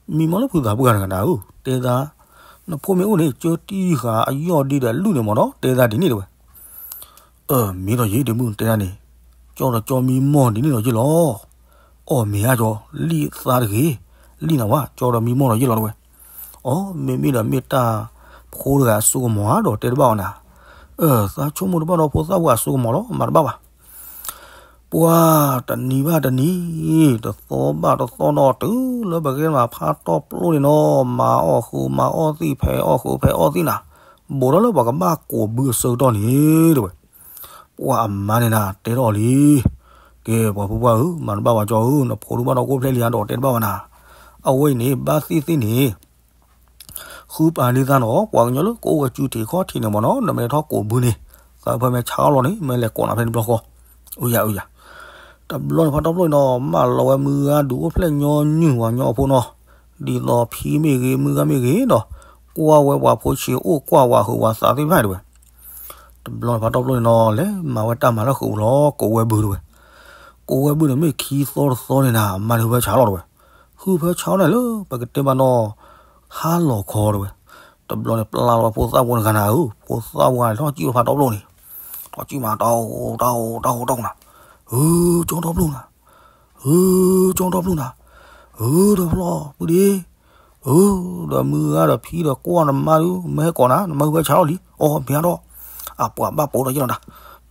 မံမီၢ်လၢဖုသးပှၢ်တဂၤနၤဧၢ, တဲသး, နဖိမ့ၢ်အိၣ်န့ၣ် ကၢတံၢ်ဃာ်အယီၢ်ဒ့ဒီးအလုၢ်န့ၣ်မ့ၢ်နီၤ တဲသးဒ်န့ၣ်တဝဲ အၢ မ့ၢ်ဒီးယ့ၢ်တမုၢ် တဲဒၣ်န့ၣ်, ကၠီဒီးကၠီမံမီၢ်ဒ်န့ၣ်ဒီးယ့ၢ်လီၤ, အီၣ်မ့ၢ်ဧါကၠီ, လံၣ်သးတဂ့ၤ, လံၣ်နၤဝဲ ကၠီဒီးမံမီၢ်ဒီးယ့ၢ်လီၤတဝဲ, အီ မ့မ့ၢ်ဒီးမ့ၢ်တၢ်ဖိတဂၤအစိကမီၤဧါဒီးတဲတဘၣ်အီၤနၤ, အၢ သးဆိကမိၣ်တဘၣ်ဒီးဖိသၣ်ပှၢ်အစိကမီၤလီၤ မၤတဘၣ်ဘၣ် ပှၤတနံၤဘၣ်တနံၤ, တသီဘၣ်တသီနီၤ တုၤလၢပကဲမးဖးတီပျိန့ၣ်နီၤ မၤအီၣ်ဃုာ်မၤအီၣ်သံၣ် ဖဲးအီၣ်ဃုာ်ဖဲးအီၣ်သံၣ်နၤ, ဘူးထီၣ်လၢပှၤကဘၣ်ကိးဘုအဆၢကတီၢ်န့ၣ်တဝဲ, ပှၤအမါန့ၣ်နၤ တဲထီၣ်အီၤလံ, ကဲ ပှၤဖိပှၢ်ဧၢ, မၤတဘၣ်ဘၣ်ကၠီဧၢ, နဖိတဘၣ်ဒီးကအိၣ်ဖျဲၣ်လံဧါဒီးတဲတဘၣ်ဘၣ်နၤ, အဝဲအံၤန့ၣ် ဘၣ်သ့ၣ်သ့ၣ်န့ၣ် ဃုပာ်န့ၢ်သးနီၤ ပှၤကညီလၢကအိၣ်ဝဲစုထံးခီၣ်ထံးန့ၣ်မ့ၢ်နီၤ နမ့ၢ်လဲၤထီၣ်ကိးဘုန့ၣ်, သးဖဲမ့ၢ်ဆါအီၣ်လီၤန့ၣ် မ့ၢ်လဲၤကိးနၤဖဲန့ၣ်တဘျီဃီ, အုယၤအုယၤ, တဘျီန့ၣ်ဖးတီပျိန့ၣ်နီၤ မၢလီၤဝဲမုၢ်ဂၤဒုးအိၣ်ဖျဲၣ်ညီနုၢ်ပှၤကညီအဖိနီၤ, ဒ်သိးဖံမ့ၢ်ဂ့ၤ မုၢ်ဂၤမ့ၢ်ဂ့ၤဒီး, ကွၢ်ဝဲပှၤဖိဆံးအိၣ်ကွၢ်ဝဲဟုးဝဲသးသ့ၣ်တဖၣ်တဝဲ တဘျီန့ၣ်ဖးတီပျိန့ၣ်နီၤ လဲၤမၤဝဲတၢ်မၤလၢဃုာ်ပူၤလီၤ ကိးဝဲဘုတဝဲ, ကိးဝဲဘုန့ၣ်မ့ၢ်ခံသီတသီန့ၣ်နၤ မါန့ၣ်ဟုဖၢဆါလီၤတဝဲ, ဟုဖၢဆါန့ၣ်လၢ ပကတဲမးနီၤ ဟါလီၤခီတဝဲ, တဘျီန့ၣ် ပျၢ်လီၤဝဲဖိသၣ်ဖိတဂၤနၤဧၢ, ဖိသၣ်ဖိတဂၤန့ၣ် ထီၣ်ကံၣ်ဝဲဖးတီပျိန့ၣ်, ထီၣ်ကံၣ်မး တၢ်အိၣ်တၢ်အိၣ်တၢ်အိၣ်တၢ်အိၣ်နၤ, ဧၢ ကၠီတီပျိနၤ ဧၢ ကၠီတီပျိနၤ, ဧၢ ဒီးဖျီ ပုၢ်ဒ့, ဧၢ ဒီးမုၢ်ဂၤဒီးဖံဒီးကွၢ်နမါဒုး မ့ၢ်ဟဲကိးနၤ နမါဟုဖၢဆါလီၤလံ အီ မ့ၢ်အါဒီး, အပှၤဘၣ်ပိာ်ဒီးယ့ၢ်လီၤနၤ,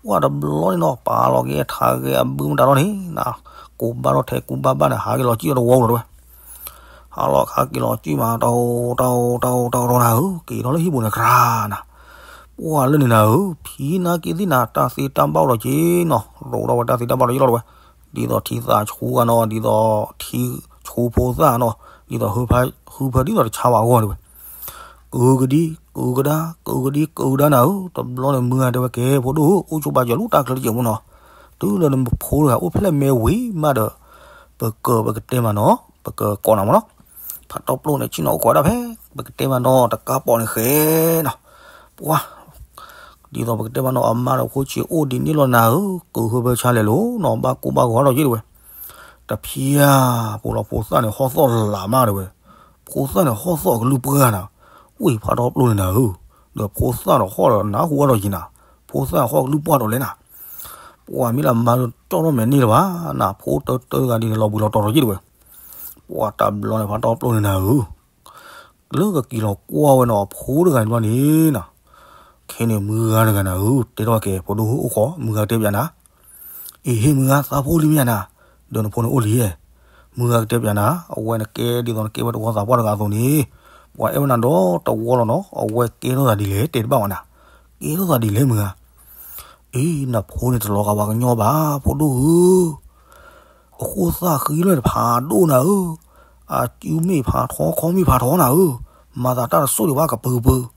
ပှၤတဘျီန့ၣ်နီၤ ပာ်လီၤက့ၤထးဂဲၤအဘုမတၤလီၤန့ၣ်နၤ, ကူဘၣ်ထီၣ်ထဲကူဘၣ်ဘၣ်န့ၣ် ဟးက့ၤလီၤကံၣ်အီၤတဝီလီၤတဝဲ ဟးလီၤခါက့ၤလီၤကံၣ်မး တၢ်အိၣ်တၢ်အိၣ်တၢ်အိၣ်တၢ်အိၣ်နၤဧၢ, က့ၤထီၣ်လၢဟံၣ်ပူၤန့ၣ်ကြၤနၤ, ပှၤလၢန့ၣ်နၤဧၢ, ဖံနာ်က့ၤသ့ၣ်နၤ တၢ်သ့တၢ်ဘၣ်အိၣ်ဒီးက့ၤနီၤ, ရိးထီၣ်ဝဲတၢ်သ့တၢ်ဘၣ်ဒီးယ့ၢ်လီၤတဝဲ, ဒ်သိးထံသးဆူအနီၤ ဒ်သိးထံဆူဖိသၣ်နီၤ, ဒ်သိးဟုဖၢဒ်သိးတဆါဘၣ်အဂီၢ်တဝဲ ကုကဒံ ကုကဒါ ကုကဒံ ကုကဒါနၤဧၢ, တဘျီန့ၣ်မုၢ်ဂၤတဲဝဲကဲ ဖိဒိၣ်ဧၢ အိၣ်ဆိးဘၣ်စၢၤလၢတၢ်ချၢတစဲးမူနီၤ, တုၤလၢနဖိတဂၤအိၣ်ဖျဲၣ်မဲဝံၤမးဒီး, ပကပကတဲမးနီၤ ပကကိးနၤမးနီၤ, ဖးတီပျိန့ၣ် ဆ့ၣ်နီၤအိၣ်ကိးဒၣ်ဖဲ ပကတဲမးနီၤ တကးပီးန့ၣ်ဃဲနီၤ, ပှၤ ဒ်သိးပကတဲမးနီၤ အမါဒီးဖိဆံးအိၣ်ဒ်န့ၣ်လီၤနၤဧၢ, ကုဟုဖၢဆါလဲၤလိၤနီၤ ဘၣ်ကိၢ်ဘၣ်ဂီၤဒီးယ့ၢ်တဝဲ တဖျါ ဖိလီၤဖိသၣ်န့ၣ် ဟီၣ်သီၣ်လးမးတဝဲ, ဖိသၣ်န့ၣ် ဟီၣ်သီၣ်အကလုၢ်ပှၢ်နၤ, ဝ့ၢ်ဖးတီပျိန့ၣ်နၤဧၢ, ဒီးဖိသၣ်ဒီးဟီၣ်ဒီးနၢ်ဟူအါထီၣ်က့ၤနၤ, ဖိသၣ်ဟီၣ်ကလုၢ်ပှၢ်ဒီးလဲၣ်နၤ, ပှၤမ့ၢ်လၢမါကၠီထီၣ်မဲာ်န့ၢ်လၢၤဘၣ်နၤ, ဖိတၢတၢတဂၤဒ်န့ၣ် လီၤဘှံးလီၤတီၤဒီးယ့ၢ်တဝဲ, ပှၤတဘျီန့ၣ် ဖးတီပျိန့ၣ်နၤဧၢ လၢကက့ၤလီၤကွၢ်ဝဲနီၤ အဖိတဂၤန့ၣ်ဘျီန့ၣ်နၤ, ခဲန့ၣ်မုၢ်ဂၤတဂၤနၤဧၢ, တဲထီၣ်ကဲ ဖိဒိၣ်ဧၢ အိၣ်ဃီ မုၢ်ဂၤကတဲပၠးနၤ, အ့ဟ့ၣ်မုၢ်ဂၤ သးဖိလံမ့ၢ်ဧါနၤ, ဒီးနဖိန့ၣ်အိၣ်လံဧါ, မုၢ်ဂၤကတဲပၠးနၤ, အဝဲနကဲဒ်သိးနကဲဝဲတဝီသးပှၢ်တဂၤအသိးန့ၣ်, ပှၤအဲၣ်ဝဲနၤဒီးတဝီလီၤနီၤ, အဝဲကဲထီၣ်သးဒ်လဲၣ် တဲတဘၣ်ဝဲနၤ, ကဲထီၣ်သးဒ်လဲၣ်မုၢ်ဂၤ အ့ နဖိန့ၣ်တလီၤဂာ်ပှၤကညီဘၣ် ဖိဒိၣ်ဧၢ, အဃိသၣ်ဃံလၢဖးဒိၣ်နၤဧၢ, အစုမ့ၢ်ဖးထီ ခီမ့ၢ်ဖးထီနၤဧၢ, မၤသးတၢ်တစိၢ်ဒံးဘၣ်ကပၢၤကပၢၤ,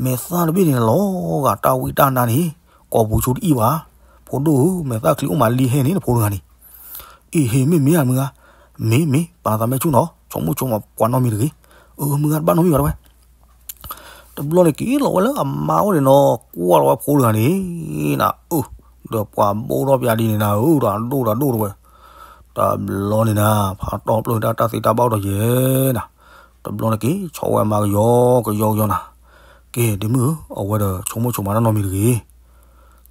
မဲာ်သၣ်တဘ့ၣ်န့ၣ်လီၤဂာ်တၢ်ဝံတၢ်နါန့ၣ်, ကိာ်ပူၤဆိတအံၣ်ဘၣ်, ဖိဒိၣ်ဧၢ, မဲာ်သၣ်ချံအိၣ်မးလံဟဲန့ၣ် နဖိတဂၤန့ၣ်, အ့ဟ့ၣ်မ့ၢ်မ့ၢ်ဧါမုၢ်ဂၤ, မ့ၢ်မ့ၢ် ပာ်သးမဲာ်ဆူၣ်နီၤ ဆိကမိၣ်ဆိကမးပှၤနီတမံၤတဂ့ၤ, အၢ မုၢ်ဂၤတဘၣ်နီတမံၤဘၣ်တဝဲ တဘျီန့ၣ်က့ၤလီၤဝဲလၢအမါအိၣ်န့ၣ်နီၤ, ကွၢ်လီၤဝဲဖိတဂၤန့ၣ်နၤ, အၢ ဒီးပှၤဘိၣ်ထီၣ်ပၠးဒ်န့ၣ်နၤဧၢ, တၢ်ဒိၣ်တၢ်ဒိၣ်တဝဲ, တဘျီန့ၣ်နၤ ဖးတီပျိတၢ်တၢ်သ့တၢ်ဘၣ်အိၣ်ဒီးယဲနၤ, တဘျီန့ၣ်က့ၤဆီၣ်ဝဲအမါကယီကယီကယီနၤ, ကဲဒ့မုၣ်ဧၢ, အဝဲဒီးဆိကမိၣ်ဆိကမးတၢ်နီတမံၤတဂ့ၤ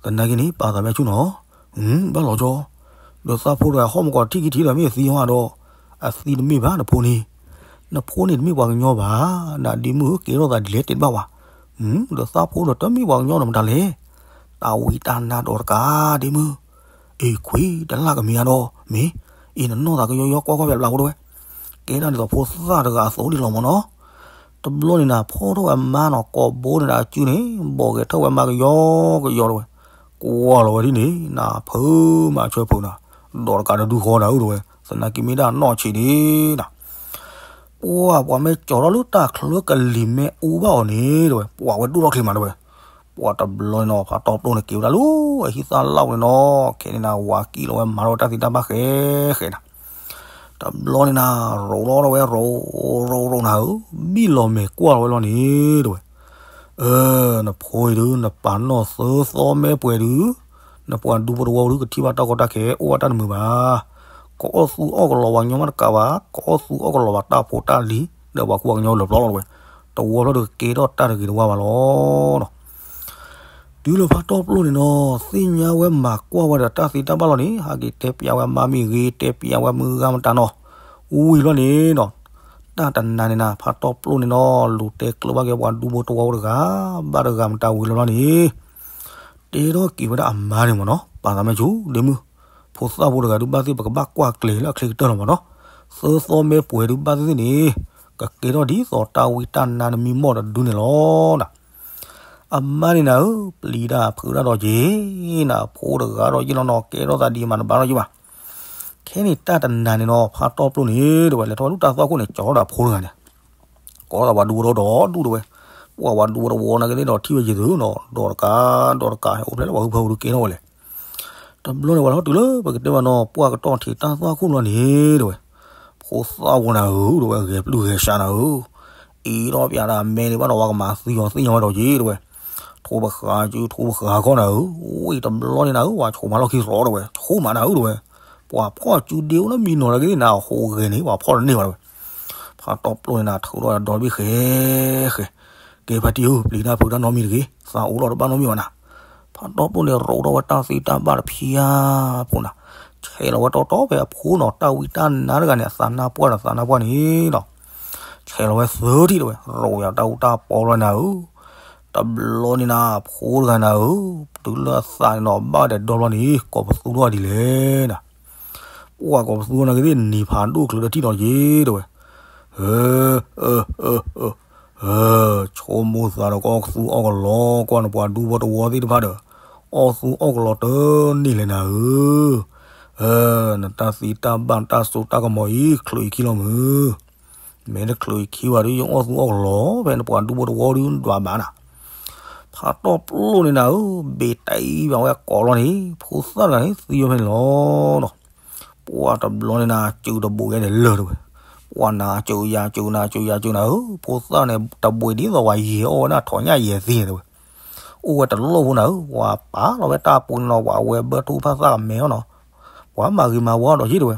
သနာ်က့န့ၣ် ပာ်သးမဲာ်ဆူၣ်နီၤ, ဘၣ်လီၤကၠီ, ဒီးသးဖိတဂၤဟီၣ်မၢ်ကီးထံၣ်ကံထံၣ်ဒီးမ့ၢ်အသံဟီၣ်ဒီး, အသံတမ့ၢ်ဘၣ်နဖိန့ၣ်, နဖိန့ၣ်တမ့ၢ်ပှၤကညီဘၣ်, နဒ့မုၣ်ဧၢ ကဲထီၣ်သးဒ်လဲၣ်တဲတဘၣ်ဝဲ, ဒီးသးဖိဒီးတမ့ၢ်ပှၤကညီဒီးမတၤလဲၣ်, တၢ်ဝံတၢ်နါဒီးတကးဒ့မုၣ်, အ့ခွံတလၢ်ကမ့ၢ်ဧါဒီး, မ့ၢ်, အ့နနီၢ်သးကယီယီကွၢ်ကွၢ်ဖဲဘျးဖိတဝဲ, ကဲဒၣ်ဒ်သိးဖိသၣ်တဂၤအသိးဒ်လီၤမၢ်နီၤ တဘျီန့ၣ်နၤ ဖီၣ်ထီၣ်ဝဲအမါနီၤ ကိာ်ဘိန့ၣ်ဒီးအစုန့ၣ် ဘီၣ်ဂဲၤထၢၣ်ဝဲမါကယီကယီတဝဲ, ကွၢ်လီၤဝဲဒ်န့ၣ်နၤ ဖုမၤဆၢဖုနၤ, ဒီးတကးတဒုဃီနၤဧၢတဝဲ, သနာ်က့မ့ၢ်ဒၣ်နီၢ်ဆံးဒ့နၤ, ပှၤပှၤမ့ၢ်ကၠီၤထီၣ်လၢတၢ်ချၢကလံၤမ့ၢ်အူဘၣ်အီၤန့ၣ်တဝဲ ပှၤဝဲဒိၣ်ထီၣ်ချ့မးတဝဲ, ပှၤတဘျီန့ၣ်နီၤ ဖးတီပျိန့ၣ်က့ၤဝဲဒၣ်လၢအဟံၣ်သၣ်လီၢ်န့ၣ်နီၤ, ခဲန့ၣ်နၤ ဝၤကံၣ်လီၤဝဲ မၤထီၣ်ဝဲတၢ်သံတၢ်ဘၣ်ဃဲဃဲနၤ. တဘျီန့ၣ်နၤ ရိးထီၣ်ဝဲ ရိး ရိးရိးနၤဧၢ, ဘံၣ်လီၤမဲာ်ကွၢ်လီၤဝဲလီၤန့ၣ် တဲဝဲ. အၢ နဖိအံၤဒုး နပာ်နီၣ်သၢသီမဲပှဲၤဒုး နပှၤဒူဖိတဝီဒုး ကထံၣ်ဘၣ်တၢ်ကီတၢ်ခဲ အိၣ်ဘၣ်တၢ်တမုာ်ဘၣ်. ကအီၣ်သူအီၣ်ကလီၤပှၤကညီမးတကးဘၣ်, ကအီၣ်သူအီၣ်ကလီၤပှၤတၢ်ဖိတၢ်လံၤ ဒီးပှၤကူပှၤကညီလၢာ်ပျီလီၤတဲဝဲ. တဝီဖျၢၣ်ဒုးကကဲထီၣ်တၢ်တဂ့ၤတဝါဘၣ်လီၤနီၤ. တုၤလၢဖးတီပျိန့ၣ်နီၤ သ့ၣ်ညါဝဲမၤကွၢ်ဝဲဒီးတၢ်သံတၢ်ဘၣ်လီၤန့ၣ် ဟးက့ၤတဲပျးဝဲအမါမ့ၢ်ဂ့ၤ တဲပျးဝဲမုၢ်ဂၤမတၤနီၤ, ဝံၤလီၤန့ၣ်နီၤ တၢ်တနၤန့ၣ်နၤ ဖးတီပျိန့ၣ်နီၤ လူၤတဲကျၢၤဘၣ်က့ၤပှၤဒူဖိတဝီတဂၤဘၣ်တဂၤမတၤဝံၤလီၤလီၤန့ၣ် တဲထီၣ်က့ၤဝဲဒၣ်အမါန့ၣ်မ့ၢ်နီၤ ပာ်သးမ့ၢ်ဆူၣ် ဒ့မုၣ်, ဖိသၣ်ဖိတဂၤဒုးဘၣ်သ့ၣ် ပကဘၣ်ကွၢ်ကျဲၤလၢအချ့ကတၢၢ်လီၤမ့ၢ်နီၤ, သၢသီမဲပှဲၤဒုးဘၣ်သ့ၣ်သ့ၣ်န့ၣ် ကကဲထီၣ်ဒ်သိးတၢ်ဝံတၢ်နါနမံမီၢ်တဒုန့ၣ်လီၤနၤ. အမါန့ၣ်နၤဧၢ, ပျံၤတၢ်ဖုးတၢ်ဒီးက့ၤ, နဖိတဂၤဒီးယ့ၢ်လီၤနီၤ ကဲထီၣ်သးဒ်မးတဘၣ်ဒီးယ့ၢ်ဘၣ်. ခဲန့ၣ်တၢ်တနၤန့ၣ်နီၤ ဖးတီပျိန့ၣ် တဲဝဲ လဲၤထီၣ်ဝဲဒၣ်တၢ်သွၣ်ခိၣ်န့ၣ် ကၠီထီၣ်ဒီးအဖိတဂၤန့ၣ် ကိးထီၣ်သးပှၤဒူဖိတဝီဒီဒူၣ်တဲဝဲ, ပှၤပှၤဒူဖိတဝီနာ်က့သ့ၣ်ဒီးထံၣ်ဝဲယံၤသုနီၤ ဒီးတကး ဒီးတကး အိၣ်ဖျဲၣ်လၢပှၤဟုဖၢပူၤဒုးကဲထီၣ်ဝဲလဲၣ်. တဘျီန့ၣ် ပှၤလီၤတုၤလၢပကတဲဘၣ်နီၤ ပှၢ်ကတီၢ်ထံးတၢ်သွၣ်ခိၣ်လီၤန့ၣ် တဲဝဲ, ဖိသၣ်ဖိနၤဧၢ တဲဝဲ ဂဲၤပျုၢ်ဂဲၤဆှးနၤဧၢ, အ့ၣ်ထီၣ်ပျးတၢ်မဲန့ၣ်ဘၣ်ဒီး ပှၤကမၤသံအီၤသ့ၣ်ညါဝဲဒီးက့ၤ တဲဝဲ, ထိပဃါစု ထိပဃါခီၣ်နၤဧၢ, ဝံၤတဘျီန့ၣ်နၤဧၢ ပှၤဆိးမးလီၢ်ခံရီတဲဝဲ ဆိးမးနၤဧၢ တဲဝဲ, ပှၤဖီၣ်စုဒ့အိၣ်လၢမံနီၤနာ်က့သ့ၣ်နၤ အဟူးဂဲၤန့ၣ် ပှၤဖီၣ်တန့ၢ်ဘၣ်တဲဝဲ. ဖးတီပျိန့ၣ်နၤ ထုးထီၣ်ဒီဘ့ၣ်ဃဲဃဲ, ကဲဖါတံၢ်ဧၢ ပျံၤတၢ်ဖုးတၢ်နီတမံၤတဂ့ၤ, သးအိၣ်လီၤတဘၣ်နီတမံၤဘၣ်နၤ. ဖးတီပျိန့ၣ် ရိးထီၣ်ဝဲတၢ်သံတၢ်ဘၣ်တဖၣ်အါဖိနၤ, ဆဲးလီၤဝဲတီတီဖဲအဖိနီၤ တၢ်ဝံတၢ်နါတဂၤန့ၣ် အသးနါပှၢ်ဒီးသးနါပှၢ်န့ၣ်နီၤ, ဆဲးလီၤဝဲသၢထံၣ်တဲဝဲ ရိးယၤတၢ်အူတၢ်ပီလီၤနၤဧၢ, တဘျီန့ၣ်နၤ ဖိတဂၤနၤဧၢ, တုၤလၢအသးန့ၣ်နီၤ ဘၣ်ဒီးဒီဘျီန့ၣ် ကိးပသူထီၣ်ဒ်လဲၣ်နၤ. ပှၤကိးပသူထီၣ်နာ်က့သ့ၣ် နံၤဖးဒိၣ်ချုးတထံၣ်ဒီးက့ၤတဲဝဲ, အၢ အၢ အၢ အၢ အၢ ဆိကမိၣ်သးဒီးကအီၣ်သူအီၣ်ကလီ ကွၢ်နပှၤဒူဖိတဝီသ့ၣ်တဖၣ်ဒီး အီၣ်သူအီၣ်ကလီတန့ၢ်လဲၣ်နၤဧၢ, အၢ နတၢ်သံတၢ်ဘၣ်နတၢ်စိတၢ်ကမီၤအံၤ ချုးအံၤခံလီၤမုၢ်, မ့ၢ်တချုးအံၤခံဘၣ်ဒီး ယအီၣ်သူအီၣ်ကလီ ဖဲနပှၤဒူဖိတဝီဒုးဒွးဘၣ်နၤ. ဖးတီပျိန့ၣ်နၤဧၢ, ဘ့ၣ်တအံၤဘၣ်ဝဲကိးလီၤန့ၣ် ဖိသၣ်တဂၤန့ၣ် သံဝဲဖဲန့ၣ်လီၤနီၤ. ပှၤတဘျီန့ၣ်နၤ စုးတဘိးယဲန့ၣ်လၢာ်တဲဝဲ, ပှၤနၤစုးယၤစုးနၤစုးယၤစုးနၤဧၢ, ဖိသၣ်န့ၣ် တဘိးဒ်သိးပှၤယဲၤအီၣ်ဝဲဒၣ်ထိးညၣ်ယဲၤသံန့ၣ်တဲဝဲ, အိၣ်ဝဲတလီၢ်ဖိနၤဧၢ, ပှၤပာ်လီၤဝဲတၢ်ပူၤန့ၣ်နီၤ ပှၤဝဲဘၢထူၣ်ဖၣ်သၣ်ကမဲအီၤနီၤ, ပှၤမၤဂ့ၤမၤဝါဒီးယ့ၢ်တဲဝဲ.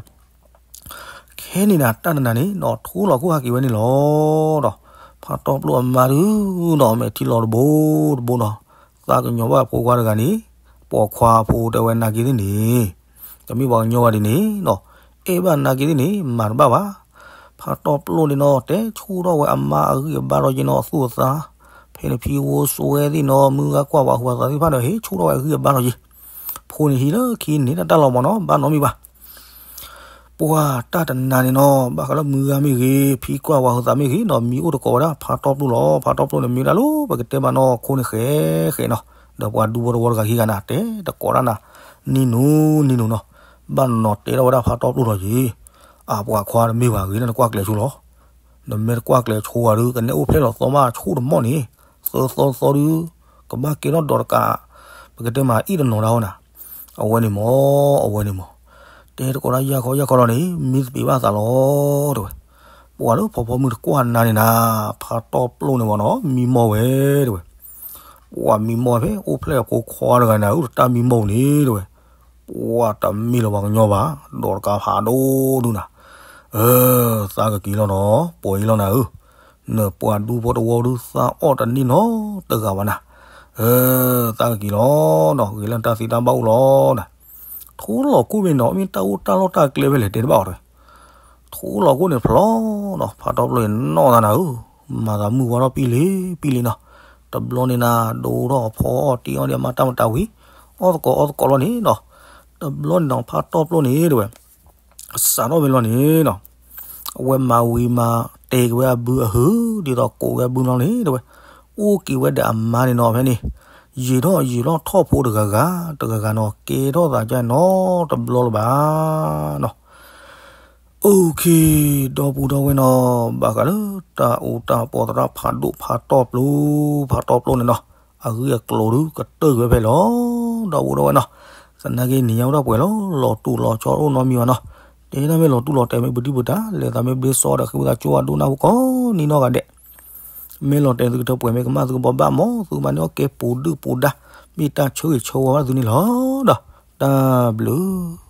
ခဲန့ၣ်နၤ တၢ်တနၤန့ၣ်နီၤ ထိလီၤခိၣ်ဟးက့ၤဝဲန့ၣ်လီၤဒီး ဖးတီပျိအမါဒုးနီၤ မဲာ်ထံလီၤတဘိတဘိနီၤ, သးကညီၤဘၣ်ဖိခွါတဂၤန့ၣ် ပိာ်ခွါဖိတဲဝဲနာ်က့သ့ၣ်န့ၣ် တမ့ၢ်ပှၤကညီဘၣ်ဒ်န့ၣ်နီၤ, အဲၣ်ဘၣ်နာ်က့သ့ၣ်န့ၣ် မၤတဘၣ်ဘၣ်. ဖးတီပျိန့ၣ်နီၤ တဲဆူၣ်ထီၣ်ဝဲအမါအဂံၢ်အဘါဒီးယ့ၢ်နီၤ အသူၣ်အသး, ဖဲနဖံဖိဆွဲသ့ၣ်နီၤ မုၢ်ဂၤကွၢ်ပှၤဟူးပှၤသးသ့ၣ်တဖၣ်ဒီး ဟ့ၣ်ဆူၣ်ထီၣ်ဝဲအဂံၢ်အဘါဒီးယ့ၢ်, ဖိန့ၣ်ဟံးလၢခံန့ၣ် တၢ်တၢ်လီၤမးနီၤ ဘၣ်နီတမံၤဘၣ်. ပှၤတၢ်တနၤန့ၣ်နီၤ ဘၣ်ဃးလၢမုၢ်ဂၤမ့ၢ်ဂ့ၤ ဖံကွၢ်ပှၤဟူးသးမ့ၢ်ဂ့ၤနီၤ မံၤအိၣ်တကိးဝဲဒၣ်ဖးတီပျိလီၤ. ဖးတီပျိန့ၣ်မ့ၢ်ဝဲဒၣ်လၢပကတဲဘၣ်နီၤ ခိၣ်န့ၣ်ဃဲဃဲနီၤ, ဒီးပှၤဒူဖိတဝီတဂၤခံဂၤနၤ တဲတကိးဒၣ်နၤ နံၤနူၤနံၤနူၤနီၤ, ဘၣ်နီၤတဲထီၣ်ဝဲဒၣ်ဖးတီပျိလီၤယ့ၢ်, အပှၤခွါတမ့ၢ်ဘၣ်ဂ့ၤ နကွၢ်ကျဲၤဆူလီၤ, နမ့ၢ်တကွၢ်ကျဲၤဆိဝဲဒီး ကနဲအိၣ်ဖျဲၣ်လီၤသီမးဆူၣ်တမီၢ်န့ၣ်, သၢသီသီဒုး ကဘၣ်ကဲထီၣ်ဒီးတကး, ပကတဲမးအံၣ်တနီၤဒၣ်အီၤနၤ, အဝဲန့ၣ်မး အဝဲန့ၣ်မး, တဲတကိးဒၣ်ယၢ်ခီယၢ်ခီလီၤန့ၣ် မံသပ့ၤဘၣ်သးလီၤ တဲဝဲ, ပှၤလၢဖီဖီမုၢ်တကွၢ်နၤန့ၣ်နၤ, ဖးတီပျိန့ၣ်မးနီၤ မံမီၢ်ဝဲ တဲဝဲ, ပှၤမံမီၢ်ဝဲဖဲအိၣ်ဖျဲၣ်အဖိခွါတဂၤနၤ အိၣ်တၢ်မံမီၢ်န့ၣ် တဲဝဲ, ပှၤတမ့ၢ်လၢၤပှၤကညီဘၣ်, ဒီးတကးဖးဒိၣ်ဒုနၤ, အၢ သးကက့ၤလီၤနီၤ, ပှၤအံၤလီၤနၤဧၢ, နပှၤဒူဖိတဝီဒုးသးအီၣ်တန့ၢ်နီတဂၤဘၣ်နၤ, အၢ သးကက့ၤလီၤနီၤ, ဂ့ၤလၢနတၢ်သံတၢ်ဘၣ်အိၣ်လီၤနၤ, ထိလီၤခိၣ်မ့ၢ်နီၤ မ့ၢ်တၢ်အိၣ်တၢ်လီၢ်တၢ်ကျဲဖဲလဲၣ်တဲတဘၣ်အီၤတဲဝဲ, ထိလီၤခိၣ်န့ၣ်ဖျီနီၤ, ဖးတီပျိန့ၣ်နီၢ်သးနၤဧၢ, မၤသးမုၢ်ဝါထီၣ်ပံလံပံလံနီၤ, တဘျီန့ၣ်နၤ ဒိထီၣ်အဖီအီၣ်တ့အီၣ်ဒီးအမါတၢ်မတၤဝံၤ, အီၣ်သကိးအီၣ်သကိးလီၤန့ၣ်နီၤ, တဘျီန့ၣ်နီၤ ဖးတီပျိန့ၣ်တဲဝဲ စးထီၣ်ဝဲလီၤန့ၣ်နီၤ, အဝဲမၤဝံၤမၤတဲာ်က့ၤဝဲအဘုအဟုး ဒ်သိးကိးဝဲအဘုနီၤန့ၣ်တဲဝဲ, အိၣ်က့ၤဝဲဒီးအမါန့ၣ်နီၤ ဖဲန့ၣ်, ယံာ်ထီၣ်ယံာ်ထီၣ်ထီၣ်ဖိတဂၤဂၤ တဂၤဂၤနီၤ ကဲထီၣ်သးကၢ်နီတဘျီလၢၤဘၣ်နီၤ. အိၣ်ခ့, ဒီပုၢ်ဒီဝဲၢ်နီၤ, ဘၣ်ဃးလၢတၢ်အူတၢ်ပီသရၣ်ဖးဒိၣ်ဖးတီပျိ, ဖးတီပျိန့ၣ်နီၤ, အဂ့ၢ်အကျိၤဒုးကတၢၢ်ကွံာ်ဝဲဖဲလီၤ. ဒီပုၢ်ဒီဝဲၢ်နီၤ, သနာ်က့န့ၣ် ညါဝဲဒၣ်ပှဲၤလီၤ, လီၤတူာ်လီၤဆီတအိၣ်နီတမံၤဘၣ်နီၤ. တဲဒၣ်မ့ၢ်လီၤတူၢ်လီၤတဲာ်မ့ၢ်ပဒုၣ်ပဒါ လဲၤသးမ့ၢ်ဘျ့စီဒီးဃ့ဝံသးကၠိဝဲဒိၣ်နၢ်ဟူကိးနံၤနီၢ်ဂၤဒဲး. မ့ၢ်လီၤတဲာ်သုကထၢပှဲၤ မ့ၢ်ကမၣ်သုကဘီဘၣ်မး သုကမၤန့ၢ်အီၣ်ကဲပူၤဒုၣ်ပူၤဒါ မ့ၢ်တၢ်ဆၢဂ့ၤဆၢဝါဘၣ်သုန့ၣ်လီၤ. ဒီး တၢ်ဘျုး